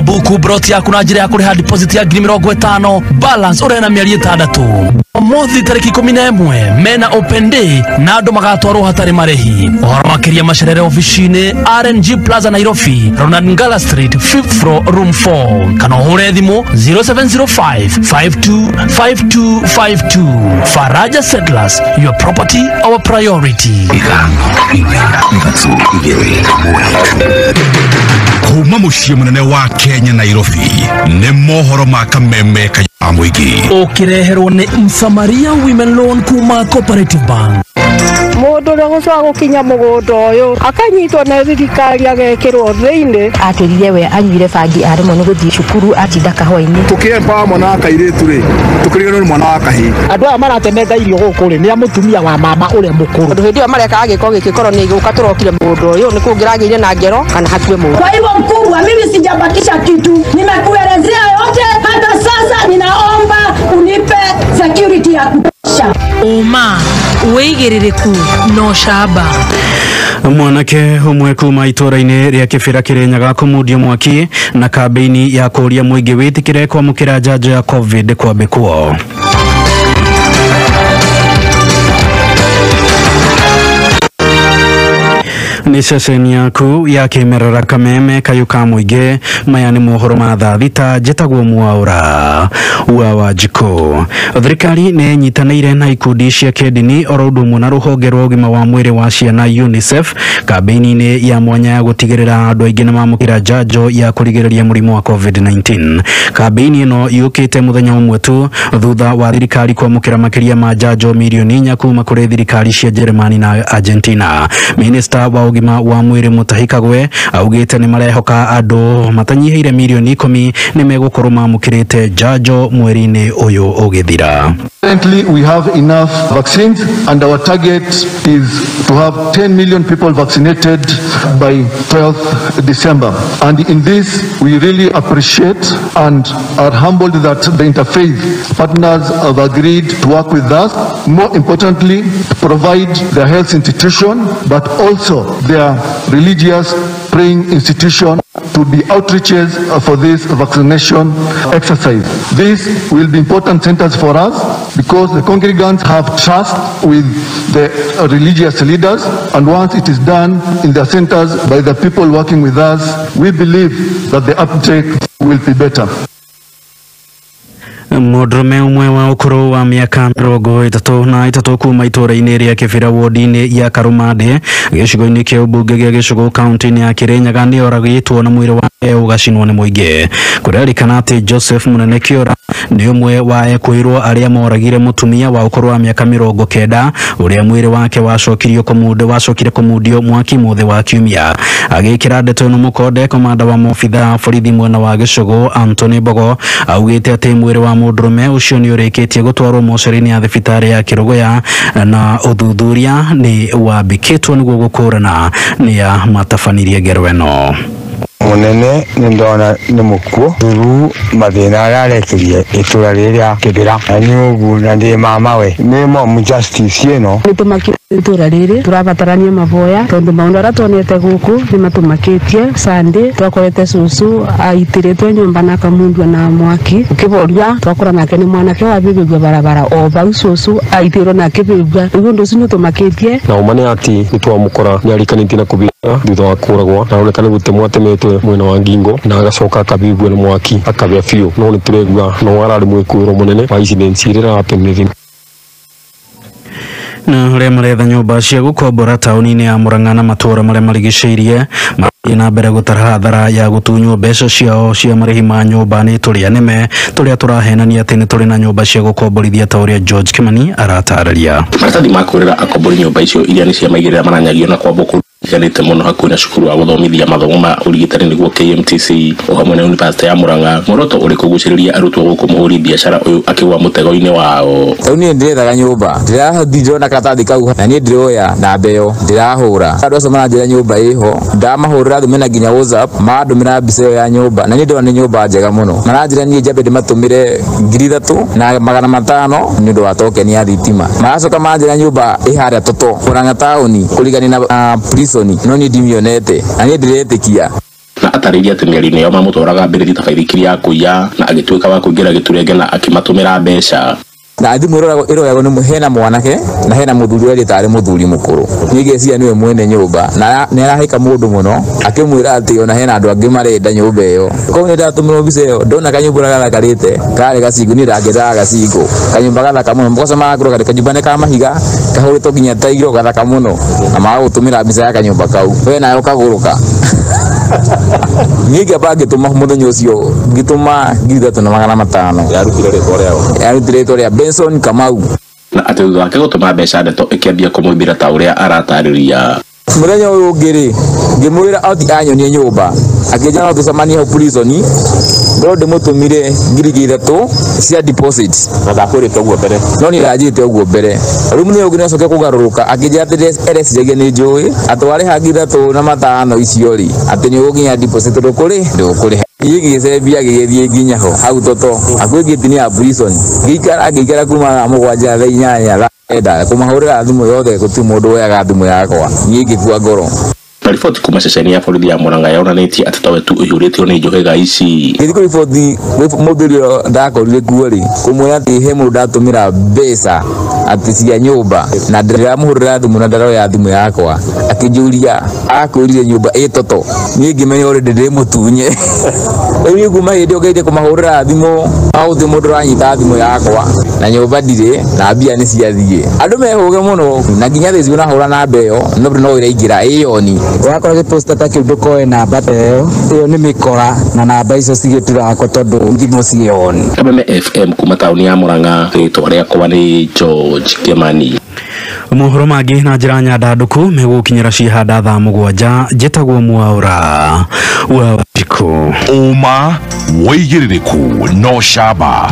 Buku broti yaku na njĩra ya kũrĩha deposit ya 50,000, balance ũrĩhe na mĩeri 6. Ũmũthĩ tarĩki 11 mena open day na andũ magatwarwo hatarĩ marĩhi. Ũhoro makĩria macerere ofici-inĩ RNG Plaza Nairobi, Ronald Ngala Street, 5th floor, room 4, kana ũhũre thimũ 0705 525252. Faraja Settlers, your property our priority. Kuma mũciĩ mũnene wa Kenya Nairobi, nĩ mohoro ma kameme ka mũingĩ. Ũkĩreherwo nĩ Msamaria Women Loan kuma Cooperative Bank. Mũndũ ũrĩa ũgũcoka gũkinya mũgũnda ũyũ akanyitwo nĩ thirikari agekĩrwo thĩinĩ. Atwĩrire we anyuire bangi aremwo nĩ gũthiĩ cukuru atinda kahũa-inĩ. Tũkĩemba mwana wa kairĩtu rĩ, tũkĩriganĩrwo nĩ mwana wa kahĩĩ. Andũ aya maratemenga irio gũkũ rĩ, nĩ a mũtumia wa mama ũrĩa mũkũrũ. Tondũ hĩndĩ ĩyo marekaga gĩko gĩkĩ korwo nĩ gũka tũrokire mũgũnda ũyũ nĩ kũngĩragĩire na ngero kana hakue mũndũ. Kwa hivyo mkubwa, mimi sijabakisha kitu, nimekuelezea yote. Hata sasa ninaomba unipe security ya kutosha. Ũma, wĩigĩrĩrĩku na ũcamba. Mwanake ũmwe kuma itũra-inĩ rĩa Kĩbĩra Kĩrĩnyaga kũmundio mwaki na kambĩini ya kũũria mũingĩ wĩtĩkĩre kwamũkĩra njanjo ya COVID kwambĩkwo. Nĩ ceceni yaku ya kĩmerera Kameme kayũ ka mũingĩ. Maya nĩ mohoro ma thaa thita. Njĩtagwo Mwaũra wa Wanjikũ. Thirikari nĩ ĩnyitanĩire na ikundi cia kĩndini oro ũndũ ũmwe na rũhonge rwa ũgima wa mwĩrĩ wa ciana UNICEF kambĩini-inĩ ya mwanya ya gũtigĩrĩra andũ aingĩ nĩ mamũkĩra njanjo ya kũrigĩrĩria mũrimũ wa COVID-19. Kambĩini ĩno yũkĩte mũthenya ũmwe tu thutha wa thirikari kwamũkĩra makĩria ma njanjo mirioni 4 kuma kũrĩ thirikari cia Jeremani na Argentina. Minista wa ũgima wa mwĩrĩ Mutahi Kagwe augĩte nĩ marehoka andũ matanyihĩire mirioni 10 nĩ megũkorwo mamũkĩrĩte njanjo mweri-inĩ ũyũ ũgĩthira. Currently, we have enough vaccines, and our target is to have 10 million people vaccinated by 12th December. And in this, we really appreciate and are humbled that the interfaith partners have agreed to work with us. More importantly, to provide their health institution, but also their religious praying institution to be outreaches for this vaccination exercise. This will be important centers for us because the congregants have trust with the religious leaders, and once it is done in their centers by the people working with us, we believe that the uptake will be better. Mũndũrũme ũmwe wa ũkũrũ wa mĩaka 33 kuma itũũra-inĩ rĩa Kĩbĩra wodi-inĩ ya Karũmandĩ gĩcigo-inĩ kĩa ũmbunge gĩa Gĩcũgũ kaunti-inĩ ya Kĩrĩnyaga nĩ oragĩtwo na mwĩrĩ wake ũgacinwo nĩ mũingĩ. Kũrerĩkana atĩ Joseph Mũnene Kĩora nĩ ũmwe wa ekũĩrwo arĩa moragire mũtumia wa ũkũrũ wa mĩaka 90 ũrĩa mwĩrĩ wake wacokire kũmundio mwaki mũthĩ wa kiumia. Agĩkĩra ndeto ĩno mũkonde, komanda wa maobithaa borithi mwena wa Gĩcũgũ Anthony Mbogo augĩte atĩ mwĩrĩ wa mũndũrũme ũcio nĩ ũrĩkĩtie gũtwarwo mocarĩ-inĩ ya thibitarĩ ya Kĩrũgũya na ũthuthuria nĩ wambĩkĩtwo nĩguo gũkũrana nĩa matabanirie ngero ĩno. Munene nĩ ndona nĩ mũkuũ thuru mathĩna arĩa arekerie itũra rĩrĩa Kĩbĩra na nĩ ũguo na ndĩ mamawe nĩ momu justice ĩno. Nĩ tũmakĩtie itũra rĩrĩ tũrabatarania maboya tondũ maũndũ arĩa tuonete gũkũ nĩ matũmakĩtie. Sunday twakorete cũcũ aitĩrĩtwo nyũmba na akamundua na mwaki ũkĩboria twakora nake nĩ mwanake wabĩbĩgua barabara o bau cũcũ aitĩrwo na akĩbĩbua. Rĩu ũndũ ũcio nĩ ũtũmakĩtie. Na ũma nĩ atĩ nĩ twamũkora nĩ arĩkanĩtie na kũbĩra thutha wa kũragwo na aroneka nĩ gũtemwo atemetwe mwena wa ngingo na agacoka akabĩbua na mwaki akabĩa biũ. No nĩ tũregua no ararĩ mwĩkũĩro mũnene wa incidents iria ĩrahapenire. Na arĩa maretha nyũmba cia gũkombora taũni-inĩ ya Murang'a na matũũra marĩa marigicĩirie marathiĩ na mbere gũtara hathara ya gũtunywo mbeca ciao cia marĩhi ma nyũmba nĩ tũrĩa nĩme tũrĩa tũrahenania atĩ nĩ tũrĩ na nyũmba cia gũkomborithia ta ũrĩa George Kimani aratarĩria. Maratathi ma kwĩrĩra akombori nyũmba icio iria nĩ cia maigĩrĩra maranyagio na kwambwo kũndũ itiganĩte mũno hakuhĩ na cukuru wa gũthomithia mathomo ma ũrigitani nĩguo KMTC o hamwe na University ya Murang'a. Muoroto ũrĩ kũgucĩrĩria arutwo gũkũ mũhũri biacara ũyũ akĩgwa mũtego-inĩ wao. Rĩu niĩ ndĩrethaga nyũmba ndĩrathiĩ ndĩrona karatathi kau na niĩ ndĩroya namba ĩyo ndĩrahũra. Andũ acio maranjĩra nyũmba ĩho ndamahũrĩra thimũ na nginya WhatsApp mandũmĩra mbica ĩyo ya nyũmba na niĩ ndĩrona nĩ nyũmba njega mũno. Maranjĩra niĩ njambe ndĩmatũmĩre 3500 nĩ ũndũ wa token ya thitima. Maracoka manjĩra nyũmba ĩ harĩa Toto Murang'a taũni kũrigania na prison no niĩ ndimĩonete na niĩ ndĩretĩkia. Na atarĩirie atĩ mĩario-inĩ yao mamũtwaraga mbĩrĩri ta baithikiri ya kũiya na agĩtuĩka wa kũingĩra gĩturenge na akĩmatũmĩra mbeca. Na thimũ ĩroyagwo nĩ hena mwanake na hena mũthuri ũrĩa tarĩ mũthuri mũkũrũ. Niĩ ngeciria nĩwe mwene nyũmba na nĩ arahĩka mũndũ mũno akĩmwĩra atĩ ona hena andũ angĩ marenda nyũmba ĩyo. Koguo nĩ ndatũmĩrwo mbica ĩyo ndona kanyũmba ũrĩa gathakarĩte karĩ gacingũ niĩ ndangĩendaga gacingũ. Kanyũmba gathaka mũno mũgoca magakũrwo karĩ kanyũmba nĩ ka mahiga kahũrĩtwo nginya tairo gathaka mũno na magagũtũmĩra mbica ya kanyũmba kau we nawe ũkagũrũka. Niĩ ngĩamba ngĩtũma mũthenya ũcio ngĩtũma 3500. Yarutire rĩtwa rĩao. Yarutire rĩtwa rĩa Benson Kamau. Na atĩ thutha wake gũtũma mbeca ndeto ĩkĩambia kũmũimbĩra ta ũrĩa aratarĩria. Mũthenya ũyũ ũngĩ rĩ ngĩmwĩra athi anyonie nyũmba akĩnjĩra no tũcemanie hau prison no ndĩmũtũmire 3000 cia deposit. Na ndakwĩrĩte ũguo mbere. No niĩ ndanjĩrĩte ũguo mbere. Rĩu mũthenya ũngĩ nĩacoke kũgarũrũka akĩnjĩra atĩ ereciragia nĩ njũĩ atĩ warĩha 3500 icio rĩ atĩ nĩ ũgũkinya deposit ndũkũrĩ ndũkũrĩha. Niĩ ngĩgĩcembia gĩgĩthiĩ nginya ho hau Toto hakuhĩ ngĩti-inĩ ya prison ngĩikara kuma thaa 7 thaa 8 Enda kũmahũrĩra thimũ yothe gũtirĩ mũndũ woyaga thimũ yakwa niĩ ngĩkua ngoro. Na riboti kuma ceceni ya borithi ya Murang'a yonanĩtie atĩ tawe tu ũihũrĩtio nĩ njũhĩga ici. Ngĩthiĩ kũriboti mũthuri ũrĩa ndakorire kuo rĩ, kũmwĩra atĩ he mũndũ ndatũmĩra mbeca atĩ cia nyũmba na ndĩramũhũrĩra thimũ na ndaroya thimũ yakwa, akĩnjũria akwĩrire nyũmba ĩ toto, niĩ ngĩmenya already ndĩ mũtunye. Rĩu niĩ kuma hĩndĩ ĩyo ngeria kũmahũrĩra thimũ gũtirĩ mũndũ ũranyita thimũ yakwa na nyũmba ndirĩ na mbia nĩ ciathiĩ. Andũ mehũge mũno na nginya thaa ici ũrahũra namba ĩyo no ĩraingĩra ĩyoni. Wakora gĩposta ta kĩu ndũkoe namba ta ĩyo, ĩyo nĩ mĩkora na namba icio cigĩturakwo tondũ thimũ ciĩoni. Kameme FM kuma taũni ya Murang'a, rĩtwa rĩakwa nĩ George Kimani. Mohoro mangĩ na njĩra nyandandũku megũkinyĩra cihanda thaa 7. Njĩtagwo Mwaura wa Wanjikũ. Ũma wĩigĩrĩrĩku no camba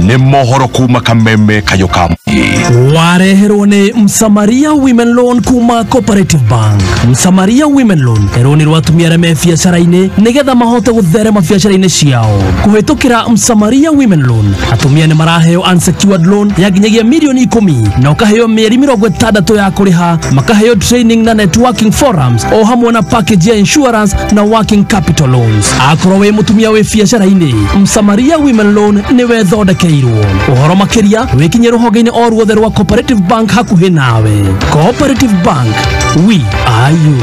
nĩ mohoro kuma Kameme kayũ ka mũingĩ. Wareherwo nĩ Msamaria Women Loan kuma Cooperative Bank. Msamaria Women Loan rũni rwa atumia arĩa me biacara-inĩ nĩgetha mahote gũtherema biacara-inĩ ciao. Kũhĩtũkĩra Msamaria Women Loan atumia nĩ maraheo unsecured loan ya nginyagia mirioni 10 na ũkaheo mĩeri 60 ya kũrĩha, makaheo training na networking forums o hamwe na package ya insurance na working capital loans. Akorwo wĩ mũtumia wĩ biacara-inĩ, Msamaria Women Loan nĩwe thondekeirwo. Ũhoro makĩria wĩkinye rũhonge-inĩ o ruothe rwa Cooperative Bank hakuhĩ nawe. Cooperative Bank, we are you.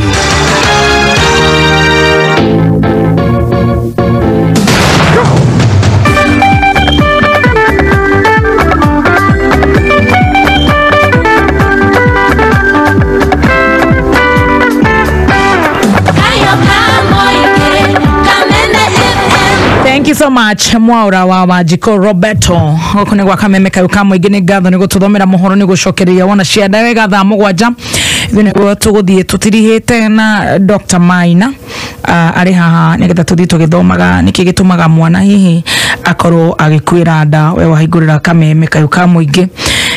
Thank you so much Mwaura wa Wanjikũ Roberto. Gũkũ nĩ gwa Kameme kayũ ka mũingĩ. Nĩ ngatho nĩ gũtũthomera mohoro, nĩ gũcokereria wona cianda wega thaa 7. Ithuĩ nĩguo tũgũthiĩ tũtirihĩte na Dr. Maina arĩ haha nĩgetha tũthiĩ tũgĩthomaga nĩkĩ gĩtũmaga mwana hihi akorwo agĩkuĩra nda. We wahingũrĩra Kameme kayũ ka mũingĩ,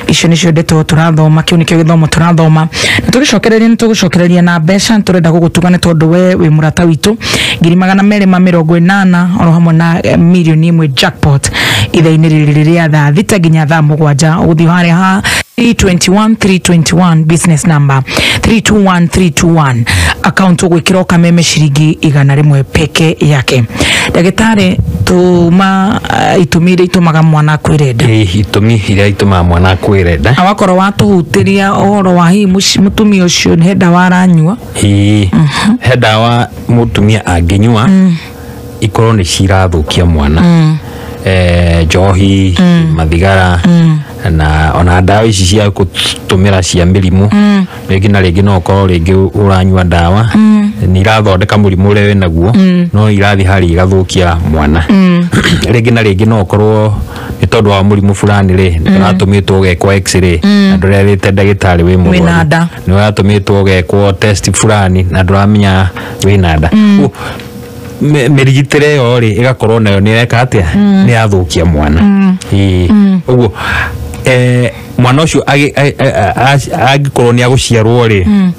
icio nĩcio ndeto tũrathoma, kĩu nĩkĩo gĩthomo tũrathoma na tũgĩcokereria nĩ tũgũcokereria na mbeca. Nĩ tũrenda gũgũtuga nĩ tondũ we wĩ mũrata witũ 280,000 oro hamwe na mirioni 1 jackpot ithaa-inĩ rĩrĩ rĩa thaa 6 nginya thaa 7. Ũgũthiĩ harĩa ha 321 321 business number 321 321 account ũgwĩkĩra Kameme ciringi 100 peke yake. Ndagĩtarĩ, tuma itũmi iria itũmaga mwana akwĩre nda. Itũmi iria itũmaga mwana akwĩre nda, awakorwo watũhutĩria ũhoro wa hihi mũtumia ũcio he ndawa aranyua. He ndawa mũtumia angĩnyua ikorwo nĩ cirathũkia mwana, njohi, mathigara na ona ndawa ici cia gũtũmĩra cia mĩrimũ. Rĩngĩ na rĩngĩ no ũkorwo rĩngĩ ũranyua ndawa nĩ irathondeka mũrimũ ũrĩa wĩnaguo, no irathiĩ harĩa igathũkia mwana. Rĩngĩ na rĩngĩ no ũkorwo nĩ tondũ wa mũrimũ fulani rĩ, nĩ ũratũmĩtwo ũgekwo x-ray na ndũrerĩte ndagĩtarĩ wĩ mũrwaru, nĩ ũratũmĩtwo ũgekwo test fulani na ndũramenya wĩna nda. Mĩrigitĩre ĩyo rĩ ĩgakorwo nayo nĩ ĩreka atĩa, nĩ yathũkia mwana. Ũguo mwana ũcio angĩkorwo nĩ agũciarwo rĩ,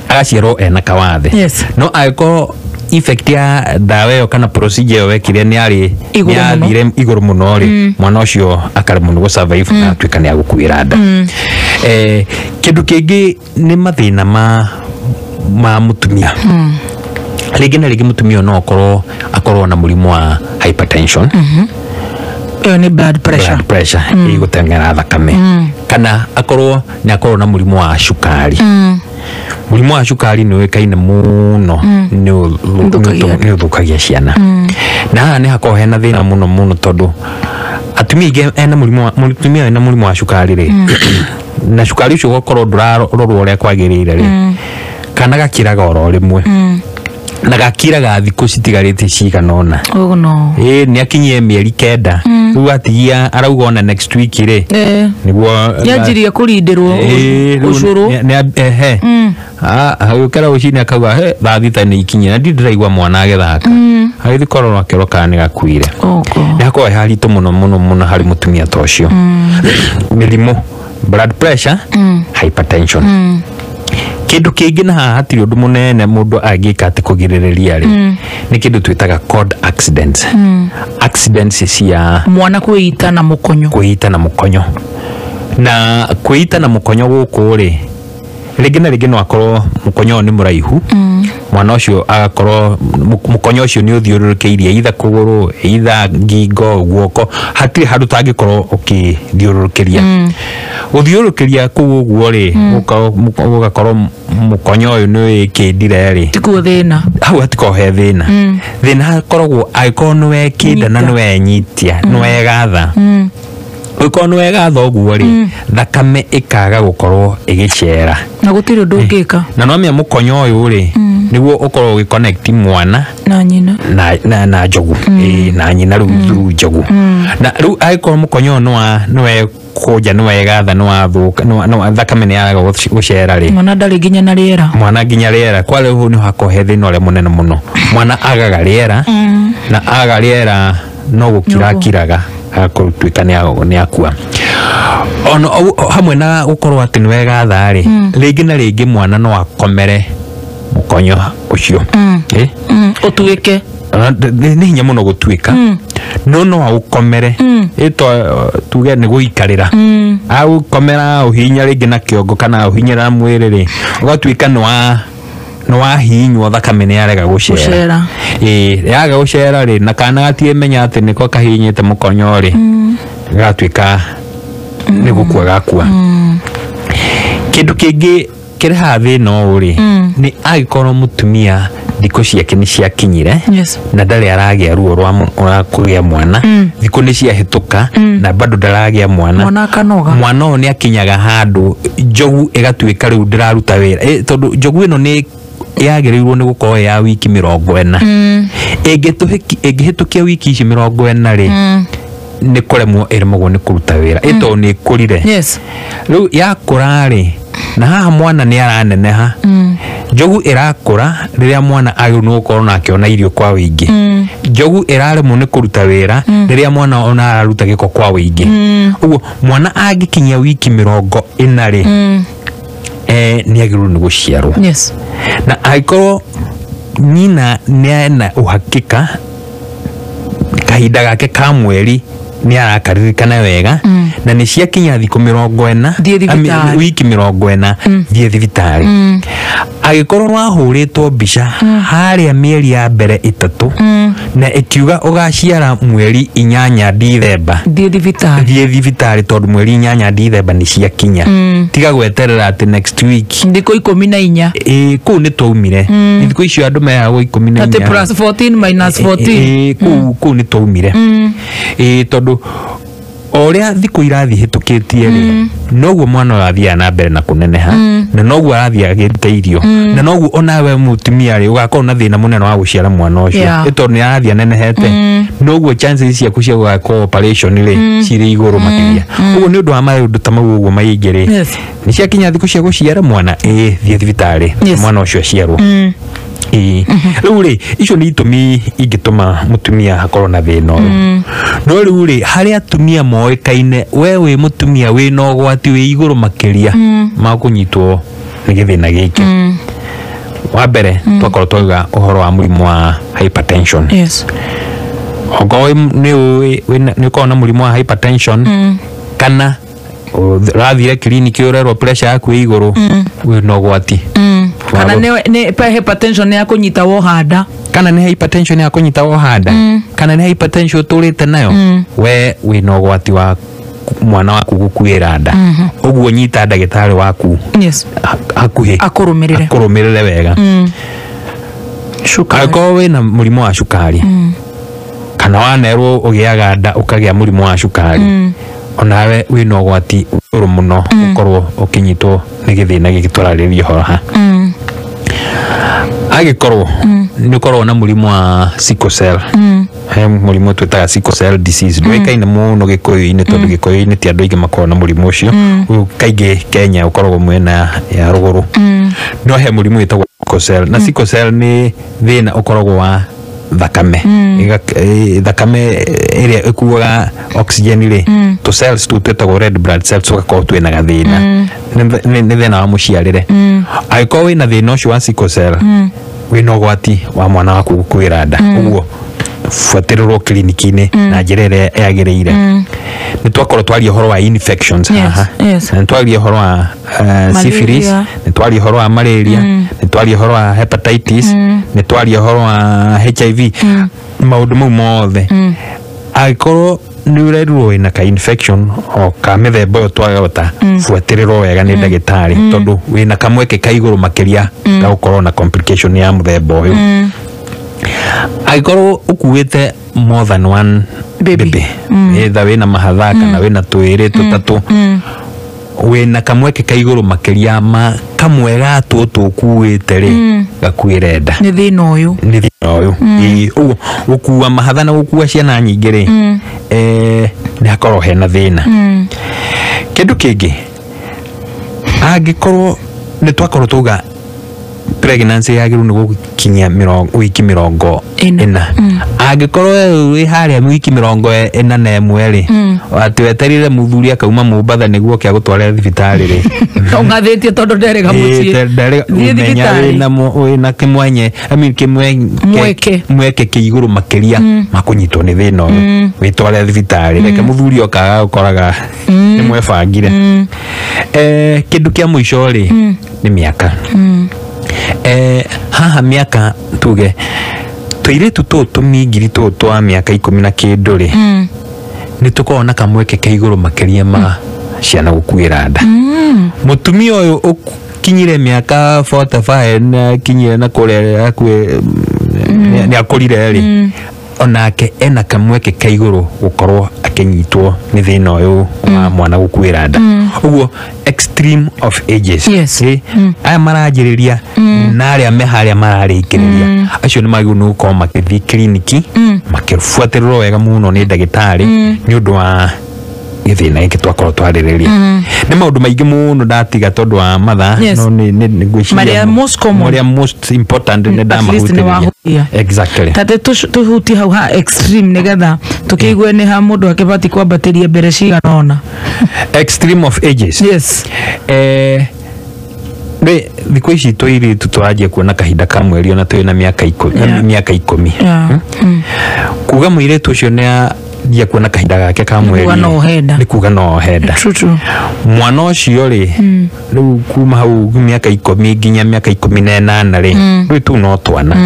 agaciarwo ena kawathe. No angĩkorwo effect ya ndawa ĩyo kana procedure ĩyo wekire nĩ yarĩ nĩ yathire igũrũ mũno rĩ, mwana ũcio akaremwo nĩ gũ-survive na atuĩka nĩ agũkuĩra nda. Kĩndũ kĩngĩ nĩ mathĩna ma mũtumia. Rĩngĩ na rĩngĩ mũtumia no akorwo na mũrimũ wa hypertension. Ĩyo nĩ blood pressure. Blood pressure ĩgũteng'era thakame. Kana akorwo nĩ akorwo na mũrimũ wa cukari. Mũrimũ wa cukari nĩ ũĩkaine mũno nĩ ũthũkagia ciana. Na haha nĩ hakoragwo hena thĩna mũno mũno tondũ atumia aingĩ ena mũrimũ, mũtumia ena mũrimũ wa cukari rĩ, na cukari ũcio ũgakorwo ndũrarorwo ũrĩa kwagĩrĩire rĩ, kana gakiraga oro rĩmwe na gakiraga thikũ citigarĩte cigana ũna. Oh no. Nĩ akinyie mĩeri 9 rĩu atigia arauga ona next week rĩ nĩguo yanjirie kũrindĩrwo ũcũrũ. Agĩũkĩra rũcinĩ akauga he thaa 6 nĩ ikinyie na ndirĩ ndĩraigua mwana agĩthaka, agĩthiĩ kũrorwo akĩrwo kana nĩ gakuire. Nĩ hakoragwo he haritũ mũno mũno mũno harĩ mũtumia ta ũcio. Mĩrimũ, blood pressure, hypertension. Kĩndũ kĩngĩ na haha hatirĩ ũndũ mũnene mũndũ angĩka atĩ kũgirĩrĩria rĩ, nĩ kĩndũ twĩtaga cord accidents. Accidents cia mwana kwĩita na mũkonyo. Kwĩita na mũkonyo. Na kwĩita na mũkonyo gũkũ rĩ, rĩngĩ na rĩngĩ no akorwo mũkonyo ũyũ nĩ mũraihu, mwana ũcio agakorwo mũkonyo ũcio nĩ ũthiũrũrũkĩirie either kũgũrũ, either ngingo, guoko, hatirĩ handũ tangĩkorwo ũkĩthiũrũrũkĩria. Gũthiũrũrũkĩria kũu ũguo rĩ, gũgakorwo mũkonyo ũyũ nĩ wĩkĩndire rĩ, tikuo thĩna hau hatikorwo he thĩna. Thĩna hakoragwo angĩkorwo nĩ wekĩnda na nĩ wenyitia, nĩ wegatha. Ũngĩkorwo nĩ wegatha ũguo rĩ, thakame ĩkaga gũkorwo ĩgĩcera na gũtirĩ ũndũ ũngĩka. Na no mũkonyo ũyũ rĩ, nĩguo ũkorwo ũgĩconnect mwana na nyina na njogu, na nyina rĩu through njogu. Na rĩu angĩkorwo mũkonyo ũyũ nĩ wekũnja, nĩ wegatha, nĩ wathũka, thakame nĩ yaraga gũcera rĩ, mwana ndarĩ nginya na rĩera, mwana nginya rĩera kwa rĩu nĩ hakorwo he thĩna ũrĩa mũnene mũno. Mwana agaga rĩera, na aga rĩera no gũkirakiraga agakorwo nĩ akua. Ona hamwe na gũkorwo atĩ nĩ wegatha rĩ, rĩngĩ na rĩngĩ mwana no akomere mũkonyo ũcio, ũtuĩke nĩ hinya mũno gũtuĩka, no aũkomere, ĩto tuge nĩ gũikarĩra, aũkomera ũhinya rĩngĩ na kĩongo kana ũhinyĩra mwĩrĩ rĩ, ũgatuĩka nĩ wahihinywo, thakame nĩ yarega gũcera. Yaga gũcera rĩ, na kana gatiĩmenya atĩ nĩko kahihinyĩte mũkonyo rĩ, gagatuĩka nĩ gũkua gakua. Kĩndũ kĩngĩ kĩrehaga thĩna ũyũ rĩ, nĩ angĩkorwo mũtumia thikũ ciake nĩ ciakinyire, na ndarĩ aragĩa ruo rwa kũgĩa mwana, thikũ nĩ ciahĩtũka na bado ndaragĩa mwana, mwana ũyũ nĩ akinyaga handũ njogu ĩgatuĩka rĩu ndĩraruta wĩra, tondũ njogu ĩno nĩ yagĩrĩirwo nĩ gũkorwo ya wiki 40. Ĩngĩhĩtũkia wiki ici 40 rĩ, nĩ kũremwo ĩremagwo nĩ kũruta wĩra, tondũ nĩ ĩkũrire. Rĩu yakũra rĩ, na haha mwana nĩ araneneha, njogu ĩrakũra rĩrĩa mwana agĩrĩirwo nĩ gũkorwo na akĩona irio kwa wĩingĩ. Njogu ĩraremwo nĩ kũruta wĩra rĩrĩa mwana ona araruta gĩko kwa wĩingĩ. Ũguo mwana angĩkinyia wiki 40 rĩ, nĩ agĩrĩirwo nĩ gũciarwo. Na angĩkorwo nyina nĩ ena uhakika kahinda gake ka mweri nĩ arakaririkana wega, na nĩ ciakinya thikũ 40, wiki 40, thiĩ thibitarĩ. Angĩkorwo wahũrĩtwo mbica harĩa mĩeri ya mbere 3, na ĩkiuga ũgaciara mweri 8 Dithemba, thiĩ thibitarĩ, tondũ mweri 8 Dithemba nĩ ciakinya. Tiga gweterera atĩ next week, thikũ 14. Kũu nĩ twaumire. Thikũ icio andũ meheragwo 14. Atĩ plus 14 minus 14. Kũu nĩ twaumire. Tondũ o ũrĩa thikũ irathiĩ hĩtũkĩtie rĩ, noguo mwana ũyũ athiaga na mbere na kũneneha, na noguo arathiĩ agĩte irio, na noguo onawe mũtumia rĩ ũgakorwo na thĩna mũnene wa gũciara mwana ũcio, tondũ nĩ arathiĩ anenehete, noguo chances ciaku cia gũgakwo operation rĩ cirĩ igũrũ makĩria. Ũguo nĩ ũndũ wa maũndũ ta mau ũguo maingĩ rĩ, nĩ ciakinya thikũ cia gũciara mwana, thiĩ thibitarĩ mwana ũcio aciarwo. Rĩu rĩ, icio nĩ itũmi ingĩtũma mũtumia akorwo na thĩna ũyũ. No rĩu rĩ, harĩ atumia moĩkaine, we wĩ mũtumia wĩna ũgwati wĩ igũrũ makĩria ma kũnyitwo nĩ gĩthĩna gĩkĩ. Wa mbere, twakorwo twauga ũhoro wa mũrimũ wa hypertension. Okorwo nĩ ũkoragwo na mũrimũ wa hypertension, kana ũrathire kiriniki ũrerwo pressure yaku ĩ igũrũ, wĩna ũgwati. Kana nĩ hypertension ya kũnyita wohanda, kana nĩ hypertension ya kũnyita wohanda, kana nĩ hypertension ũtũrĩte nayo, we wĩna ũgwati wa mwana waku gũkuĩra nda. Ũguo nyita ndagĩtarĩ waku hakuhĩ akũrũmĩrĩre wega. Angĩkorwo wĩna mũrimũ wa cukari, kana wanerwo ũgĩaga nda ũkagĩa mũrimũ wa cukari, onawe wĩna ũgwati ũrũ mũno ũkorwo ũkĩnyitwo nĩ gĩthĩna gĩkĩ tũrarĩrĩria ũhoro haha. Angĩkorwo nĩ ũkoragwo na mũrimũ wa sickle cell, he mũrimũ twĩtaga sickle cell disease, ndũĩkaine mũno Gĩkũyũ-inĩ, tondũ Gĩkũyũ-inĩ ti andũ aingĩ makoragwo na mũrimũ ũcio. Ũyũ kaingĩ Kenya ũkoragwo mwena ya rũgũrũ. No he mũrimũ wĩtagwo sickle cell, na sickle cell nĩ thĩna ũkoragwo wa thakame. Thakame ĩrĩa ĩkuaga oxygen rĩ, tũ cells tũu twĩtagwo red blood cells tũgakorwo twĩna gathĩna. Nĩ thĩna wa mũciarĩre. Angĩkorwo wĩna thĩna ũcio wa sickle cell, wĩna ũgwati wa mwana waku gũkuĩra nda. Ũguo Buatĩrĩrwo kiriniki-inĩ na njĩra ĩrĩa yagĩrĩire. Nĩ twakorwo twaria ũhoro wa infections haha, nĩ twaria ũhoro wa syphilis, nĩ twaria ũhoro wa malaria, nĩ twaria ũhoro wa hepatitis, nĩ twaria ũhoro wa HIV. Maũndũ mau mothe, angĩkorwo nĩ ũrerirwo wĩna ka infection o ka mĩthemba ĩyo twagota, buatĩrĩrwo wega nĩ ndagĩtarĩ, tondũ wĩna kamweke ka igũrũ makĩria ga gũkorwo na complication ya mũthemba ũyũ. Angĩkorwo ũkuĩte more than one baby, either wĩna mahatha kana wĩna twĩrĩ tũtatũ, wĩna kamweke ka igũrũ makĩria ma kamwe ga tũtũ ũkuĩte rĩ gakuĩre nda. Nĩ thĩna ũyũ. Nĩ thĩna ũyũ. Ĩĩ, ũguo gũkua mahatha na gũkua ciana nyingĩ rĩ, nĩ hakorwo hena thĩna. Kĩndũ kĩngĩ, angĩkorwo nĩ twakorwo tuga pregnancy yagĩrĩirwo nĩ gũkinyia wiki 40, angĩkorwo wĩ harĩa wiki 41 rĩ, atĩ weterire mũthuri akauma Mombatha nĩguo oke agũtware thibitarĩ rĩ, Ũng'athĩtie tondũ nderĩga mũciĩ. Thiĩ ũmenya thibitarĩ. wĩna kĩmwenye, I mean, Mweke. mweke kĩ igũrũ makĩria makũnyitwo nĩ thĩna ũyũ, wĩtware thibitarĩ, reke mũthuri oka agagũkoraga nĩ mwebangire. Kĩndũ kĩa mũico rĩ, nĩ mĩaka. Haha mĩaka tuge tũirĩtu tũũ tũmingiri tũũ twa mĩaka 10 na kĩndũ rĩ, nĩ tũkoragwo na kamweke ka igũrũ makĩria ma ciana gũkuĩra nda. Mũtumia ũyũ ũkinyire mĩaka 45 na akinyire na kũrĩa hakuhĩ nĩ akũrire rĩ, onake ena kamweke ka igũrũ gũkorwo akĩnyitwo nĩ thĩna ũyũ wa mwana gũkuĩra nda. Ũguo extreme of ages. Aya maranjĩrĩria na arĩa me harĩa mararĩkĩrĩria, acio nĩ magĩrĩirwo nĩ gũkorwo makĩthiĩ kiriniki makĩbuatĩrĩrwo wega mũno nĩ ndagĩtarĩ nĩ ũndũ wa gĩthĩna gĩkĩ twakorwo twarĩrĩria. Nĩ maũndũ maingĩ mũno ndatiga tondũ wa mathaa, no nĩ ngwĩciria Marĩa most common. Marĩa most important nĩ At least nĩ ndamahutĩrĩria. wahutia. Exactly. Tate tũhutie hau ha extreme nĩgetha tũkĩigue nĩ ha mũndũ akĩbatiĩ kwambatĩria mbere cigana ũna. Extreme of ages. Yes. Nĩ thikũ ici tũirĩtu tũranjia kuona kahinda ka mweri ona twĩ na mĩaka 10, mĩaka 10. Kuga mũirĩtu ũcio nĩ anjia kuona kahinda gake ka mweri, kuga no ohe nda. Nĩ kuga no ohe nda. True, true. Mwana ũcio rĩ, rĩu kuma hau mĩaka 10 nginya mĩaka 18 rĩ, rĩu tũu no twana.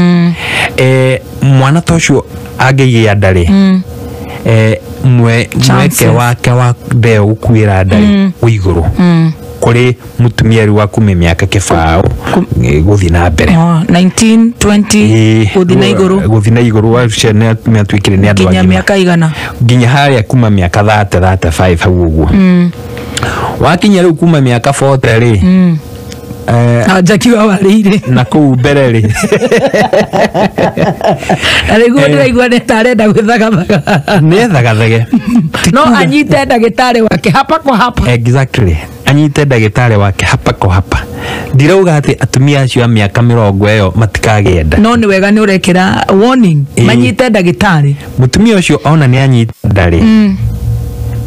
Mwana ta ũcio angĩgĩa nda rĩ, mweke Chances. wake wa nda ĩyo gũkuĩra nda rĩ, wĩ igũrũ kũrĩ mũtumia rĩu wa kuma mĩaka 20 gũthiĩ na mbere. Oh, 19, 20 gũthiĩ na igũrũ. Gũthiĩ na igũrũ acio nĩ atuĩkire nĩ andũ nginya agima. Mĩaka igana? Nginya harĩa kuma mĩaka 30, 35 hau ũguo. Wakinya rĩu kuma mĩaka 40 rĩ, Na Jackie wa warĩire na kũu mbere rĩ, na rĩguo ndĩraigua nĩ ta arenda gwĩthagathaga. Nĩ ethagathage. No anyite ndagĩtarĩ wake hapa kwa hapa. Exactly, anyite ndagĩtarĩ wake hapa kwa hapa. Ndirauga atĩ atumia acio a mĩaka 40 ĩyo matikagĩe nda. No nĩ wega nĩ ũrekĩra warning, manyite ndagĩtarĩ. Mũtumia ũcio ona nĩ anyita nda rĩ,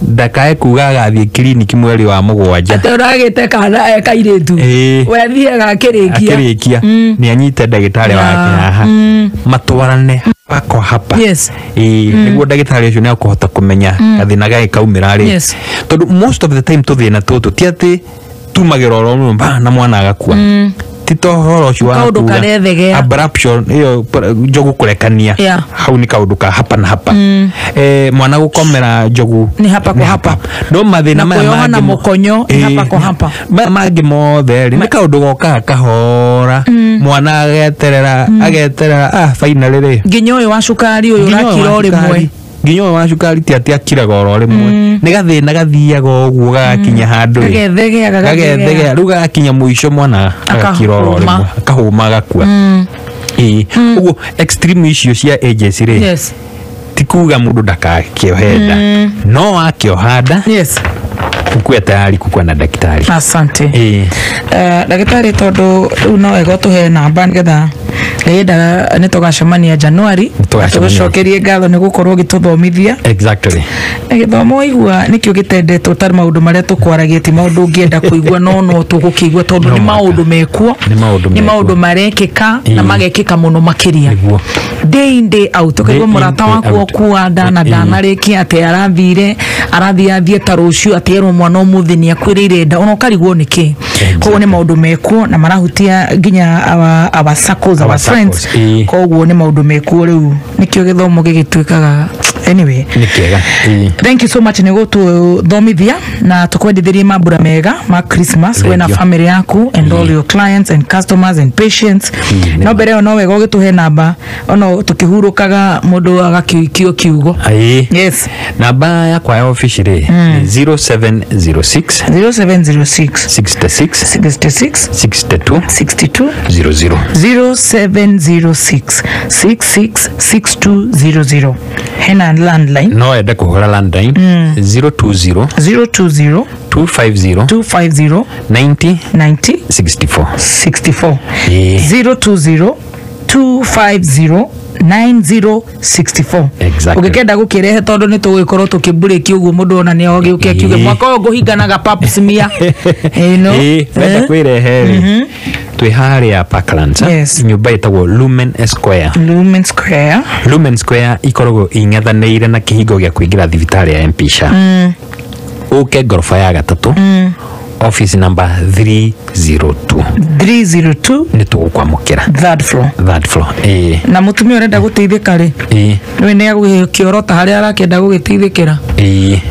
ndakae kuga agathiĩ kiriniki mweri wa 7. Atĩ ũragĩte kana e kairĩtu, we athiaga akĩrĩkia. Akĩrĩkia nĩ anyite ndagĩtarĩ wake haha, matwarane hapa kwa hapa. Ĩĩ, nĩguo ndagĩtarĩ ũcio nĩ akũhota kũmenya gathĩna gagĩ kaumĩra rĩ, tondũ most of the time tũthĩna tũtũ ti atĩ tumagĩra oro rĩmwe ba na mwana agakua. Ti to ũhoro ũcio wa Kaũndũ kuga karethegea. Abruption ĩyo, njogu kũrekania, hau nĩ kaũndũ ka hapa na hapa. Mwana gũkomera njogu nĩ hapa kwa nĩ hapa. No mathĩna Na maya kwĩyoha na mangĩ mũkonyo nĩ hapa kwa hapa. Maya mangĩ mothe rĩ, nĩ kaũndũ gokaga kahora, mwana ageterera, ageterera, finally rĩ, nginya ũyũ wa cukari ũyũ nginya ũyũ ũrakira wa o rĩmwe. Nginya ũyũ wa cukari ti atĩ akiraga oro rĩmwe, nĩ gathĩna gathiaga ũguo gagakinya handũ rĩ, gagethegea, gagathegea. Gagethegea rĩu gagakinya mũico mwana agakira oro Akahũma. rĩmwe, akahũma, agakua. Ĩĩ, ũguo extreme icio cia ages rĩ, ti kuga mũndũ ndakakĩohe nda, no akĩoha nda, Ukuwe tayari kukuwa na daktari. Asante. Daktari tondu riu no wega tuhe namba nigetha ngenda nĩ tũgacemania January tũgũcokerie ngatho nĩ gũkorwo ũgĩtũthomithia. Exactly. Na gĩthomo waigua nĩkĩo gĩtendetwo tarĩ maũndũ marĩa tũkwaragia ti maũndũ ũngĩenda kũigua no no tũgũkĩigua tondũ nĩ maũndũ mekuo, nĩ maũndũ marekĩka na magekĩka mũno makĩria day in day out. Ũkaigua mũrata waku okua nda na ndanarĩkia atĩ arathire arathiĩ athiĩ ta rũciũ atĩ erwo mwana ũmũthĩ nĩ akuĩrĩire nda ona ũkarigwo nĩkĩ. Koguo nĩ maũndũ mekuo na marahutia nginya our circles, our friends. Koguo nĩ maũndũ mekuo rĩu nĩkĩo gĩthomo gĩgĩtuĩkaga anyway. Nĩ kĩega. Thank you so much nĩ gũtũthomithia na tũkwendithĩrie mambura mega ma Christmas we na family yaku and all your clients and customers and patients. No mbere ĩyo no wega ũgĩtũhe namba ono tũkĩhurũkaga mũndũ agakĩikio kiugo. Yes. Namba yakwa ya ofici rĩ ni 0706 0706 66 66 62 62 00 0706 666200. Hena landline no ende kũhũra landline 020 020 250 250 90 90 64 64 020 250 9064. Exactly. Ũngĩkenda gũkĩrehe tondũ nĩ tũgũgĩkorwo tũkĩmburĩki ũguo mũndũ ona nĩ agĩũke akiuge mwaka ũyũ ngũhinganaga pap smear. Ĩno. Wenda kwĩrehe rĩ twĩ harĩa Parklands, nyũmba ĩtagwo Lumen Square. Lumen Square. Lumen Square ikoragwo ing'ethanĩire na kĩhingo gĩa kũingĩra thibitarĩ ya Mpisha. Ũke ngoroba ya gatatũ, office number 302. 302 nĩ tũgũkwamũkĩra third floor. Third floor. Na mũtumia ũrenda gũteithĩka rĩ, nĩwe nĩ agũgĩkĩorota harĩa arakĩenda gũgĩteithĩkĩra,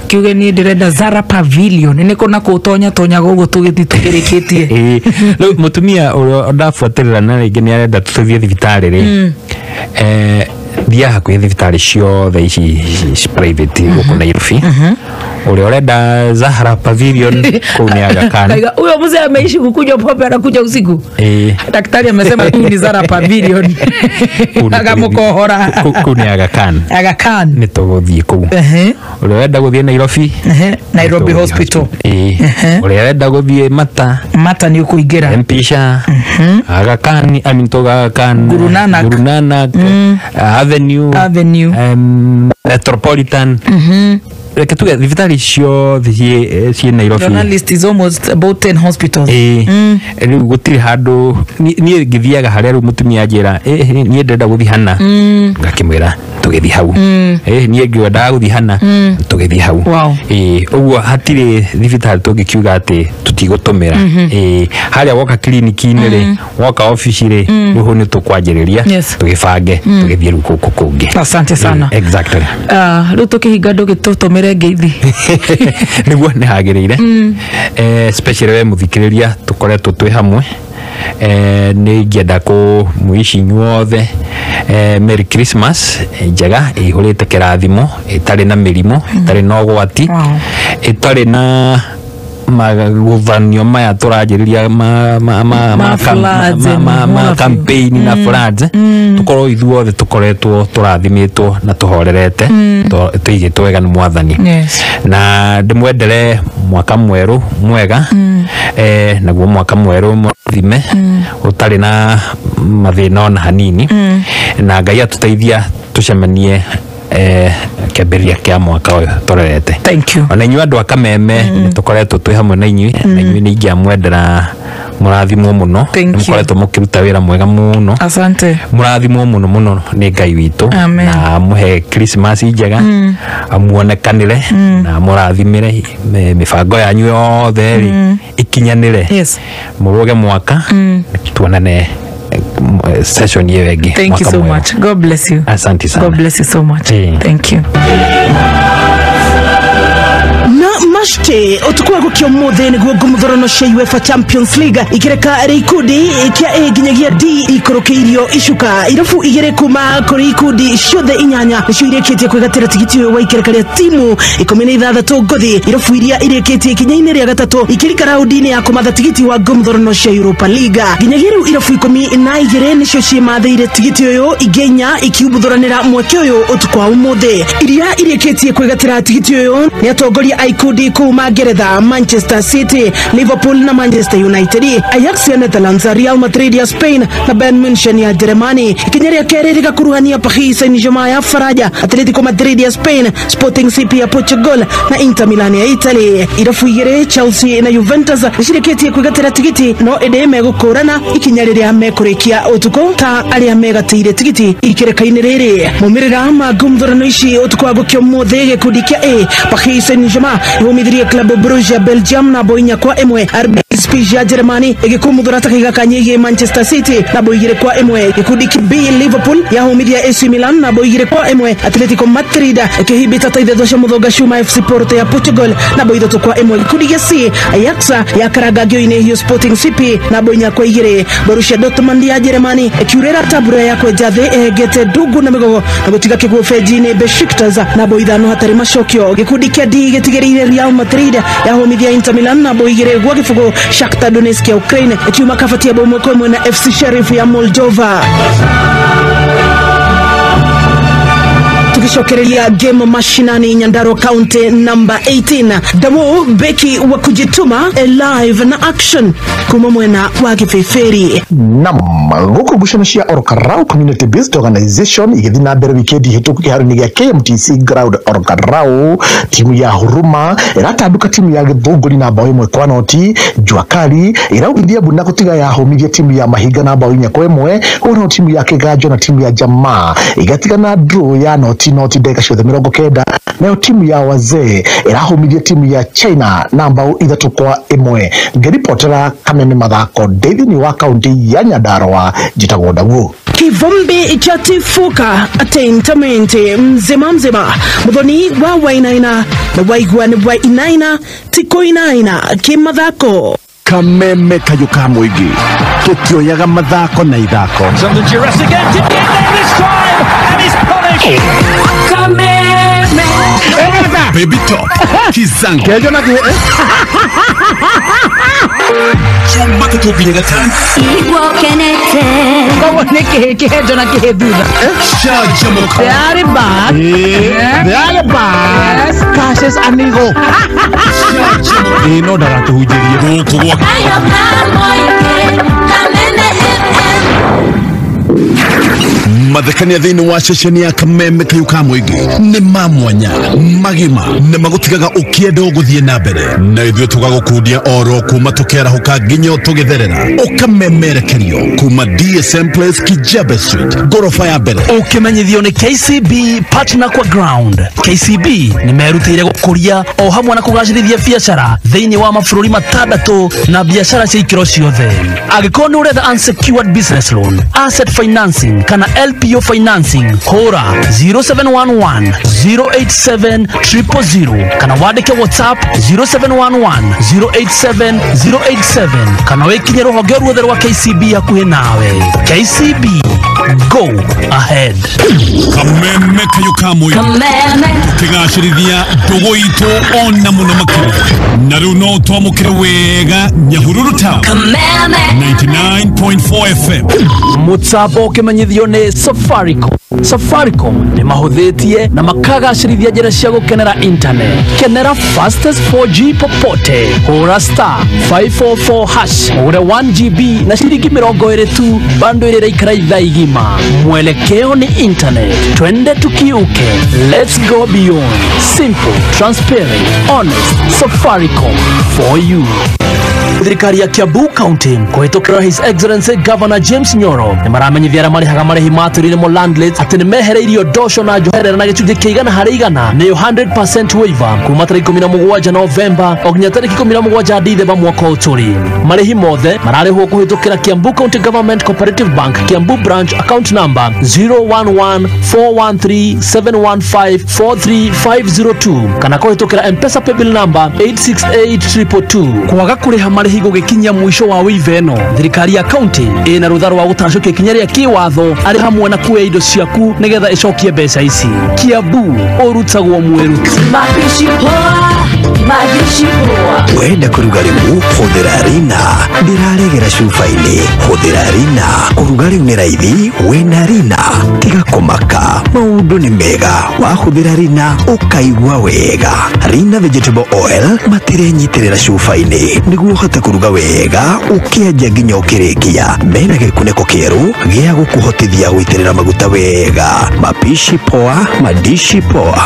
kiuge niĩ ndĩrenda Zara Pavilion nĩ kũ na kũ tonya tonyaga ũguo tũgĩthiĩ tũkĩrĩkĩtie. Rĩu mũtumia ũrĩa ndabuatĩrĩra na rĩngĩ nĩ arenda tũthiĩ thibitarĩ rĩ, thiaga hakuhĩ thibitarĩ ciothe ici private gũkũ Nairobi. Ũrĩa ũrenda Zahara Pavilion kũu nĩ Aga Khan. Huyo mzee ameishi kukunywa pombe anakuja usiku. Daktari amesema huyu ni Zara Pavilion. Agamũkohora. Kũu nĩ Aga Khan. Aga Khan. Nĩ tũgũthiĩ kũu. Ũrĩa ũrenda gũthiĩ Nairobi, Nairobi Hospital. Ũrĩa ũrenda gũthiĩ Mata, Mata nĩ ũkũingĩra. Mpisha, Aga Khan, I mean Aga Khan, Guru Nanak, Guru Nanak, Avenue, Metropolitan. Reke tuge thibitarĩ ciothe ciĩ Nairobi. The list is almost about 10 hospitals. Rĩu gũtirĩ handũ niĩ ngĩthiaga harĩa rĩu mũtumia anjĩra niĩ ndĩrenda gũthiĩ hana, ngakĩmwĩra tũgĩthiĩ hau. Niĩ ngĩendaga gũthiĩ hana, tũgĩthiĩ hau. Ũguo hatirĩ thibitarĩ tũngĩkiuga atĩ tũtigũtũmĩra. Harĩa woka kiriniki-inĩ rĩ, woka obici rĩ, rĩu hau nĩ tũkwanjĩrĩria tũgĩbange tũgĩthiĩ rĩu kũu kũngĩ. Asante sana. Exactly. Rĩu tũkĩhinga ndũgĩtũtũmĩre ngeithi. Nĩguo nĩ hagĩrĩire. Especially we mũthikĩrĩria tũkoretwo twĩ hamwe. Nĩ ingĩenda kũmũici inyuothe Merry Christmas njega ĩihũrĩte kĩrathimo, ĩtarĩ na mĩrimũ, ĩtarĩ na ũgwati, ĩtarĩ na magũthanio maya tũranjĩrĩria ma campaign na floods. Tũkorwo ithuothe tũkoretwo tũrathimĩtwo na tũhorerete, tũigĩtwo wega nĩ Mwathani. Na ndĩmwendere mwaka mwerũ mwega, naguo mwaka mwerũ mũrathime ũtarĩ na mathĩna ona hanini, na Ngai atũteithia tũcemanie kĩambĩrĩria kĩa mwaka ũyũ tũrorete. Thank you. Ona inyuĩ andũ a Kameme nĩ tũkoretwo twĩ hamwe na inyuĩ, na inyuĩ nĩ ingĩamwendera mũrathimwo mũno, nĩ mũkoretwo mũkĩruta wĩra mwega mũno. Asante. Mũrathimwo mũno mũno nĩ Ngai witũ, na amũhe Christmas njega, amuonekanĩre na mũrathimĩre mĩbango yanyu yothe rĩ ĩkinyanĩre. Mũrũge mwaka tuonane session hiyo ĩngĩ. Thank you so much. God bless you. Asante sana. God bless you so much. Thank you. Mashte utukwa gukio mothe niguo ngumuthorano cia UEFA Champions League ikireka ri ikundi kia A nginyagia D ikorokeirio icuka irabu igere kuma kuri ikundi ciothe inyanya nicio irikitie kwigatira tigiti uyu wa ikereka ria timu 16 ngothi irabu iria irikitie ikinya-ini ria gatatu ikirika raundi-ini ya kumatha tigiti wa ngumuthorano cia Europa League nginyagia riu irabu 12 nicio cimathire tigiti uyu ingĩ inya ikiumbuthuranira mweke uyu utuku wa umuthi iria irikitie kwigatira tigiti uyu ni atongoria a ikundi Ikundi kuma Ngeretha Manchester City, Liverpool na Manchester United, Ajax ya Netherlands, Real Madrid ya Spain na Bayern Munchen ya Jeremani. Ikinya rĩa kerĩ rĩgakuruhania Paris Saint-Germain ya Faraja, Atletico Madrid ya Spain, Sporting CP ya Portugal na Inter Milan ya Italy. Irabu igĩrĩ Chelsea na Juventus nĩcirĩkĩtie kwĩgatĩra tigiti no ĩndĩ megũkũrana ikinya rĩrĩa mekũrĩkia ũtukũ ta arĩa megatĩire tigiti ikĩrĩka-inĩ rĩrĩ. Maumĩrĩra ma ngumthũrano ici ũtukũ wa gũkĩa ũmũthĩ, gĩkundi kĩa A, Paris Saint-Germain ĩhũmithirie Club Brugge ya Belgium na 4-1, RB Leipzig ya Jeremani ĩgĩkumuthũra ta kĩga kanyihie Manchester City na 2-1. Gĩkundi kĩa B, Liverpool yahũmithia AC Milan na 2-1, Atletico Madrid ĩkĩhimbĩta ta ithatũ cia mũthonga cuma FC Porto ya Portugal na 3-1. Gĩkundi gĩa C, Ajax yakaranga ngĩo-inĩ hiyo Sporting CP na 4-2. Borussia Dortmund ya Jeremani ĩkiurĩra tabura ya kwenja thĩ ĩhengete ndungu na mĩgogo na gũtiga kĩguo benji-inĩ Besiktas na 5 hatarĩ macokio. Gĩkundi kĩa D gĩtigĩrĩire Real Madrid yahũmithia Inter Milan na 2-0, Shakhtar Donetsk ya Ukraine ikiuma kabatia 1-1 na FC Sheriff ya Moldova. Tukicokereria game mashinani Nyandarua County number 18, Damu beki wa kujituma live na action kuma mwena wa Gĩbĩbĩri. Nam gũkũ ngucanio cia Orkarau Community Based Organization igĩthiĩ na mbere wikendi hĩtũku kĩharo-inĩ gĩa KMTC Ground Orkarau, timu ya Huruma ĩratandũka timu ya Gĩthũngũri na 1-0. Jua Kali ĩraugithia mbu na gũtiga yahũmithia timu ya Mahinga na 4-1. Ũguo no timu ya Kĩganjo na timu ya Jamaa ĩgatigana draw ya 0-0 ndagĩka ciothe 90. Nayo timu ya Wazee ĩrahũmithia timu ya China na 3-1. Ngĩribotera Kameme mathako ndĩ thĩinĩ wa kaunti ya Nyandarua, njĩtagwo Ndaguo. Kivumbi cha tifuka entertainment mzima mzima muthoni wa Wainaina na waigua ni Wainaina tikoinaina kimathako. Kameme kayũ ka mũingĩ tũtioyaga mathako na ithako. Baby Top Kizango Kejo na Jumatatu nginya Gatano. Koguo nĩ kĩhĩ kĩhenjo na kĩhĩ thutha. Canjamũka. They are back. They are back. Yes. Cassius Anigo. Ĩ no ndagatũhunjĩrie gũkũ gwa mathekania thĩinĩ wa ceceni ya Kameme kayũ ka mũingĩ nĩ ma mwanya magima nĩ magũtigaga ũkĩenda ũgũthiĩ na mbere na ithuĩ tũgagũkundia oro kuma tũkĩarahũka nginya tũgĩtherera ũkamemerekerio kuma DSM Place Kijabe Street ngoroba ya mbere. Ũkĩmenyithio nĩ KCB partner kwa ground. KCB nĩ merutĩire gũkũria o hamwe na kũgacĩrithia biacara thĩinĩ wa mabũrũri matandatũ na biacara cia ikĩro ciothe. Angĩkorwo nĩ ũretha unsecured business loan, asset financing kana LPO financing, hũra 0711 087 000 kana wandĩke WhatsApp 0711 087 087 kana wĩkinye rũhonge ruothe rwa KCB hakuhĩ nawe. KCB, go ahead. Kameme kayũ ka mũingĩ tũkĩgacĩrithia ndũgũ itũ ona mũno makĩria na rĩu no twamũkĩre wega Nyahururu Town 99.4 FM. Mũtambo ũkĩmenyithio nĩ Safaricom. Safaricom nĩ mahũthĩtie na makagacĩrithia njĩra cia gũkenera internet. Kenera fastest 4G popote. Hũra star 544 hash ũgũre 1 GB na ciringi 20 tu bando ĩrĩa ĩraikara ithaa igima. Mwelekeo ni internet. Twende tukiuke. Let's go beyond. Simple, transparent, honest. Safaricom for you. Thirikari ya Kiambu County kũhĩtũkĩra His Excellency Governor James Nyoro nĩ maramenyithia arĩa marĩhaga marĩhi ma tĩri nĩmo landlords atĩ nĩ mehereirio ndosho na njoherera na gĩcunjĩ kĩa 100% nĩyo 100% waiver kuma tarĩki 17 Novemba o nginya tarĩki 17 Dithemba mwaka ũyũ tũrĩ. Marĩhi mothe mararĩhwo kũhĩtũkĩra Kiambu County Government Cooperative Bank Kiambu Branch account number 0114137154352 kana kũhĩtũkĩra M-Pesa paybill number 868222. Kwaga kũrĩha marĩhi gũgĩkinyia mũico wa waiver ĩno, thirikari ya county ĩna rũtha rwa gũtacũkia ikinya rĩa kĩwatho arĩ hamwe na kuoya indo ciaku nĩgetha ĩcokie mbeca ici. Kiambu ũrutagwo mwĩruti. Mapishi poa. Madishi poa. Wenda kũruga rĩu hũthĩra Rina ndĩraregera cuba-inĩ hũthĩra Rina kũruga rĩu nĩ raithi wĩna Rina tiga kũmaka maũndũ nĩ mega wahũthĩra Rina ũkaigua wega Rina vegetable oil matirenyitĩrĩra cuba-inĩ nĩguo ũhote kũruga wega ũkĩanjia nginya ũkĩrĩkia mena gĩkunĩko kĩerũ gĩa gũkũhotithia gũitĩrĩra maguta wega mapishi poa madishi poa.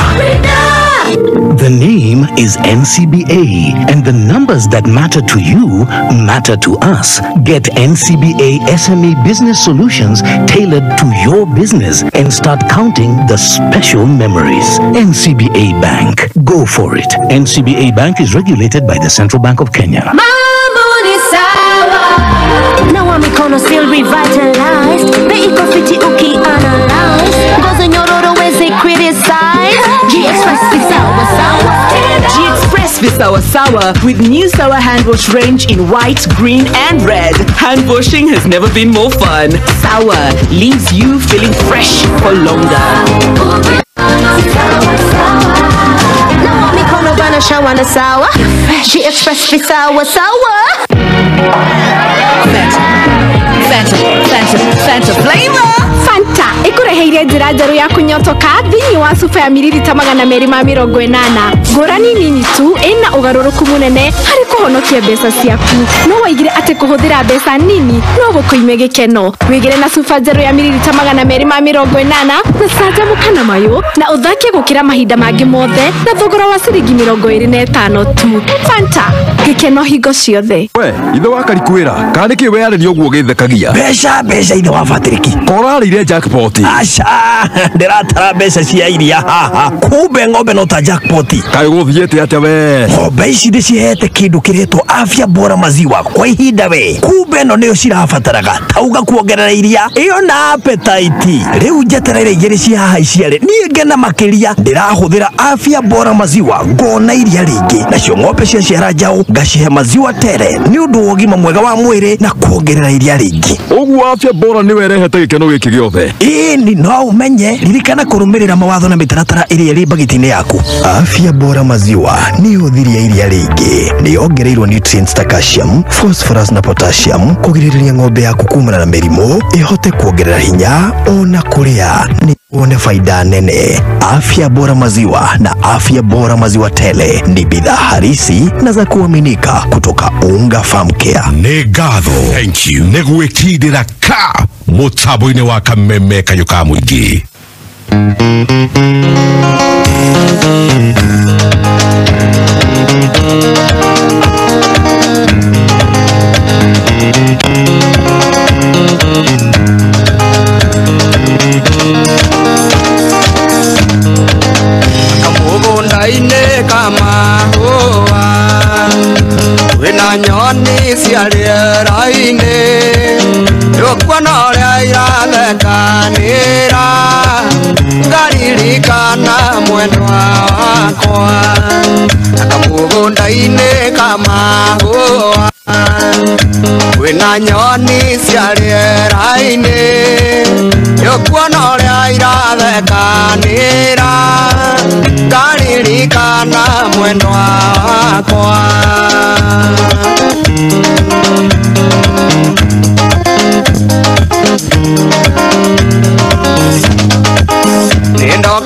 The name is NCBA, and the numbers that matter to you matter to us. Get NCBA SME Business Solutions tailored to your business and start counting the special memories. NCBA Bank. Go for it. NCBA Bank is regulated by the Central Bank of Kenya. Mambo ni sawa. Nawa mikono still revitalized. Bei iko fiti ukianalyze. Ngozi nyororo wezi criticize. G-Express visawa sawa. G-Express Visawa Sawa with new Sawa hand wash range in white, green and red. Hand washing has never been more fun. Sawa leaves you feeling fresh for longer. Nawa mikono bana shawa na sawa. G-Express Visawa Sawa. Fanta, Fanta, Fanta, Fanta flavor. Fanta ikureheire njira njeru ya kunyotoka thiini wa cuba ya miririta 280 ngurani nini tu ina ugaruruku munene hari kuhonokia mbeca ciaku no waigire ati kuhuthira mbeca nini no gukuime gikeno wigire na cuba njeru ya miririta 280 na canjamuka na mayo na uthake gukira mahinda mangi mothe na thogora wa ciringi 25 tu. Fanta gikeno hingo ciothe. We ithe wa Karikwĩra kana nĩkĩ weyarĩria ũguo gĩthekagia mbeca mbeca ithe wa Patrick korarĩire jackpot aca ndĩratara mbeca cia iria haha kumbe ng'ombe no ta jackpot kaĩ gũthiĩte atĩa we ng'ombe ici ndĩcihete kĩndũ kĩretwo afya bora maziwa kwa ihinda we kumbe ĩno nĩyo cirabataraga tauga kuongerera iria ĩyo na appetite rĩu njetereire igĩrĩ cia haha iciare niĩ ngena makĩria ndĩrahũthĩra afya bora maziwa ngona iria rĩingĩ nacio ng'ombe cia ciara njaũ ngacihe maziwa tere nĩ ũndũ wa ũgima mwega wa mwĩrĩ na kuongerera iria rĩingĩ ũguo afya bora nĩwe ĩrehete gĩkeno gĩkĩ gĩothe ĩni no umenye ririkana kũrũmĩrĩra mawatho na mĩtaratara ĩrĩa ĩrĩ mbagiti-inĩ yaku afya bora maziwa nĩ ũthiria iria rĩingĩ nĩ yongereirwo nutrients ta calcium phosphorus na potassium kũgirĩrĩria ng'ombe yaku kumana na mĩrimũ ĩhote kuongerera hinya ona kũrĩa nĩ uone faida nene. Afya bora maziwa na afya bora maziwa tele ni bidhaa harisi na za kuaminika kutoka Unga Farm Care. Nĩ ngatho thank you nĩ gwĩkindĩra ka mũtambo-inĩ wa kameme kayũ ka mũingĩ. Kamũgũnda-inĩ ka mahũa wĩna nyoni cia rĩera-inĩ ndũkuona ũrĩa irathekanĩra ngaririkana mwendwa wakwa kamũgũnda-inĩ ka mahũa wĩna nyoni cia rĩera-inĩ ndũkuona ũrĩa irathekanĩra ngaririkana mwendwa wakwa.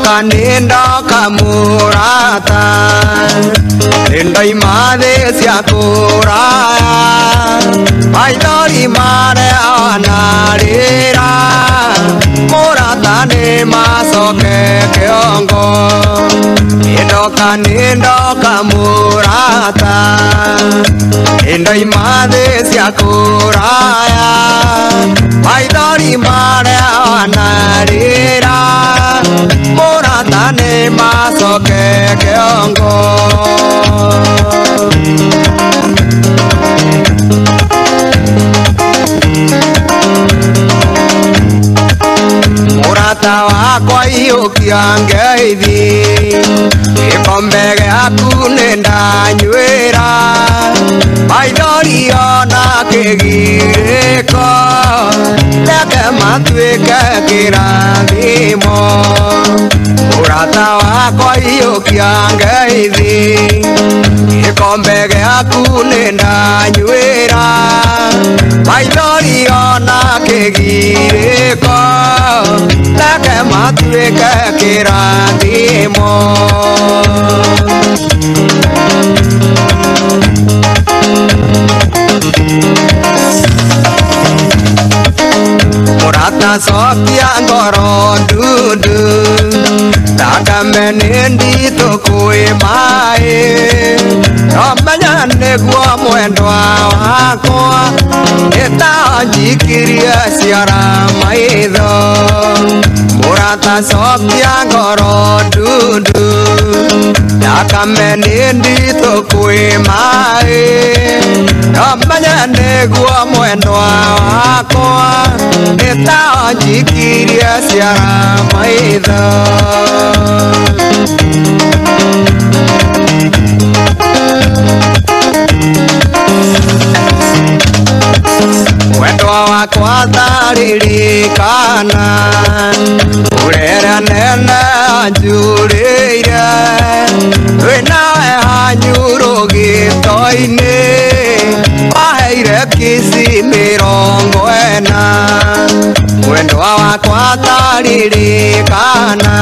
Nindoka murata nindoima thĩ cia kũraya maithori marĩa wanarĩra mũrata nĩ macoke kĩongo nindoka murata nindoima thĩ cia kũraya maithori marĩa wanarĩra mũrata nĩ macoke kĩongo. Mũrata wakwa iyũkia ngeithi gĩkombe gĩaku nĩ ndanyuĩra maithori ona kĩgirĩko reke matuĩke kĩrathimo. Mũrata wakwa iyũkia ngeithi gĩkombe gĩaku nĩ ndanyuĩra maithori ona kĩgirĩko reke matuĩke kĩrathimo. Mũrata cokia ngoro ndundu thakame nĩ nditũ kwĩ maĩ no menya nĩguo mwendwa wakwa nĩtanjikirie ciara maitho. Mũrata cokia ngoro ndundu thakame nĩ nditũ kwĩ maĩ no menya nĩguo mwendwa wakwa nĩtanjikirie ciara maitho. Mwendwa wakwa taririkana ũrĩa nene anjurĩire twĩ nawe hanyurũgĩto-inĩ waheire kici 40. Mwendwa wakwa taririkana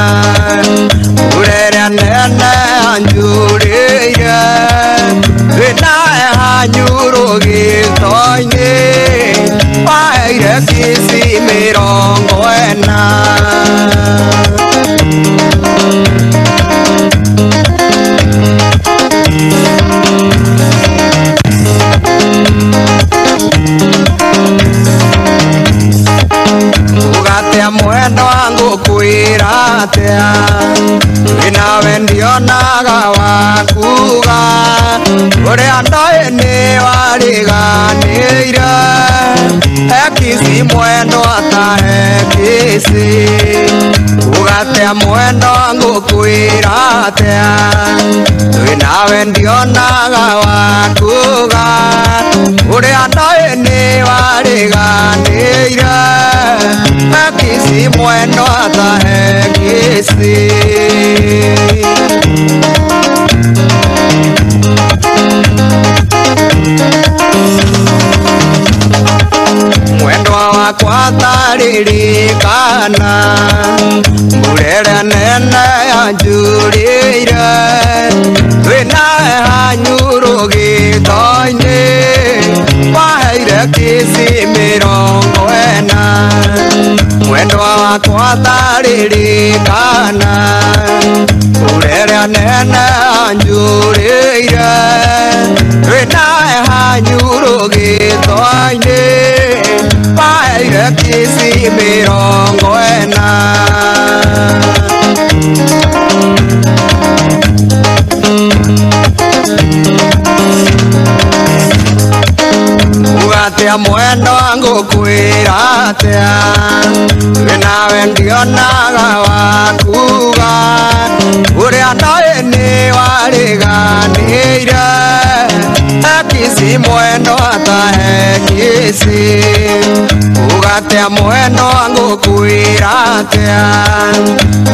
ũrĩa nene anjurĩire twĩ nawe hanyurũgĩto-inĩ waheire kici 40. Ugatea mwendwa ngũkwĩra atĩa wĩnawe ndionaga wakuga ũrĩa ndoĩ nĩ wariganĩire hekici mwendwa ta hekici. Ugatea mwendwa ngũkwĩra atĩa wĩnawe ndionaga wakuga ũrĩa ndoĩ nĩ wariganĩire hekici mwendwa ta hekici. Mwendwa wakwa taririkana mbura ĩrĩa nene yanjurĩire twĩ nawe hanyurũgĩto-inĩ waheire kici 40. Mwendwa wakwa taririkana mbura ĩrĩa nene yanjurĩire twĩ nawe hanyurũgĩto-inĩ waheire kici 40. Ugatea mwendwa ngũkwĩra atĩa wĩnawe ndionaga wakuga ũrĩa ndoĩ nĩ wariganĩire hekici mwendwa ta hekici. Ugatea mwendwa ngũkwĩra atĩa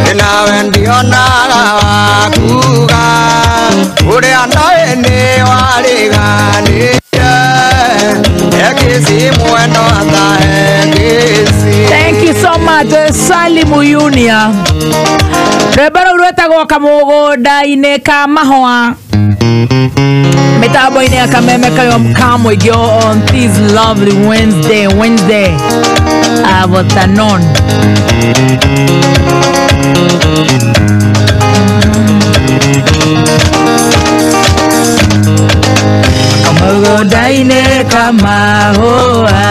wĩnawe ndionaga wakuga ũrĩa ndoĩ nĩ wariganĩire hekici mwendwa ta hekici. Thank you so much Sally Muyunia. Rwĩmbo rũu rwĩtagwo kamũgũnda-inĩ ka mahũa mitambo-inĩ ya kameme kayo ka mũingĩ on this lovely Wednesday afternoon. Kamũgũnda-inĩ ka mahũa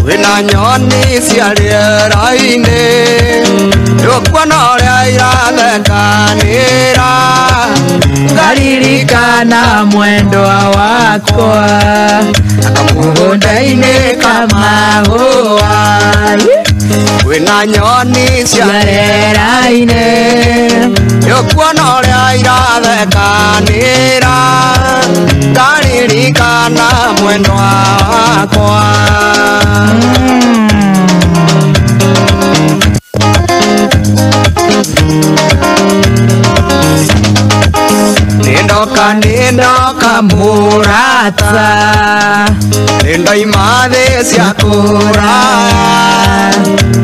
wĩna nyoni cia rĩera-inĩ ndũkuona ũrĩa irathekanĩra ngaririkana mwendwa wakwa kamũgũnda-inĩ ka mahũa wĩna nyoni cia rĩera-inĩ ndũkuona ũrĩa irathekanĩra ngaririkana mwendwa wakwa. Nĩndoka nĩndoka mũrata nĩndoima thĩ cia kũraya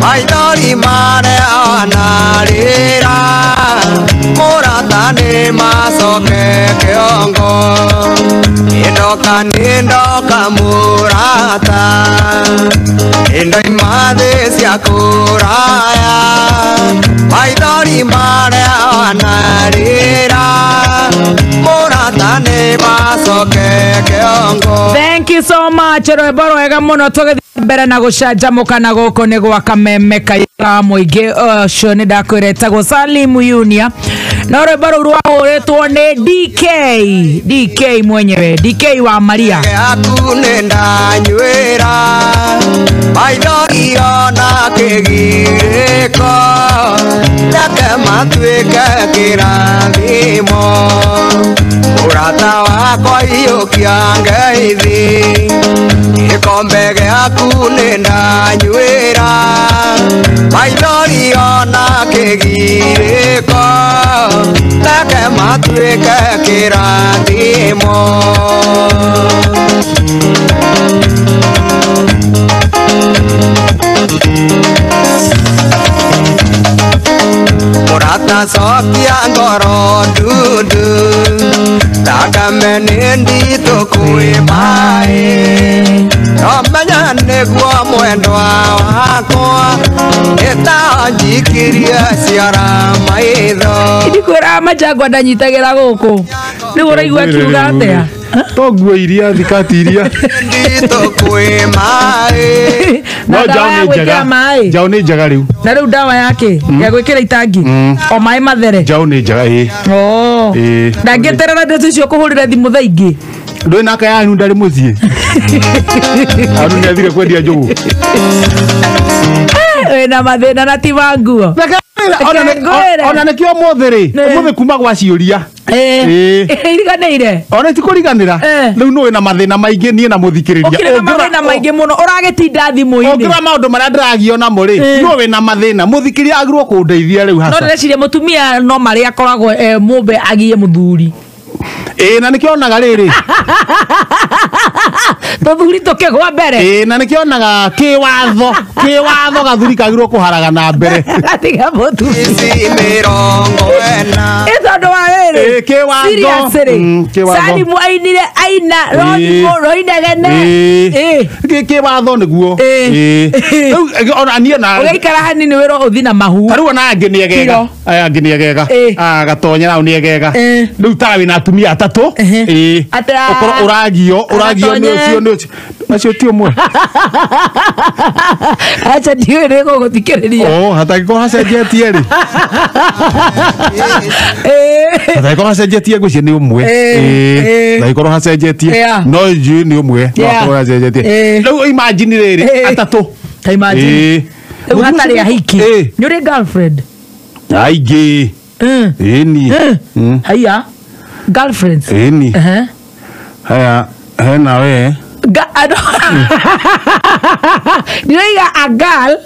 maithori marĩa wanarĩra mũrata nĩ macoke kĩongo nĩndoka nĩndoka mũrata nĩndoima thĩ cia kũraya maithori marĩa wanarĩra mũrata nĩ macoke kĩongo. Thank you so much. Rwĩmbo rwega mũno tũgĩthiĩ mbere na gũcanjamũka na gũkũ nĩ gwa Kameme ka mũingĩ ũcio nĩ ndakwĩra etagwo Salim Yunia no rwĩmbo rũu rwahũrĩtwo nĩ DK mwenyewe DK wa Maria. Yaku nĩndanyuĩra maithori ona kĩgirĩko reke matuĩke kĩrathimo mũrata wakwa iyũkia ngeithi gĩkombe gĩaku nĩndanyuĩra maithori ona kĩgirĩko reke matuĩke kĩrathimo. Mũrata cokia ngoro ndundu thakame nĩ nditũ kwĩ maĩ no menya nĩguo mwendwa wakwa ĩtanjikirie ciara maitho. Ndikwĩra Machangwa ndanyitagĩra gũkũ rĩu ũraigua akiuga atĩa? To nguo iria thikati iria nditũ kwĩ maĩ no njaũ nĩ njega njaũ nĩ njega rĩu na rĩu ndawa yake ya gwĩkĩra itangi o maĩ mathere njaũ nĩ njega ĩ ndangĩeterera ndeto icio kũhũrĩra thimũ thaa ingĩ ndũĩ nake yanyu ndarĩ mũciĩ anu nĩ athire kwendia njũgũ wĩna mathĩna na ti wa nguo ona nĩkĩo ũmũthĩ rĩ ũmũthĩ kuma gwa ciũria iriganĩire ona tikũriganĩra rĩu nĩ wĩna mathĩna maingĩ niĩ na mũthikĩrĩria ũkĩrĩ na mathĩna maingĩ mũno ũragĩtinda thimũ-inĩ ũngĩrora maũndũ marĩa ndĩragio namo rĩ no wĩna mathĩna mũthikĩrĩria agĩrĩirwo kũndeithia rĩu hasa no ndĩreciria mũtumia no marĩa akoragwo mũmbe agie mũthuri ĩĩ na nĩkĩo onaga rĩrĩ tũthuri tũkĩgwa mbere ĩĩ na nĩkĩo onaga kĩwatho kĩwatho gathuri kagĩrĩirwo kũharaga na mbere gatiga mũthuri ici mĩrongo ĩna ĩ tondũ wa rĩrĩ kĩwatho seriously Salimu ainire aina rothimũ roinegene ĩ kĩwatho nĩguo ĩ rĩu ona niĩ na ũgaikara hanini wĩrwo ũthi na mahu tarĩu ona angĩ nĩ egega aya angĩ nĩ egega gatonyera hau nĩ egega rĩu ta wĩna atumia atatũ ĩ ũkorwo ũragio ũragio nĩ ũcio nĩ ũcio acio ti ũmwe acha ndiũĩ nĩ gũgũthikĩrĩria oh hatangĩkorwo hacenjetie rĩ hatangĩkorwo hacenjetie ngwĩciria nĩ ũmwe hatangĩkorwo hacenjetie no njũĩ nĩ ũmwe no akorwo hacenjetie rĩu imagine rĩrĩ atatũ ta imagine rĩu hatarĩ ahiki nĩ ũrĩ girlfriend aingĩ ĩni haiya girlfriends ĩni haya hena we Ndiroiga a girl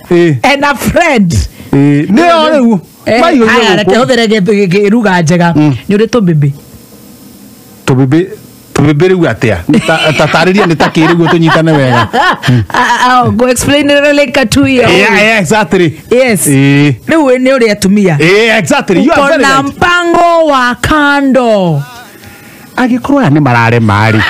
and a friend nĩyo rĩu aya reke hũthĩre ruga njega nĩ ũrĩ tũbĩbĩ tũbĩbĩ tũbĩbĩ rĩu atĩa tatarĩria nĩ ta kĩ rĩu tũnyitane wega go explain it like a 2 year old. Yeah, exactly. Yes. Rĩu nĩ ũrĩ atumia exactly. You are very right. Uko na mpango wa kando angĩkorwo aya nĩ mararema rĩ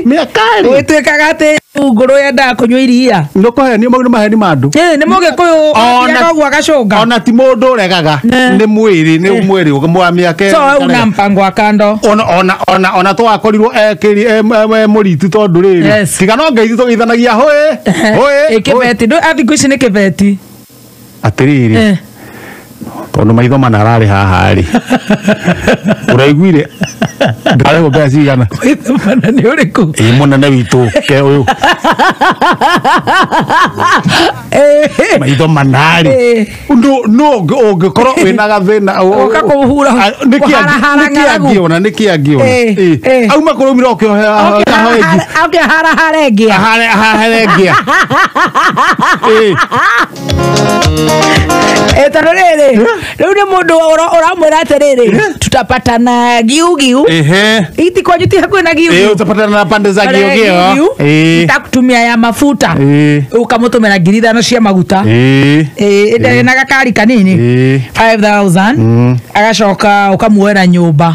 mĩaka rĩ gwĩtuĩkaga atĩ ngũrũ yendaga kũnyua iria nĩkũhenio mau nĩ maheni ma andũ nĩ mũgĩkũyũ athiaga ũguo agacũnga ona ti mũndũ ũregaga nĩ mwĩrĩ nĩ mwĩrĩ wa mĩaka so una mpango wa kando ona twakorirwo mũritu tondũ rĩrĩ tiga no ngeithi tũgeithanagia hũĩ hũĩ kĩbeti thikũ ici nĩ kĩbeti atĩrĩrĩ Tondu maitho mana ararĩ haha rĩ. Ũraiguire ndarĩhwo mbeca cigana? Maitho mana nĩ ũrĩkũ? Ĩ mũnene witũ ke ũyũ. Maitho mana rĩ. No ũngĩkorwo wĩna gathĩna Ũka kũhura nĩkĩ angĩona nĩkĩ angĩona. Auma kũrũmira ũkĩohe Ũkĩharahara ngĩa. Harahara ngĩa. Tondũ rĩrĩ rĩu nĩ mũndũ ũramwĩra atĩrĩrĩ tutapatana giugiu. Iti kwanyu ti hakuhĩ na giugiu. Utapatana na pande za giugiu. Nitakutumia ya mafuta. Ũkamũtũmĩra 5,000 cia maguta. Ĩndarĩ na gakari kanini 5,000 agacoka ũkamuoera nyũmba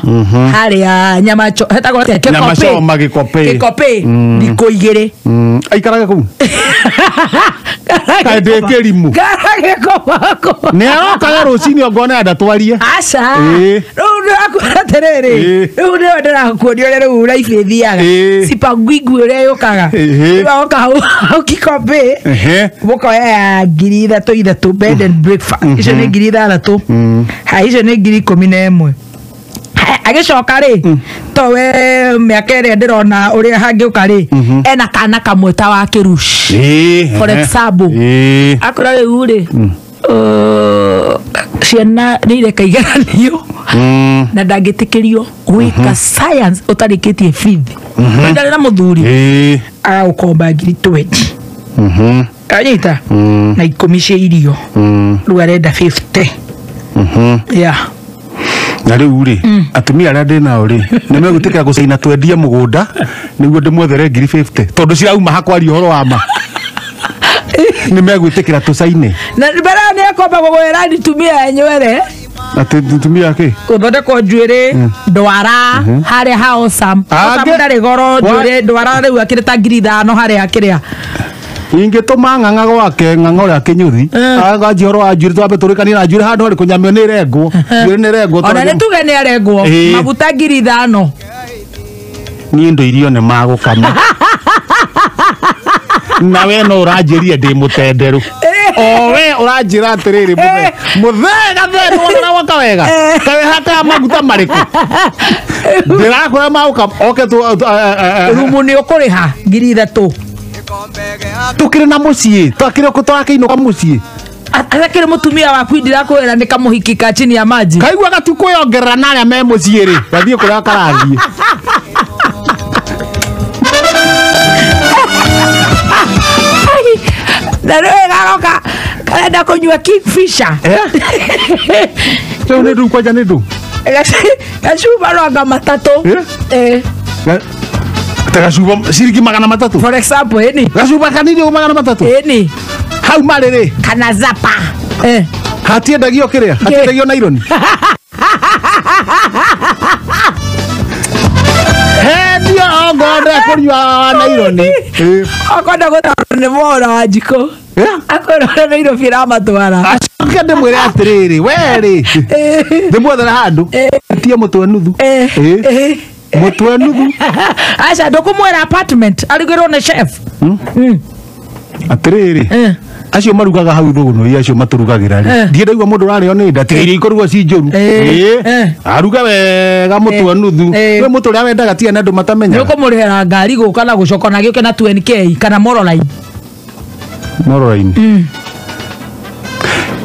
harĩa nyama hetagwo atĩa? Kĩkope. Nyama choma gĩkope. Gĩkope thikũ igĩrĩ. Aikaraga kũu? Kaĩ ndĩ kĩrimũ? Nĩ arokaga rũcinĩ ongona ndatwarie. Aca. Rĩu ndĩrakwĩra atĩrĩrĩ rĩu nĩyo ndĩrakuonia ũrĩa rĩu life ĩthiaga. Sipangwingwi ũrĩa yũkaga. Rĩu agoka hau Kikope mũkoya ya 3,000 3,000 bed and breakfast. Icio nĩ 6,000. Ha icio nĩ 11,000. Agĩcoka rĩ to we mĩaka ĩrĩa ndĩrona ũrĩa hangĩũka rĩ ena kana kamwe ta wa kĩruci for example akora rĩu rĩ ciana nĩ ireka igeranio na ndangĩtĩkĩrio gwĩka science ũtarĩkĩtie fifth ndarĩ na mũthuri agagũkomba 20,000 anyita na 10 cia irio rĩu arenda 50. Yeah. Na rĩu rĩ atumia arĩa ndĩ nao rĩ nĩ megwĩtĩkĩra gũcaina twendie mũgũnda nĩguo ndĩmwethere 50,000 tondũ cirauma hakwaria ũhoro wa ma. Nĩ megwĩtĩkĩra tũcaine. Na mbere nĩ akomba gũgwĩra nitumia enywere. Atĩ nitumia kĩ? Gũthondekwo njuĩrĩ ndwara harĩa ha Osam. Osam ndarĩ goro njuĩrĩ ndwara rĩu akĩrĩ ta 5,000 harĩa kĩrĩa. Ingĩtũma ng'ang'a gwake ng'ang'a ũrĩa kĩnyuthi aganjia ũhoro wa njuĩrĩ twambe tũrĩkanie na njuĩrĩ handũ harĩ kũnyamio nĩ ĩrengwo njuĩrĩ nĩ ĩrengwo. Ona nĩ tuge nĩ arengwo maguta 5,000. Niĩ ndo irio nĩ magũkama. Na we no ũranjĩrie ndĩ mũtenderũ. O we ũranjĩra atĩrĩrĩ mũthee mũthee gathee nĩwona waka wega kaĩ hakaga maguta marĩkũ ndĩrakwĩra magũkama oke rumu nĩ ũkũrĩha 3,000. Tukire na muciĩ twakire twakiinũka muciĩ atakĩrĩ mũtumia waku ndirakwĩra nĩ kamũhiki ka chini ya maji kaigua gatikwĩongerera na arĩa me mũciĩ rĩ gathiĩ kũrĩa karathiĩ. Na rĩu garoka karenda kũnyua Kingfisher. Rĩu nĩ ndũ kwanja nĩ ndũ gacuba rwanga matatũ. Gacuba ciringi 300 for example. Ĩni gacuba kanini 300. Ĩni hau marĩ rĩ kana zapa hatiendagio kĩrĩa hatiendagio naironi hendio ongonde kũnyua naironi okonda gũtwarwo nĩ mwana wa njikũ akwĩra Nairobi ĩramatwara. Acoke ndĩmwĩre atĩrĩrĩ we rĩ ndĩmwethere handũ tie mũtwe nuthu. Mũtwe nuthu. Aca ndũkũmwĩra apartment arugĩrwo nĩ chef. Atĩrĩrĩ acio marugaga hau thũgũnũ acio matũrugagĩra rĩ ndiĩ ndaigua mũndũ ũrarĩo nĩ nda tiga irio ikoragwo ci njũru. Aruga wega mũtwe nuthu we mũtwe ũrĩa wendaga tiga na andũ matamenyaga. Nĩ ũkũmũrĩhĩra ngari gũka na gũcoka na gĩũke na 20K kana Moroline. Moroline.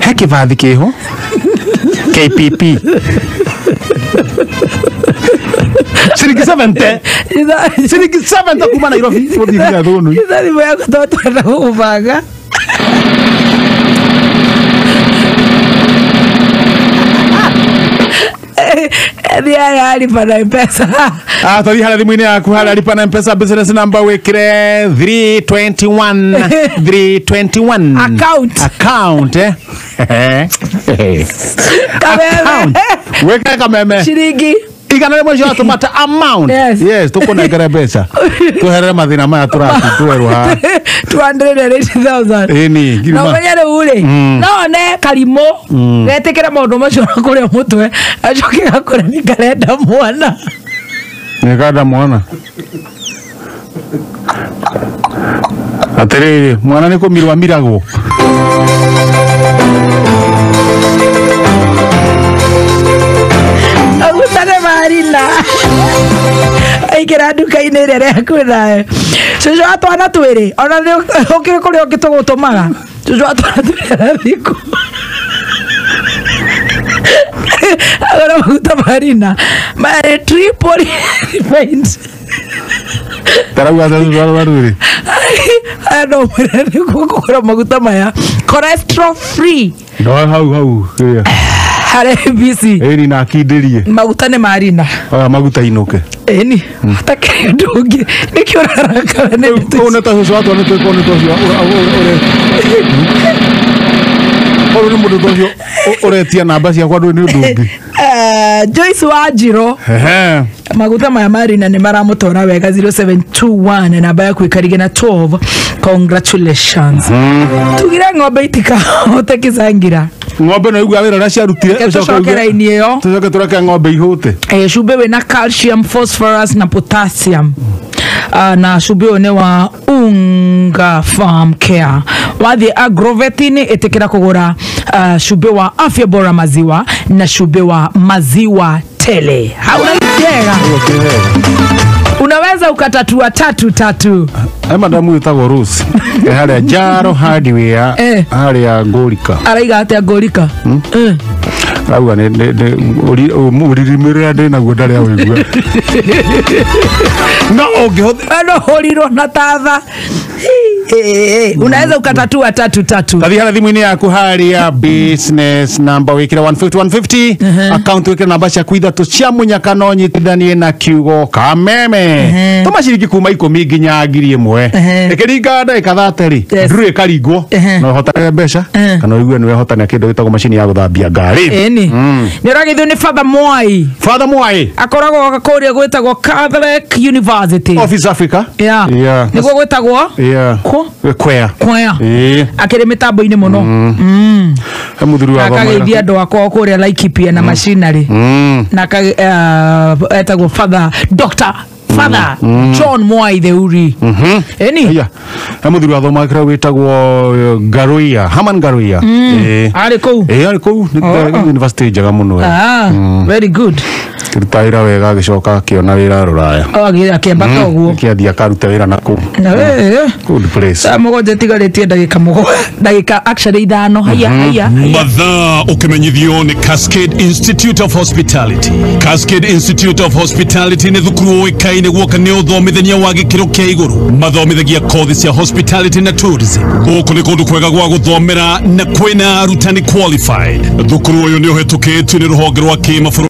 He kĩbathi kĩho KPP ciringi 70 ciringi 70 kuma Nairobi gũthiĩ nginya Thũnũi. Thimũ yaku to twenda gũgũbanga. Thiĩ lipa na M-Pesa. Tũthiĩ harĩa thimũ-inĩ yaku harĩa lipa na M-Pesa business number wĩkĩre 321 321 account account wĩkĩre kameme ciringi 100 cio atũmata amount. Yes tũkũnengere mbeca tweherere mathĩna maya tũratwerwo haha 280,000. Ĩni na ũmenye rĩu rĩ no one karimũ getĩkĩre maũndũ macio na kũrĩa mũtwe acoke gakũre nĩ karenda mwana. Nĩ karenda mwana. Atĩrĩrĩ mwana nĩ kũmirwo amiragwo. Rina aingĩra nduka-inĩ ĩrĩa ĩrĩ hakuhĩ nawe. Cũcũ wa twana twĩrĩ ona nĩ ũkĩrĩ kũrĩa ũngĩ tũgũtũmaga. Cũcũ wa twana twĩrĩ arathiĩ kũ agũra maguta ma Rina maya nĩ triple refined. Tarauga rwĩrĩ. Aya no mwĩre nĩguo kũgũra maguta maya cholesterol free. No hau hau. Harĩ ABC. Ĩni na akindĩrie. Maguta nĩ ma Rina. Oya maguta inũke. Ĩni hatakĩrĩ ũndũ ũngĩ nĩkĩo ũrarakara nĩ Ũũ nĩ ta cũcũ wa twana twĩrĩ nĩ ta ũcio ũrĩ nĩ mũndũ ta ũcio ũretia namba ciakwa ndũĩ nĩ ũndũ ũngĩ. Joyce Wanjirũ. Maguta maya ma Rina nĩ maramũtwara wega 0721 namba yaku ĩkarige na 12. Congratulations. Tugire ng'ombe itikahote kĩcangira. Ng'ombe no igua wĩra ũrĩa ciarutire. Tũcoke raini ĩyo. Tũcoke tũreke ng'ombe ihũte. Cumbĩ wĩna calcium, phosphorus na potassium. Na cumbĩ ũyũ nĩ wa Unga Farm Care. Wathiĩ agrovet-inĩ ĩtĩkĩra kũgũra cumbĩ wa afya bora maziwa na cumbĩ wa maziwa tele. Hauna njega. Unaweza ukatatua tatu tatu. Madamu wĩtagwo Rose. Harĩa Jaro Hardware harĩa Ngũrika. Araiga atĩa Ngũrika? Arauga nĩ ũririmi ũrĩa ndĩ naguo ndarĩ awĩigua. No ũngĩhũthĩra no ũrirwo na tatha. Unaweza ukatatua tatu tatu. Tathi harĩa thimũ-inĩ yaku harĩa business number wĩkĩre 150 150 account wĩkĩre namba ciaku ithatũ cia mũnyaka no nyitithanie na kiugo kameme. Tũma ciringi kuma 10 nginya 1000. Ĩkĩringa ndagĩka 30 ndurĩ ĩkaringwo na ũhotanĩre mbeca kana ũigue nĩ wehotania kĩndũ gĩtagwo macini ya gũthambia ngari. Ĩni. Nĩ ũragithio nĩ Father Mwai. Father Mwai akoragwo kũrĩa gwĩtagwo Catholic University Office Africa. Yeah. Nĩguo gwĩtagwo Kwea. Kwea. Akĩrĩ mĩtambo-inĩ mũno. Mũthuri wa akageithia andũ akwa kũrĩa Laikipia na machinery. Na etagwo Father Dr. Father John Mwai Theuri. Eni. Mũthuri wa thoma kĩrĩa wĩtagwo Garuia, Haman Garuia. Arĩ kũu. Arĩ kũu nĩ university njega mũno. Very good. Kĩruta wĩra wega agĩcoka akĩona wĩra rũraya. Akĩambata ũguo. Akĩathiĩ akaruta wĩra na kũu. Good place. Saa mũgwanja ĩtigarĩtie ndagĩka mũgwanja ndagĩka actually ithano. Haiya haiya. Mathaa ũkĩmenyithio nĩ Cascade Institute of Hospitality. Cascade Institute of Hospitality nĩ thukuru ũĩkaine guoka nĩ ũthomithania wa gĩkĩro kĩa igũrũ. Mathomithagia kothi cia hospitality na tourism. Gũkũ nĩ kũndũ kwega gwa gũthomera na kwĩna arutani qualified. Thukuru ũyũ nĩ ũhetũkĩtio nĩ rũhonge rwa kĩmabũrũri